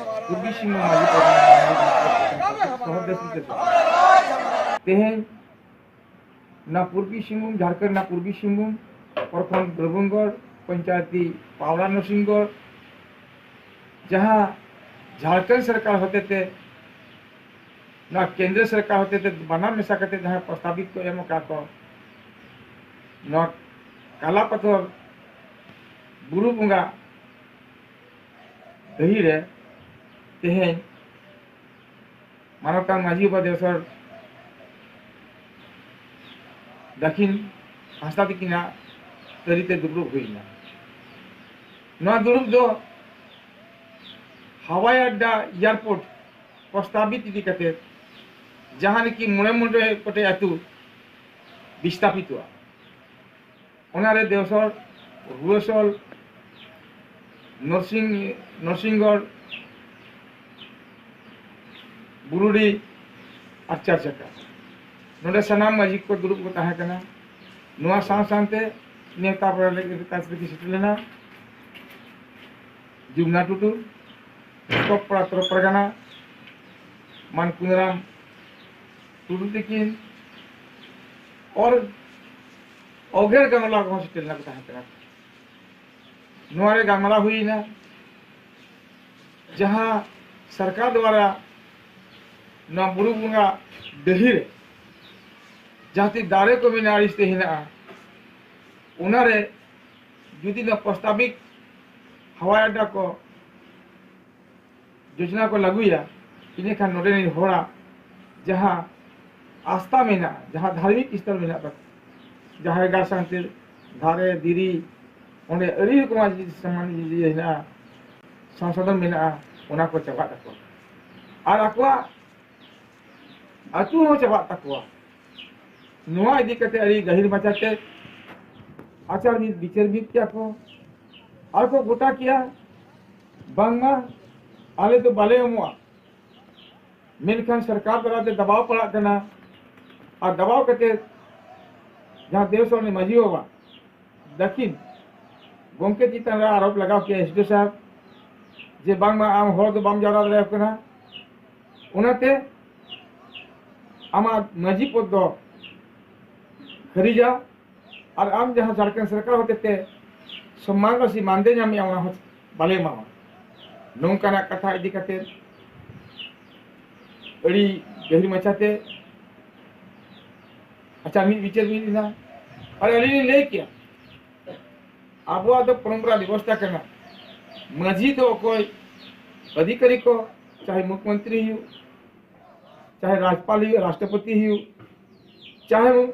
ᱯᱩᱨᱵᱤ ᱥᱤᱝᱵᱷᱩᱢ ᱢᱟᱹᱡᱷᱤ ᱯᱟᱨᱜᱟᱱᱟ ᱥᱚᱦᱚᱨ ᱰᱮᱥᱠ ᱛᱮ᱾ ᱛᱮᱦᱮᱧ ᱱᱚᱣᱟ ᱯᱩᱨᱵᱤ ᱥᱤᱝᱵᱷᱩᱢ, ᱡᱷᱟᱲᱠᱷᱚᱸᱰ ᱨᱮᱱᱟᱜ ᱯᱩᱨᱵᱤ ᱥᱤᱝᱵᱷᱩᱢ, ᱯᱨᱚᱠᱷᱚᱸᱰ ᱫᱨᱚᱵᱚᱝᱜᱚᱲ, ᱯᱚᱧᱪᱟᱭᱮᱛᱤ ᱯᱟᱣᱲᱟ ᱱᱚᱨᱥᱤᱝᱜᱚᱲ, ᱡᱟᱦᱟᱸ ᱡᱷᱟᱲᱠᱷᱚᱸᱰ ᱥᱚᱨᱠᱟᱨ ᱦᱚᱛᱮᱛᱮ, ᱱᱚᱣᱟ ᱠᱮᱱᱫᱨᱚ ᱥᱚᱨᱠᱟᱨ ᱦᱚᱛᱮᱛᱮ ᱵᱟᱱᱟᱨ ᱢᱮᱥᱟ ᱠᱟᱛᱮ ᱡᱟᱦᱟᱸ ᱯᱨᱚᱥᱛᱟᱵᱤᱛ ᱠᱚ ᱮᱢ ᱟᱠᱟᱫ ᱠᱚ, ᱱᱚᱣᱟ ᱠᱟᱞᱟᱯᱟᱛᱷᱚᱨ ᱵᱩᱨᱩ ᱵᱚᱸᱜᱟ ᱰᱟᱹᱦᱤ ᱨᱮ ᱛᱮᱦᱮᱧ ᱢᱟᱱᱚᱛᱟᱱ ᱢᱟᱹᱡᱷᱤ ᱵᱟᱵᱟ ᱫᱮᱣᱥᱚᱨ ᱫᱟᱹᱠᱷᱤᱱ ᱦᱟᱸᱥᱫᱟ ᱛᱤᱠᱤᱱᱟᱜ ᱛᱟᱹᱨᱤᱛᱮ ᱫᱩᱯᱲᱩᱵ ᱦᱩᱭ ᱮᱱᱟ᱾ ᱱᱚᱣᱟ ᱫᱩᱲᱩᱵ ᱫᱚ ᱦᱟᱣᱟᱭ ᱟᱰᱰᱟ, ᱮᱭᱟᱨᱯᱳᱨᱴ ᱯᱨᱚᱥᱛᱟᱵᱤᱛ ᱤᱫᱤ ᱠᱟᱛᱮ, ᱡᱟᱦᱟᱸ ᱨᱮᱠᱤ ᱢᱚᱬᱮ ᱢᱚᱬᱮ ᱜᱚᱴᱮᱡ ᱟᱹᱛᱩ ᱵᱤᱥᱛᱟᱯᱤᱛᱚᱜᱼᱟ, ᱚᱱᱟᱨᱮ ᱫᱮᱣᱥᱚᱨ, ᱨᱩᱣᱟᱹᱥᱚᱞ, ᱱᱚᱨᱥᱤᱝ ᱱᱚᱨᱥᱤᱝᱜᱚᱲ, ᱵᱩᱨᱩᱰᱤ ᱟᱨ ᱪᱟᱨᱪᱟᱠᱟ᱾ ᱱᱚᱰᱮ ᱥᱟᱱᱟᱢ ᱢᱟᱹᱡᱷᱤ ᱠᱚ ᱫᱩᱲᱩᱵ ᱠᱚ ᱛᱟᱦᱮᱸ ᱠᱟᱱᱟ᱾ ᱱᱚᱣᱟ ᱥᱟᱶ ᱥᱟᱶᱛᱮ ᱱᱮᱣᱛᱟ ᱯᱮᱲᱟ ᱞᱟᱹᱜᱤᱫ ᱛᱮ ᱥᱮᱴᱮᱨ ᱞᱮᱱᱟ ᱡᱩᱢᱱᱟ ᱴᱩᱰᱩ, ᱯᱚᱨᱚᱵᱽ ᱯᱟᱲᱟ ᱛᱚᱨᱚᱯ ᱯᱟᱨᱜᱟᱱᱟ, ᱢᱟᱱ ᱠᱩᱱᱟᱨᱟᱢ ᱴᱩᱰᱩ ᱛᱤᱠᱤᱱ, ᱚᱨ ᱚᱜᱮᱨ ᱜᱟᱢᱞᱟ ᱠᱚᱦᱚᱸ ᱥᱮᱴᱮᱨ ᱞᱮᱱᱟ ᱠᱚ ᱛᱟᱦᱮᱸ ᱠᱟᱱᱟ᱾ ᱱᱚᱣᱟ ᱨᱮ ᱜᱟᱞᱢᱟᱨᱟᱣ ᱦᱩᱭ ᱮᱱᱟ, ᱡᱟᱦᱟᱸ ᱥᱚᱨᱠᱟᱨ ᱫᱣᱟᱨᱟ ᱱᱚᱣᱟ ᱵᱩᱨᱩ ᱵᱚᱸᱜᱟ ᱰᱟᱹᱦᱤ ᱨᱮ ᱡᱟᱦᱟᱸ ᱛᱤᱱ ᱫᱟᱨᱮ ᱠᱚ ᱢᱮᱱᱟᱜᱼᱟ, ᱟᱹᱲᱤᱥ ᱛᱮ ᱦᱮᱱᱟᱜᱼᱟ, ᱚᱱᱟ ᱨᱮ ᱡᱩᱫᱤ ᱱᱚᱣᱟ ᱯᱨᱚᱥᱛᱟᱵᱤᱠ ᱦᱟᱣᱟᱭ ᱟᱰᱰᱟ ᱠᱚ ᱡᱳᱡᱚᱱᱟ ᱠᱚ ᱞᱟᱹᱜᱩᱭᱟ, ᱤᱱᱟᱹᱠᱷᱟᱱ ᱱᱚᱰᱮ ᱨᱮᱱ ᱦᱚᱲᱟᱜ ᱡᱟᱦᱟᱸ ᱟᱥᱛᱷᱟ ᱢᱮᱱᱟᱜᱼᱟ, ᱡᱟᱦᱟᱸ ᱫᱷᱟᱨᱢᱤᱠ ᱥᱛᱷᱚᱞ ᱢᱮᱱᱟᱜ ᱛᱟᱠᱚᱣᱟ, ᱡᱟᱦᱮᱨ ᱜᱟᱲ ᱥᱟᱶᱛᱮ ᱫᱟᱨᱮ ᱫᱷᱤᱨᱤ, ᱚᱸᱰᱮ ᱟᱹᱰᱤ ᱨᱚᱠᱚᱢᱟᱜ ᱡᱤᱱᱤᱥ ᱥᱟᱢᱟᱱ ᱡᱤᱱᱤᱥ ᱦᱮᱱᱟᱜᱼᱟ, ᱥᱚᱝᱥᱳᱫᱷᱚᱱ ᱢᱮᱱᱟᱜᱼᱟ, ᱚᱱᱟ ᱠᱚ ᱪᱟᱵᱟᱜ ᱛᱟᱠᱚᱣᱟ᱾ ᱟᱨ ᱟᱠᱚᱣᱟᱜ ᱟᱹᱛᱩ ᱦᱚᱸ ᱪᱟᱵᱟᱜ ᱛᱟᱠᱚᱣᱟ᱾ ᱱᱚᱣᱟ ᱤᱫᱤ ᱠᱟᱛᱮ ᱟᱹᱰᱤ ᱜᱟᱹᱦᱤᱨ ᱢᱟᱪᱷᱟᱛᱮ ᱟᱪᱟᱨ ᱢᱤᱫ ᱵᱤᱪᱟᱹᱨ ᱢᱤᱫ ᱠᱮᱜᱼᱟ ᱠᱚ᱾ ᱟᱨ ᱠᱚ ᱜᱚᱴᱟ ᱠᱮᱜᱼᱟ, ᱵᱟᱝᱢᱟ ᱟᱞᱮ ᱫᱚ ᱵᱟᱞᱮ ᱮᱢᱚᱜᱼᱟ᱾ ᱢᱮᱱᱠᱷᱟᱱ ᱥᱚᱨᱠᱟᱨ ᱫᱟᱨᱟᱭ ᱛᱮ ᱫᱟᱵᱟᱣ ᱯᱟᱲᱟᱜ ᱠᱟᱱᱟ, ᱟᱨ ᱫᱟᱵᱟᱣ ᱠᱟᱛᱮ ᱡᱟᱦᱟᱸ ᱫᱮᱣᱥᱚᱨ ᱨᱤᱱᱤᱡ ᱢᱟᱹᱡᱷᱤ ᱵᱟᱵᱟ ᱫᱟᱹᱠᱷᱤᱱ ᱜᱚᱢᱠᱮ ᱪᱮᱛᱟᱱ ᱨᱮ ᱟᱨᱳᱯ ᱞᱟᱜᱟᱣ ᱠᱮᱜᱼᱟ ᱮᱥ ᱰᱤ ᱳ ᱥᱟᱦᱮᱵᱽ, ᱡᱮ ᱵᱟᱝᱢᱟ ᱟᱢ ᱦᱚᱲ ᱫᱚ ᱵᱟᱢ ᱡᱟᱣᱨᱟ ᱫᱟᱲᱮᱭᱟᱠᱚ ᱠᱟᱱᱟ, ᱚᱱᱟᱛᱮ ᱟᱢᱟᱜ ᱢᱟᱹᱡᱷᱤ ᱯᱚᱫᱽ ᱫᱚ ᱠᱷᱟᱹᱨᱤᱡᱟ, ᱟᱨ ᱟᱢ ᱡᱟᱦᱟᱸ ᱡᱷᱟᱲᱠᱷᱚᱸᱰ ᱥᱚᱨᱠᱟᱨ ᱦᱚᱛᱮᱛᱮ ᱥᱚᱢᱢᱟᱱ ᱨᱟᱥᱤ ᱢᱟᱱᱫᱮ ᱧᱟᱢᱮᱜᱼᱟ, ᱚᱱᱟ ᱦᱚᱸ ᱵᱟᱞᱮ ᱮᱢᱟᱢᱟ᱾ ᱱᱚᱝᱠᱟᱱᱟᱜ ᱠᱟᱛᱷᱟ ᱤᱫᱤ ᱠᱟᱛᱮ ᱟᱹᱰᱤ ᱜᱟᱹᱦᱤᱨ ᱢᱟᱪᱷᱟᱛᱮ ᱟᱪᱟᱨ ᱢᱤᱫ ᱵᱤᱪᱟᱹᱨ ᱢᱤᱫ ᱮᱱᱟ᱾ ᱟᱨ ᱟᱹᱞᱤᱧ ᱞᱤᱧ ᱞᱟᱹᱭ ᱠᱮᱜᱼᱟ, ᱟᱵᱚᱣᱟᱜ ᱫᱚ ᱯᱚᱨᱚᱢᱯᱚᱨᱟ ᱵᱮᱵᱚᱥᱛᱷᱟ ᱠᱟᱱᱟ, ᱢᱟᱹᱡᱷᱤ ᱫᱚ ᱚᱠᱚᱭ ᱚᱫᱷᱤᱠᱟᱨᱤ ᱠᱚ, ᱪᱟᱦᱮ ᱢᱩᱠᱷᱭᱚᱢᱚᱱᱛᱨᱤ ᱦᱩᱭᱩᱜ, ᱪᱟᱦᱮ ᱨᱟᱡᱽᱯᱟᱞ ᱦᱩᱭᱩᱜ, ᱨᱟᱥᱴᱨᱚᱯᱚᱛᱤ ᱦᱩᱭᱩᱜ, ᱪᱟᱦᱮ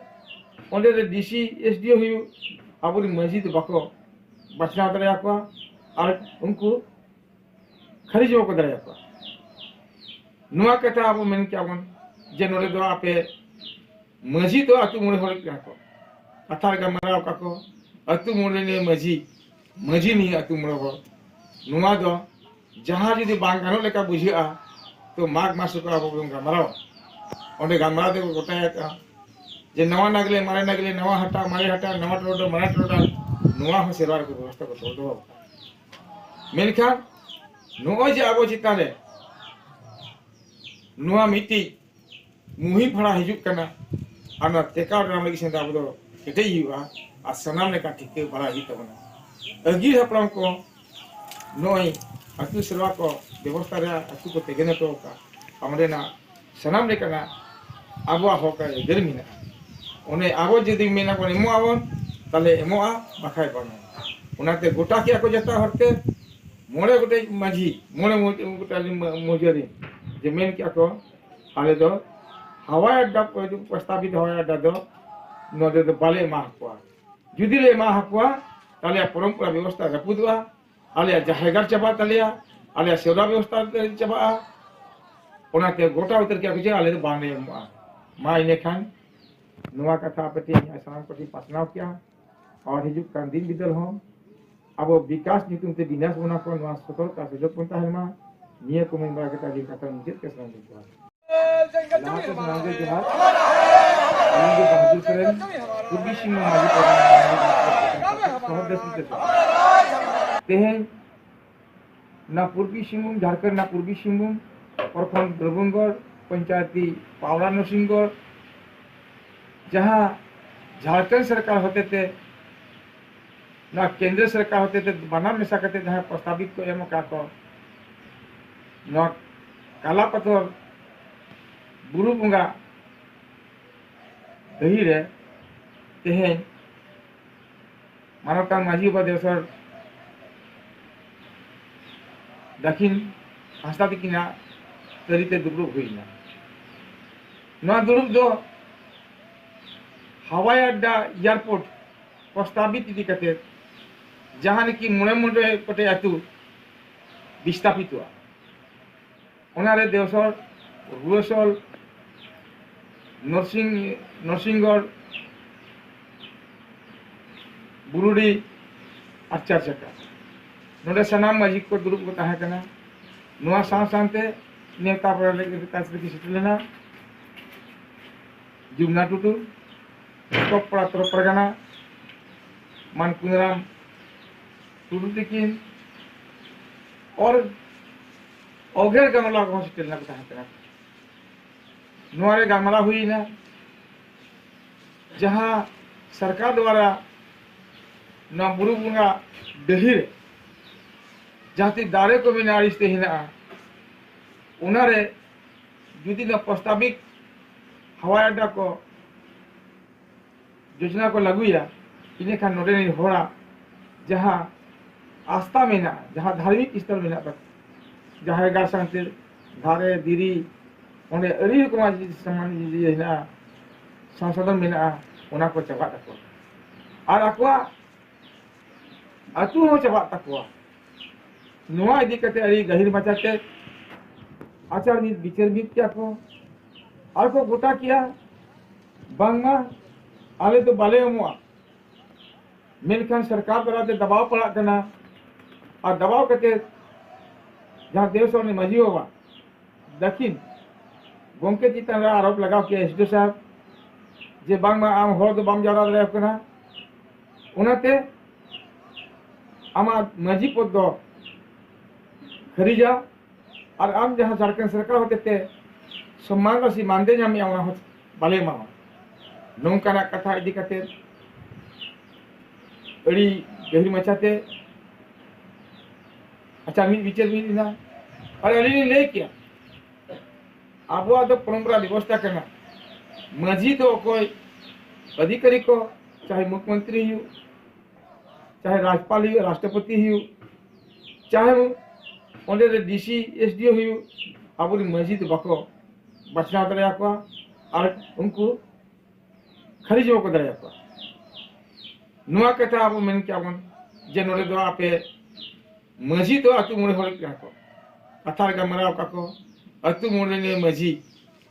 ᱚᱸᱰᱮ ᱨᱮ ᱰᱤ ᱥᱤ, ᱮᱥ ᱰᱤ ᱳ ᱦᱩᱭᱩᱜ, ᱟᱵᱚᱨᱮᱱ ᱢᱟᱹᱡᱷᱤ ᱫᱚ ᱵᱟᱠᱚ ᱵᱟᱪᱷᱱᱟᱣ ᱫᱟᱲᱮᱭᱟᱠᱚᱣᱟ ᱟᱨ ᱩᱱᱠᱩ ᱠᱷᱟᱹᱨᱤᱡ ᱦᱚᱸ ᱵᱟᱠᱚ ᱫᱟᱲᱮᱭᱟᱠᱚᱣᱟ᱾ ᱱᱚᱣᱟ ᱠᱟᱛᱷᱟ ᱟᱵᱚ ᱢᱮᱱ ᱠᱮᱜᱼᱟ ᱵᱚᱱ ᱡᱮ ᱱᱚᱰᱮ ᱫᱚ ᱟᱯᱮ ᱢᱟᱹᱡᱷᱤ ᱫᱚ ᱟᱹᱛᱩ ᱢᱚᱬᱮ ᱦᱚᱲ ᱠᱟᱱᱟ ᱠᱚ, ᱠᱟᱛᱷᱟ ᱨᱮ ᱜᱟᱞᱢᱟᱨᱟᱣ ᱟᱠᱟᱫ ᱠᱚ, ᱟᱹᱛᱩ ᱢᱚᱬᱮ ᱱᱤᱭᱮ ᱢᱟᱹᱡᱷᱤ, ᱢᱟᱹᱡᱷᱤ ᱱᱤᱭᱮ ᱟᱹᱛᱩ ᱢᱚᱬᱮ ᱦᱚᱲ, ᱱᱚᱣᱟ ᱫᱚ ᱡᱟᱦᱟᱸ ᱡᱩᱫᱤ ᱵᱟᱝ ᱜᱟᱱᱚᱜ ᱞᱮᱠᱟ ᱵᱩᱡᱷᱟᱹᱜᱼᱟ, ᱛᱚ ᱢᱟᱜᱽ ᱢᱟᱥ ᱨᱮᱠᱚ ᱟᱵᱚ ᱵᱚᱱ ᱜᱟᱞᱢᱟᱨᱟᱣᱟ᱾ ᱚᱸᱰᱮ ᱜᱟᱞᱢᱟᱨᱟᱣ ᱛᱮᱠᱚ ᱜᱚᱴᱟᱭ ᱟᱠᱟᱫᱼᱟ ᱡᱮ ᱱᱟᱣᱟ ᱱᱟᱜᱽᱞᱮ, ᱢᱟᱨᱮ ᱱᱟᱜᱽᱞᱮ, ᱱᱟᱣᱟ ᱦᱟᱴᱟᱜ, ᱢᱟᱨᱮ ᱦᱟᱴᱟᱜ, ᱱᱟᱣᱟ ᱴᱚᱨᱚᱰᱟᱝ, ᱢᱟᱨᱮ ᱴᱚᱨᱚᱰᱟᱝ, ᱱᱚᱣᱟ ᱦᱚᱸ ᱥᱮᱨᱣᱟ ᱨᱮᱠᱚ ᱵᱮᱵᱚᱥᱛᱷᱟ ᱠᱚ ᱛᱚᱞ ᱫᱚᱦᱚ ᱟᱠᱟᱫᱼᱟ᱾ ᱢᱮᱱᱠᱷᱟᱱ ᱱᱚᱜᱼᱚᱭ ᱡᱮ ᱟᱵᱚ ᱪᱮᱛᱟᱱ ᱨᱮ ᱱᱚᱣᱟ ᱢᱤᱫᱴᱤᱡ ᱢᱩᱦᱤᱢ ᱯᱷᱟᱲᱟ ᱦᱤᱡᱩᱜ ᱠᱟᱱᱟ, ᱟᱨ ᱱᱚᱣᱟ ᱴᱮᱠᱟᱣ ᱫᱟᱨᱟᱢ ᱞᱟᱹᱜᱤᱫ ᱥᱮᱱ ᱟᱵᱚ ᱫᱚ ᱠᱮᱴᱮᱡ ᱦᱩᱭᱩᱜᱼᱟ ᱟᱨ ᱥᱟᱱᱟᱢ ᱞᱮᱠᱟ ᱴᱷᱤᱠᱟᱹ ᱵᱟᱲᱟᱭ ᱦᱩᱭᱩᱜ ᱛᱟᱵᱚᱱᱟ᱾ ᱟᱹᱜᱤᱞ ᱦᱟᱯᱲᱟᱢ ᱠᱚ ᱱᱚᱜᱼᱚᱭ ᱟᱹᱛᱩ ᱥᱮᱨᱣᱟ ᱠᱚ ᱵᱮᱵᱚᱥᱛᱷᱟ ᱨᱮᱭᱟᱜ ᱟᱹᱛᱩ ᱠᱚ ᱛᱮᱜᱮᱱ ᱦᱚᱴᱚ ᱟᱠᱟᱫ, ᱚᱸᱰᱮᱱᱟᱜ ᱥᱟᱱᱟᱢ ᱞᱮᱠᱟᱱᱟᱜ ᱟᱵᱚᱣᱟᱜ ᱦᱚᱠ ᱟᱹᱭᱫᱟᱹᱨ ᱢᱮᱱᱟᱜᱼᱟ᱾ ᱚᱱᱮ ᱟᱵᱚ ᱡᱩᱫᱤ ᱢᱮᱱᱟ ᱵᱚᱱ ᱮᱢᱚᱜ ᱟᱵᱚᱱ, ᱛᱟᱦᱞᱮ ᱮᱢᱚᱜᱼᱟ, ᱵᱟᱠᱷᱟᱡ ᱵᱟᱝᱟ᱾ ᱚᱱᱟᱛᱮ ᱜᱚᱴᱟ ᱠᱮᱜᱼᱟ ᱠᱚ ᱡᱚᱛᱚ ᱦᱚᱲᱛᱮ, ᱢᱚᱬᱮ ᱜᱚᱴᱮᱡ ᱢᱟᱹᱡᱷᱤ, ᱢᱚᱬᱮ ᱢᱚ-, ᱜᱚᱴᱮᱡ ᱢᱟᱹᱡᱷᱤ ᱟᱹᱨᱤ ᱡᱮ ᱢᱮᱱ ᱠᱮᱜᱼᱟ ᱠᱚ, ᱟᱞᱮ ᱫᱚ ᱦᱟᱣᱟᱭ ᱟᱰᱰᱟ, ᱯᱨᱚᱥᱛᱟᱵᱤᱛ ᱦᱟᱣᱟᱭ ᱟᱰᱰᱟ ᱫᱚ ᱱᱚᱰᱮ ᱫᱚ ᱵᱟᱞᱮ ᱮᱢᱟ ᱦᱟᱠᱚᱣᱟ᱾ ᱡᱩᱫᱤ ᱞᱮ ᱮᱢᱟ ᱦᱟᱠᱚᱣᱟ, ᱛᱟᱦᱞᱮ ᱯᱚᱨᱚᱢᱯᱚᱨᱟ ᱵᱮᱵᱚᱥᱛᱷᱟ ᱨᱟᱹᱯᱩᱫᱚᱜᱼᱟ, ᱟᱞᱮᱭᱟᱜ ᱡᱟᱦᱮᱨ ᱜᱟᱲ ᱪᱟᱵᱟᱜ ᱛᱟᱞᱮᱭᱟ, ᱟᱞᱮᱭᱟᱜ ᱥᱮᱣᱨᱟ ᱵᱮᱵᱚᱥᱛᱷᱟ ᱪᱟᱵᱟᱜᱼᱟ᱾ ᱚᱱᱟᱛᱮ ᱜᱚᱴᱟ ᱩᱛᱟᱹᱨ ᱠᱮᱜᱼᱟ ᱠᱚ ᱡᱮ ᱟᱞᱮ ᱫᱚ ᱵᱟᱝᱞᱮ ᱮᱢᱚᱜᱼᱟ᱾ ᱢᱟ ᱤᱱᱟᱹᱠᱷᱟᱱ ᱱᱚᱣᱟ ᱠᱟᱛᱷᱟ ᱟᱯᱮ ᱴᱷᱮᱱ ᱥᱟᱱᱟᱢ ᱠᱚᱴᱷᱮᱱ ᱯᱟᱥᱱᱟᱣ ᱠᱮᱜᱼᱟ᱾ ᱟᱨ ᱦᱤᱡᱩᱜ ᱠᱟᱱ ᱫᱤᱱ ᱵᱤᱫᱟᱹᱞ ᱦᱚᱸ ᱟᱵᱚ ᱵᱤᱠᱟᱥ ᱧᱩᱛᱩᱢ ᱛᱮ ᱵᱤᱱᱟᱥ ᱵᱚᱱᱟ ᱠᱚ, ᱱᱚᱣᱟ ᱥᱚᱛᱚᱨᱠ ᱟᱨ ᱥᱚᱡᱚᱜ ᱵᱚᱱ ᱛᱟᱦᱮᱱ ᱢᱟ᱾ ᱱᱤᱭᱟᱹ ᱠᱚ ᱢᱮᱱ ᱵᱟᱲᱟ ᱠᱟᱛᱮ ᱟᱹᱞᱤᱧ ᱠᱟᱛᱷᱟ ᱢᱩᱪᱟᱹᱫ ᱠᱮᱫ ᱥᱟᱱᱟᱢ ᱠᱚ ᱡᱚᱦᱟᱨ᱾ ᱞᱟᱦᱟᱛᱮ ᱥᱟᱱᱟᱢ ᱜᱮ ᱡᱚᱦᱟᱨ᱾ ᱟᱹᱞᱤᱧ ᱜᱮ ᱵᱟᱦᱟᱫᱩᱨ ᱥᱚᱨᱮᱱ, ᱯᱩᱨᱵᱤ ᱥᱤᱝᱵᱷᱩᱢ ᱢᱟᱹᱡᱷᱤ ᱯᱟᱨᱜᱟᱱᱟ ᱥᱚᱦᱚᱨ ᱰᱮᱥᱠ ᱛᱮ᱾ ᱛᱮᱦᱮᱧ ᱱᱚᱣᱟ ᱯᱩᱨᱵᱤ ᱥᱤᱝᱵᱷᱩᱢ, ᱡᱷᱟᱲᱠᱷᱚᱸᱰ ᱨᱮᱱᱟᱜ ᱯᱩᱨᱵᱤ ᱥᱤᱝᱵᱷᱩᱢ, ᱯᱨᱚᱠᱷᱚᱸᱰ ᱫᱨᱚᱵᱚᱝᱜᱚᱲ, ᱯᱚᱧᱪᱟᱭᱮᱛᱤ ᱯᱟᱣᱲᱟ ᱱᱚᱨᱥᱤᱝᱜᱚᱲ, ᱡᱟᱦᱟᱸ ᱡᱷᱟᱲᱠᱷᱚᱸᱰ ᱥᱚᱨᱠᱟᱨ ᱦᱚᱛᱮᱛᱮ, ᱱᱚᱣᱟ ᱠᱮᱱᱫᱨᱚ ᱥᱚᱨᱠᱟᱨ ᱦᱚᱛᱮᱛᱮ ᱵᱟᱱᱟᱢ ᱢᱮᱥᱟ ᱠᱟᱛᱮ ᱡᱟᱦᱟᱸ ᱯᱨᱚᱥᱛᱟᱵᱤᱛ ᱠᱚ ᱮᱢ ᱟᱠᱟᱫ ᱠᱚ, ᱱᱚᱣᱟ ᱠᱟᱞᱟᱯᱟᱛᱷᱚᱨ ᱵᱩᱨᱩ ᱵᱚᱸᱜᱟ ᱰᱟᱹᱦᱤ ᱨᱮ ᱛᱮᱦᱮᱧ ᱢᱟᱱᱚᱛᱟᱱ ᱢᱟᱹᱡᱷᱤ ᱵᱟᱵᱟ ᱫᱮᱣᱥᱚᱨ ᱫᱟᱹᱠᱷᱤᱱ ᱦᱟᱸᱥᱫᱟ ᱛᱤᱠᱤᱱᱟᱜ ᱛᱟᱹᱨᱤᱛᱮ ᱫᱩᱯᱲᱩᱵ ᱦᱩᱭ ᱮᱱᱟ᱾ ᱱᱚᱣᱟ ᱫᱩᱲᱩᱵ ᱫᱚ ᱦᱟᱣᱟᱭ ᱟᱰᱰᱟ, ᱮᱭᱟᱨᱯᱳᱨᱴ ᱯᱨᱚᱥᱛᱟᱵᱤᱛ ᱤᱫᱤ ᱠᱟᱛᱮ, ᱡᱟᱦᱟᱸ ᱨᱮᱠᱤ ᱢᱚᱬᱮ ᱢᱚᱬᱮ ᱜᱚᱴᱮᱡ ᱟᱹᱛᱩ ᱵᱤᱥᱛᱟᱯᱤᱛᱚᱜᱼᱟ᱾ ᱚᱱᱟᱨᱮ ᱫᱮᱣᱥᱚᱨ, ᱨᱩᱣᱟᱹᱥᱚᱞ, ᱱᱚᱨᱥᱤᱝ, ᱱᱚᱨᱥᱤᱝᱜᱚᱲ, ᱵᱩᱨᱩᱰᱤ ᱟᱨ ᱪᱟᱨᱪᱟᱠᱟ᱾ ᱱᱚᱰᱮ ᱥᱟᱱᱟᱢ ᱢᱟᱹᱡᱷᱤ ᱠᱚ ᱫᱩᱲᱩᱵ ᱠᱚ ᱛᱟᱦᱮᱸ ᱠᱟᱱᱟ᱾ ᱱᱚᱣᱟ ᱥᱟᱶ ᱥᱟᱶᱛᱮ ᱱᱮᱣᱛᱟ ᱯᱮᱲᱟ ᱞᱟᱹᱜᱤᱫ ᱛᱮ ᱥᱮᱴᱮᱨ ᱞᱮᱱᱟ ᱡᱩᱢᱱᱟ ᱴᱩᱰᱩ, ᱴᱚᱯ ᱯᱟᱲᱟ ᱛᱚᱨᱚᱯ ᱯᱟᱨᱜᱟᱱᱟ ᱢᱟᱱ ᱠᱩᱱᱟᱨᱟᱢ ᱴᱩᱰᱩ ᱛᱤᱠᱤᱱ, ᱚᱨ ᱚᱜᱮᱨ ᱜᱟᱢᱞᱟ ᱠᱚᱦᱚᱸ ᱥᱮᱴᱮᱨ ᱞᱮᱱᱟ ᱠᱚ ᱛᱟᱦᱮᱸ ᱠᱟᱱᱟ᱾ ᱱᱚᱣᱟ ᱨᱮ ᱜᱟᱞᱢᱟᱨᱟᱣ ᱦᱩᱭᱱᱟ, ᱡᱟᱦᱟᱸ ᱥᱚᱨᱠᱟᱨ ᱫᱣᱟᱨᱟ ᱱᱚᱣᱟ ᱵᱩᱨᱩ ᱵᱚᱸᱜᱟ ᱰᱟᱹᱦᱤ ᱨᱮ ᱡᱟᱦᱟᱸ ᱛᱤᱱ ᱫᱟᱨᱮ ᱠᱚ ᱢᱮᱱᱟᱜᱼᱟ, ᱟᱹᱲᱤᱥ ᱛᱮ ᱦᱮᱱᱟᱜᱼᱟ, ᱚᱱᱟᱨᱮ ᱡᱩᱫᱤ ᱱᱚᱣᱟ ᱯᱨᱚᱥᱛᱟᱵᱤᱠ ᱦᱟᱣᱟᱭ ᱟᱰᱰᱟ ᱠᱚ ᱡᱳᱡᱚᱱᱟ ᱠᱚ ᱞᱟᱹᱜᱩᱭᱟ, ᱤᱱᱟᱹᱠᱷᱟᱱ ᱱᱚᱰᱮ ᱨᱮᱱ ᱦᱚᱲᱟᱜ ᱡᱟᱦᱟᱸ ᱟᱥᱛᱷᱟ ᱢᱮᱱᱟᱜᱼᱟ, ᱡᱟᱦᱟᱸ ᱫᱷᱟᱨᱢᱤᱠ ᱥᱛᱷᱚᱞ ᱢᱮᱱᱟᱜ ᱛᱟᱠᱚᱣᱟ, ᱡᱟᱦᱮᱨ ᱜᱟᱲ ᱥᱟᱶᱛᱮ ᱫᱟᱨᱮ ᱫᱷᱤᱨᱤ, ᱚᱸᱰᱮ ᱟᱹᱰᱤ ᱨᱚᱠᱚᱢᱟᱜ ᱡᱤᱱᱤᱥ ᱥᱟᱢᱟᱱ ᱤᱭᱟᱹ ᱦᱮᱱᱟᱜᱼᱟ, ᱥᱚᱝᱥᱟᱫᱷᱚᱱ ᱢᱮᱱᱟᱜᱼᱟ, ᱚᱱᱟ ᱠᱚ ᱪᱟᱵᱟᱜ ᱛᱟᱠᱚᱣᱟ ᱟᱨ ᱟᱠᱚᱣᱟᱜ ᱟᱹᱛᱩ ᱦᱚᱸ ᱪᱟᱵᱟᱜ ᱛᱟᱠᱚᱣᱟ᱾ ᱱᱚᱣᱟ ᱤᱫᱤ ᱠᱟᱛᱮ ᱟᱹᱰᱤ ᱜᱟᱹᱦᱤᱨ ᱢᱟᱪᱷᱟᱛᱮ ᱟᱪᱟᱨ ᱢᱤᱫ ᱵᱤᱪᱟᱹᱨ ᱢᱤᱫ ᱠᱮᱜᱼᱟ ᱠᱚ ᱟᱨ ᱠᱚ ᱜᱚᱴᱟ ᱠᱮᱜᱼᱟ, ᱵᱟᱝᱢᱟ ᱟᱞᱮ ᱫᱚ ᱵᱟᱞᱮ ᱮᱢᱚᱜᱼᱟ, ᱢᱮᱱᱠᱷᱟᱱ ᱥᱚᱨᱠᱟᱨ ᱫᱟᱨᱟᱭ ᱛᱮ ᱫᱟᱵᱟᱣ ᱯᱟᱲᱟᱜ ᱠᱟᱱᱟ᱾ ᱟᱨ ᱫᱟᱵᱟᱣ ᱠᱟᱛᱮ ᱡᱟᱦᱟᱸ ᱫᱮᱣ ᱥᱚᱨᱮᱱ ᱢᱟᱹᱡᱷᱤ ᱵᱟᱵᱟ ᱫᱟᱹᱠᱷᱤᱱ ᱜᱚᱢᱠᱮ ᱪᱮᱛᱟᱱ ᱨᱮ ᱟᱨᱳᱯ ᱞᱟᱜᱟᱣ ᱠᱮᱜᱼᱟ ᱮᱥ ᱰᱤ ᱳ ᱥᱟᱦᱮᱵᱽ, ᱡᱮ ᱵᱟᱝᱢᱟ ᱟᱢ ᱦᱚᱲ ᱫᱚ ᱵᱟᱢ ᱡᱟᱣᱨᱟ ᱫᱟᱲᱮᱭᱟᱠᱚ ᱠᱟᱱᱟ, ᱚᱱᱟᱛᱮ ᱟᱢᱟᱜ ᱢᱟᱹᱡᱷᱤ ᱯᱚᱫᱽ ᱫᱚ ᱠᱷᱟᱹᱨᱤᱡᱟ, ᱟᱨ ᱟᱢ ᱡᱟᱦᱟᱸ ᱡᱷᱟᱲᱠᱷᱚᱸᱰ ᱥᱚᱨᱠᱟᱨ ᱦᱚᱛᱮᱛᱮ ᱥᱚᱢᱢᱟᱱ ᱨᱟᱥᱤ ᱢᱟᱱᱫᱮ ᱧᱟᱢᱮᱜᱼᱟ, ᱚᱱᱟ ᱦᱚᱸ ᱵᱟᱞᱮ ᱮᱢᱟᱢᱟ᱾ ᱱᱚᱝᱠᱟᱱᱟᱜ ᱠᱟᱛᱷᱟ ᱤᱫᱤ ᱠᱟᱛᱮ ᱟᱹᱰᱤ ᱜᱟᱹᱦᱤᱨ ᱢᱟᱪᱷᱟᱛᱮ ᱟᱪᱪᱷᱟ ᱢᱤᱫ ᱵᱤᱪᱟᱹᱨ ᱢᱤᱫ ᱮᱱᱟ᱾ ᱟᱨ ᱟᱹᱞᱤᱧ ᱞᱤᱧ ᱞᱟᱹᱭ ᱠᱮᱭᱟ, ᱟᱵᱚᱣᱟᱜ ᱫᱚ ᱯᱚᱨᱚᱢᱯᱚᱨᱟ ᱵᱮᱵᱚᱥᱛᱷᱟ ᱠᱟᱱᱟ, ᱢᱟᱹᱡᱷᱤ ᱫᱚ ᱚᱠᱚᱭ ᱚᱫᱷᱤᱠᱟᱨᱤ ᱠᱚ, ᱪᱟᱦᱮ ᱢᱩᱠᱷᱭᱚᱢᱚᱱᱛᱨᱤ ᱦᱩᱭᱩᱜ, ᱪᱟᱦᱮ ᱨᱟᱡᱽᱯᱟᱞ ᱦᱩᱭᱩᱜ, ᱨᱟᱥᱴᱨᱚᱯᱚᱛᱤ ᱦᱩᱭᱩᱜ, ᱪᱟᱦᱮ ᱚᱸᱰᱮ ᱨᱮ ᱰᱤ ᱥᱤ, ᱮᱥ ᱰᱤ ᱳ ᱦᱩᱭᱩᱜ, ᱟᱵᱚᱨᱮᱱ ᱢᱟᱹᱡᱷᱤ ᱫᱚ ᱵᱟᱠᱚ ᱵᱟᱪᱷᱱᱟᱣ ᱫᱟᱲᱮᱭᱟᱠᱚᱣᱟ ᱟᱨ ᱩᱱᱠᱩ ᱠᱷᱟᱹᱨᱤᱡ ᱦᱚᱸ ᱵᱟᱠᱚ ᱫᱟᱲᱮᱭᱟᱠᱚᱣᱟ᱾ ᱱᱚᱣᱟ ᱠᱟᱛᱷᱟ ᱟᱵᱚ ᱢᱮᱱ ᱠᱮᱜᱼᱟ ᱵᱚᱱ ᱡᱮ ᱱᱚᱰᱮ ᱫᱚ ᱟᱯᱮ ᱢᱟᱹᱡᱷᱤ ᱫᱚ ᱟᱹᱛᱩ ᱢᱚᱬᱮ ᱦᱚᱲ ᱠᱟᱱᱟ ᱠᱚ, ᱠᱟᱛᱷᱟ ᱨᱮ ᱜᱟᱞᱢᱟᱨᱟᱣ ᱟᱠᱟᱫ ᱠᱚ ᱟᱹᱛᱩ ᱢᱚᱬᱮ ᱨᱤᱱᱤᱡ ᱢᱟᱹᱡᱷᱤ,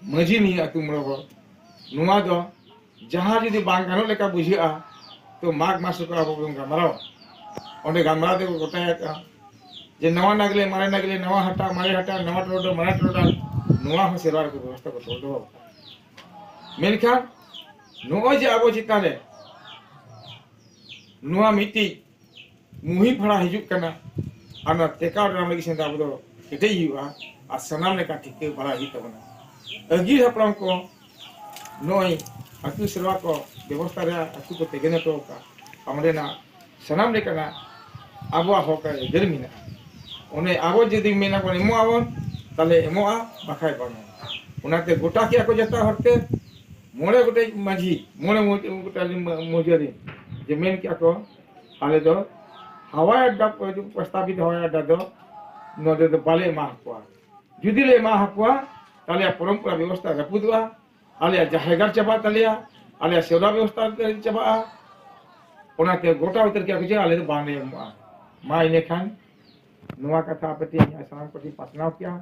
ᱢᱟᱹᱡᱷᱤ ᱱᱤᱭᱟᱹ ᱟᱹᱛᱩ ᱢᱚᱬᱮ ᱦᱚᱲ᱾ ᱱᱚᱣᱟ ᱫᱚ ᱡᱟᱦᱟᱸ ᱡᱩᱫᱤ ᱵᱟᱝ ᱜᱟᱱᱚᱜ ᱞᱮᱠᱟ ᱵᱩᱡᱷᱟᱹᱜᱼᱟ, ᱛᱚ ᱢᱟᱜᱽ ᱢᱟᱥ ᱨᱮᱠᱚ ᱟᱵᱚ ᱵᱚᱱ ᱜᱟᱞᱢᱟᱨᱟᱣᱟ᱾ ᱚᱸᱰᱮ ᱜᱟᱞᱢᱟᱨᱟᱣ ᱛᱮᱠᱚ ᱜᱚᱴᱟᱭ ᱟᱠᱟᱫᱼᱟ ᱡᱮ ᱱᱟᱣᱟ ᱱᱟᱜᱽᱞᱮ, ᱢᱟᱨᱮ ᱱᱟᱜᱽᱞᱮ, ᱱᱟᱣᱟ ᱦᱟᱴᱟᱜ, ᱢᱟᱨᱮ ᱦᱟᱴᱟᱜ, ᱱᱟᱣᱟ ᱴᱚᱨᱚᱰᱟᱝ, ᱢᱟᱨᱮ ᱴᱚᱨᱚᱰᱟᱝ, ᱱᱚᱣᱟ ᱦᱚᱸ ᱥᱮᱨᱣᱟ ᱨᱮᱠᱚ ᱵᱮᱵᱚᱥᱛᱷᱟ ᱠᱚ ᱫᱚᱦᱚ ᱫᱚᱦᱚ ᱟᱠᱟᱫᱼᱟ᱾ ᱢᱮᱱᱠᱷᱟᱱ ᱱᱚᱜᱼᱚᱭ ᱡᱮ ᱟᱵᱚ ᱪᱮᱛᱟᱱ ᱨᱮ ᱱᱚᱣᱟ ᱢᱤᱫᱴᱤᱡ ᱢᱩᱦᱤᱢ ᱯᱷᱟᱲᱟ ᱦᱤᱡᱩᱜ ᱠᱟᱱᱟ, ᱟᱨ ᱱᱚᱣᱟ ᱴᱮᱠᱟᱣ ᱫᱟᱨᱟᱢ ᱞᱟᱹᱜᱤᱫ ᱥᱮᱱ ᱟᱵᱚ ᱫᱚ ᱠᱮᱴᱮᱡ ᱦᱩᱭᱩᱜᱼᱟ, ᱟᱨ ᱥᱟᱱᱟᱢ ᱞᱮᱠᱟ ᱴᱷᱤᱠᱟᱹ ᱵᱟᱲᱟᱭ ᱦᱩᱭᱩᱜ ᱛᱟᱵᱚᱱᱟ᱾ ᱟᱹᱜᱤᱞ ᱦᱟᱯᱲᱟᱢ ᱠᱚ ᱱᱚᱜᱼᱚᱭ ᱟᱹᱛᱩ ᱥᱮᱨᱣᱟ ᱠᱚ ᱵᱮᱵᱚᱥᱛᱷᱟ ᱨᱮᱭᱟᱜ ᱟᱹᱛᱩ ᱠᱚ ᱛᱮᱜᱮᱱ ᱦᱚᱴᱚ ᱟᱠᱟᱫ, ᱚᱸᱰᱮᱱᱟᱜ ᱥᱟᱱᱟᱢ ᱞᱮᱠᱟᱱᱟᱜ ᱟᱵᱚᱣᱟᱜ ᱦᱚᱠ ᱟᱹᱭᱫᱟᱹᱨ ᱢᱮᱱᱟᱜᱼᱟ᱾ ᱚᱱᱮ ᱟᱵᱚ ᱡᱩᱫᱤ ᱢᱮᱱᱟ ᱵᱚᱱ ᱮᱢᱚᱜ ᱟᱵᱚᱱ, ᱛᱟᱦᱞᱮ ᱮᱢᱚᱜᱼᱟ, ᱵᱟᱠᱷᱟᱡ ᱵᱟᱝᱟ᱾ ᱚᱱᱟᱛᱮ ᱜᱚᱴᱟ ᱠᱮᱜᱼᱟ ᱠᱚ ᱡᱚᱛᱚ ᱦᱚᱲᱛᱮ, ᱢᱚᱬᱮ ᱜᱚᱴᱮᱡ ᱢᱟᱹᱡᱷᱤ, ᱢᱚᱬᱮ ᱢᱚ-, ᱜᱚᱴᱮᱡ ᱢᱟ-, ᱢᱟᱹᱡᱷᱤ ᱟᱹᱨᱤ ᱡᱮ ᱢᱮᱱ ᱠᱮᱜᱼᱟ ᱠᱚ, ᱟᱞᱮ ᱫᱚ ᱦᱟᱣᱟᱭ ᱟᱰᱰᱟ, ᱯᱨᱚᱥᱛᱟᱵᱤᱛ ᱦᱟᱣᱟᱭ ᱟᱰᱰᱟ ᱫᱚ ᱱᱚᱰᱮ ᱫᱚ ᱵᱟᱞᱮ ᱮᱢᱟ ᱠᱚᱣᱟ᱾ ᱡᱩᱫᱤ ᱞᱮ ᱮᱢᱟ ᱠᱚᱣᱟ, ᱛᱟᱦᱞᱮ ᱯᱚᱨᱚᱢᱯᱚᱨᱟ ᱵᱮᱵᱚᱥᱛᱷᱟ ᱨᱟᱹᱯᱩᱫᱚᱜᱼᱟ, ᱟᱞᱮᱭᱟᱜ ᱡᱟᱦᱮᱨ ᱜᱟᱲ ᱪᱟᱵᱟᱜ ᱛᱟᱞᱮᱭᱟ, ᱟᱞᱮᱭᱟᱜ ᱥᱮᱣᱨᱟ ᱵᱮᱵᱚᱥᱛᱷᱟ ᱪᱟᱵᱟᱜᱼᱟ᱾ ᱚᱱᱟᱛᱮ ᱜᱚᱴᱟ ᱩᱛᱟᱹᱨ ᱠᱮᱜᱼᱟ ᱠᱚ ᱡᱮ ᱟᱞᱮ ᱫᱚ ᱵᱟᱝᱞᱮ ᱮᱢᱚᱜᱼᱟ᱾ ᱢᱟ ᱤᱱᱟᱹᱠᱷᱟᱱ ᱱᱚᱣᱟ ᱠᱟᱛᱷᱟ ᱟᱯᱮ ᱴᱷᱮᱱ ᱥᱟᱱᱟᱢ ᱠᱚᱴᱷᱮᱱ ᱯᱟᱥᱱᱟᱣ ᱠᱮᱜᱼᱟ᱾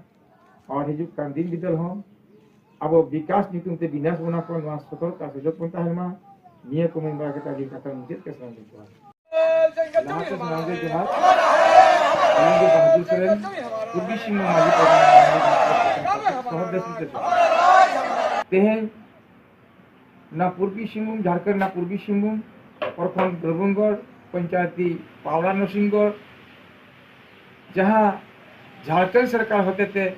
ᱟᱨ ᱦᱤᱡᱩᱜ ᱠᱟᱱ ᱫᱤᱱ ᱵᱤᱫᱟᱹᱞ ᱦᱚᱸ ᱟᱵᱚ ᱵᱤᱠᱟᱥ ᱧᱩᱛᱩᱢ ᱛᱮ ᱵᱤᱱᱟᱥ ᱵᱚᱱᱟ ᱠᱚ, ᱱᱚᱣᱟ ᱥᱚᱛᱚᱨᱠ ᱟᱨ ᱥᱚᱡᱚᱜ ᱵᱚᱱ ᱛᱟᱦᱮᱱ ᱢᱟ᱾ ᱱᱤᱭᱟᱹ ᱠᱚ ᱢᱮᱱ ᱵᱟᱲᱟ ᱠᱟᱛᱮ ᱟᱹᱞᱤᱧ ᱠᱟᱛᱷᱟ ᱢᱩᱪᱟᱹᱫ ᱠᱮᱫ ᱥᱟᱱᱟᱢ ᱠᱚ ᱡᱚᱦᱟᱨ᱾ ᱞᱟᱦᱟᱛᱮ ᱥᱟᱱᱟᱢ ᱜᱮ ᱡᱚᱦᱟᱨ᱾ ᱟᱹᱞᱤᱧ ᱜᱮ ᱵᱟᱦᱟᱫᱩᱨ ᱥᱚᱨᱮᱱ, ᱯᱩᱨᱵᱤ ᱥᱤᱝᱵᱷᱩᱢ ᱢᱟᱹᱡᱷᱤ ᱯᱟᱨᱜᱟᱱᱟ ᱥᱚᱦᱚᱫ ᱫᱮᱥ ᱥᱮᱪᱮᱫ᱾ ᱛᱮᱦᱮᱧ ᱱᱚᱣᱟ ᱯᱩᱨᱵᱤ ᱥᱤᱝᱵᱷᱩᱢ, ᱡᱷᱟᱲᱠᱷᱚᱸᱰ ᱨᱮᱱᱟᱜ ᱯᱩᱨᱵᱤ ᱥᱤᱝᱵᱷᱩᱢ, ᱯᱨᱚᱠᱷᱚᱸᱰ ᱫᱨᱚᱵᱚᱱᱜᱚᱲ, ᱯᱚᱧᱪᱟᱭᱮᱛᱤ ᱯᱟᱣᱲᱟ ᱱᱚᱨᱥᱤᱝᱜᱚᱲ, ᱡᱟᱦᱟᱸ ᱡᱷᱟᱲᱠᱷᱚᱸᱰ ᱥᱚᱨᱠᱟᱨ ᱦᱚᱛᱮᱛᱮ,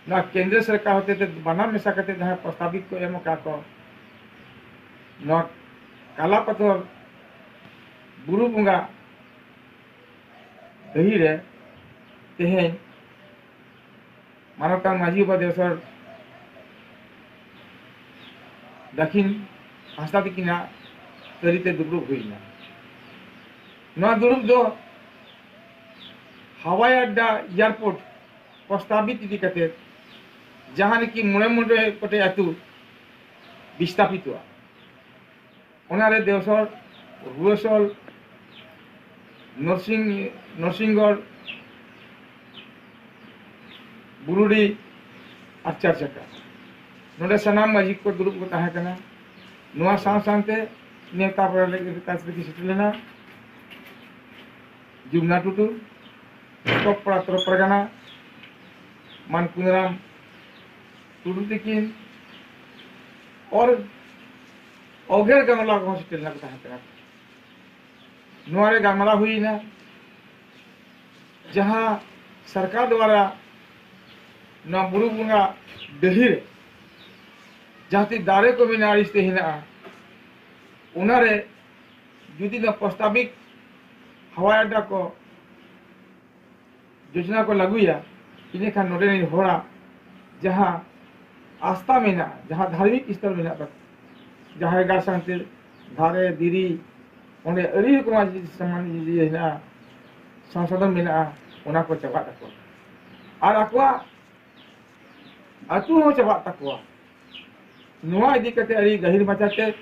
ᱱᱚᱣᱟ ᱠᱮᱱᱫᱨᱚ ᱥᱚᱨᱠᱟᱨ ᱦᱚᱛᱮᱛᱮ ᱵᱟᱱᱟᱨ ᱢᱮᱥᱟ ᱠᱟᱛᱮ ᱡᱟᱦᱟᱸ ᱯᱨᱚᱥᱛᱟᱵᱤᱛ ᱠᱚ ᱮᱢ ᱟᱠᱟᱫ ᱠᱚ, ᱱᱚᱣᱟ ᱠᱟᱞᱟᱯᱟᱛᱷᱚᱨ ᱵᱩᱨᱩ ᱵᱚᱸᱜᱟ ᱰᱟᱹᱦᱤ ᱨᱮ ᱛᱮᱦᱮᱧ ᱢᱟᱱᱚᱛᱟᱱ ᱢᱟᱹᱡᱷᱤ ᱵᱟᱵᱟ ᱫᱮᱣᱥᱚᱨ ᱫᱟᱹᱠᱷᱤᱱ ᱦᱟᱸᱥᱫᱟ ᱛᱤᱠᱤᱱᱟᱜ ᱛᱟᱹᱨᱤᱛᱮ ᱫᱩᱯᱲᱩᱵ ᱦᱩᱭ ᱮᱱᱟ᱾ ᱱᱚᱣᱟ ᱫᱩᱲᱩᱵ ᱫᱚ ᱦᱟᱣᱟᱭ ᱟᱰᱰᱟ, ᱮᱭᱟᱨᱯᱳᱨᱴ ᱯᱨᱚᱥᱛᱟᱵᱤᱛ ᱤᱫᱤ ᱠᱟᱛᱮ, ᱡᱟᱦᱟᱸ ᱨᱮᱠᱤ ᱢᱚᱬᱮ ᱢᱚᱬᱮ ᱜᱚᱴᱮᱡ ᱟᱹᱛᱩ ᱵᱤᱥᱛᱟᱯᱤᱛᱚᱜᱼᱟ, ᱚᱱᱟᱨᱮ ᱫᱮᱣᱥᱚᱨ, ᱨᱩᱣᱟᱹᱥᱚᱞ, ᱱᱚᱨᱥᱤᱝ, ᱱᱚᱨᱥᱤᱝᱜᱚᱲ, ᱵᱩᱨᱩᱰᱤ ᱟᱨ ᱪᱟᱨᱪᱟᱠᱟ, ᱱᱚᱰᱮ ᱥᱟᱱᱟᱢ ᱢᱟᱹᱡᱷᱤ ᱠᱚ ᱫᱩᱲᱩᱵ ᱠᱚ ᱛᱟᱦᱮᱸ ᱠᱟᱱᱟ᱾ ᱱᱚᱣᱟ ᱥᱟᱶ ᱥᱟᱶᱛᱮ ᱱᱮᱣᱛᱟ ᱯᱮᱲᱟ ᱞᱟᱹᱜᱤᱫ ᱠᱟᱛᱷᱟ ᱥᱮᱴᱮᱨ ᱞᱮᱱᱟ᱾ ᱡᱩᱢᱱᱟ ᱴᱩᱰᱩ, ᱴᱚᱯ ᱯᱟᱲᱟ ᱛᱚᱨᱚᱯ ᱯᱟᱨᱜᱟᱱᱟ, ᱢᱟᱱ ᱠᱩᱱᱟᱨᱟᱢ ᱴᱩᱰᱩ ᱛᱤᱠᱤᱱ, ᱚᱨ ᱚᱜᱮᱨ ᱜᱟᱢᱞᱟ ᱠᱚᱦᱚᱸ ᱥᱮᱴᱮᱨ ᱞᱮᱱᱟ ᱠᱚ ᱛᱟᱦᱮᱸ ᱠᱟᱱᱟ᱾ ᱱᱚᱣᱟ ᱨᱮ ᱜᱟᱞᱢᱟᱨᱟᱣ ᱦᱩᱭᱱᱟ, ᱡᱟᱦᱟᱸ ᱥᱚᱨᱠᱟᱨ ᱫᱣᱟᱨᱟ ᱱᱚᱣᱟ ᱵᱩᱨᱩ ᱵᱚᱸᱜᱟ ᱰᱟᱹᱦᱤ ᱨᱮ ᱡᱟᱦᱟᱸ ᱛᱤᱱ ᱫᱟᱨᱮ ᱠᱚ ᱢᱮᱱᱟᱜᱼᱟ, ᱟᱹᱲᱤᱥ ᱛᱮ ᱦᱮᱱᱟᱜᱼᱟ, ᱚᱱᱟᱨᱮ ᱡᱩᱫᱤ ᱱᱚᱣᱟ ᱯᱨᱚᱥᱛᱟᱵᱤᱠ ᱦᱟᱣᱟᱭ ᱟᱰᱰᱟ ᱠᱚ ᱡᱳᱡᱚᱱᱟ ᱠᱚ ᱞᱟᱹᱜᱩᱭᱟ, ᱤᱱᱟᱹᱠᱷᱟᱱ ᱱᱚᱰᱮ ᱨᱮᱱ ᱦᱚᱲᱟᱜ ᱡᱟᱦᱟᱸ ᱟᱥᱛᱷᱟ ᱢᱮᱱᱟᱜᱼᱟ, ᱡᱟᱦᱟᱸ ᱫᱷᱟᱨᱢᱤᱠ ᱥᱛᱷᱚᱞ ᱢᱮᱱᱟᱜ ᱛᱟᱠᱚᱣᱟ, ᱡᱟᱦᱮᱨ ᱜᱟᱲ ᱥᱟᱶᱛᱮ ᱫᱟᱨᱮ ᱫᱷᱤᱨᱤ, ᱚᱸᱰᱮ ᱟᱹᱰᱤ ᱨᱚᱠᱚᱢᱟᱜ ᱡᱤᱱᱤᱥ ᱥᱟᱢᱟᱱ ᱤᱭᱟᱹ ᱦᱮᱱᱟᱜᱼᱟ, ᱥᱚᱝᱥᱳᱫᱷᱚᱱ ᱢᱮᱱᱟᱜᱼᱟ, ᱚᱱᱟ ᱠᱚ ᱪᱟᱵᱟᱜ ᱛᱟᱠᱚᱣᱟ᱾ ᱟᱨ ᱟᱠᱚᱣᱟᱜ ᱟᱹᱛᱩ ᱦᱚᱸ ᱪᱟᱵᱟᱜ ᱛᱟᱠᱚᱣᱟ᱾ ᱱᱚᱣᱟ ᱤᱫᱤ ᱠᱟᱛᱮ ᱟᱹᱰᱤ ᱜᱟᱹᱦᱤᱨ ᱢᱟᱪᱷᱟᱛᱮ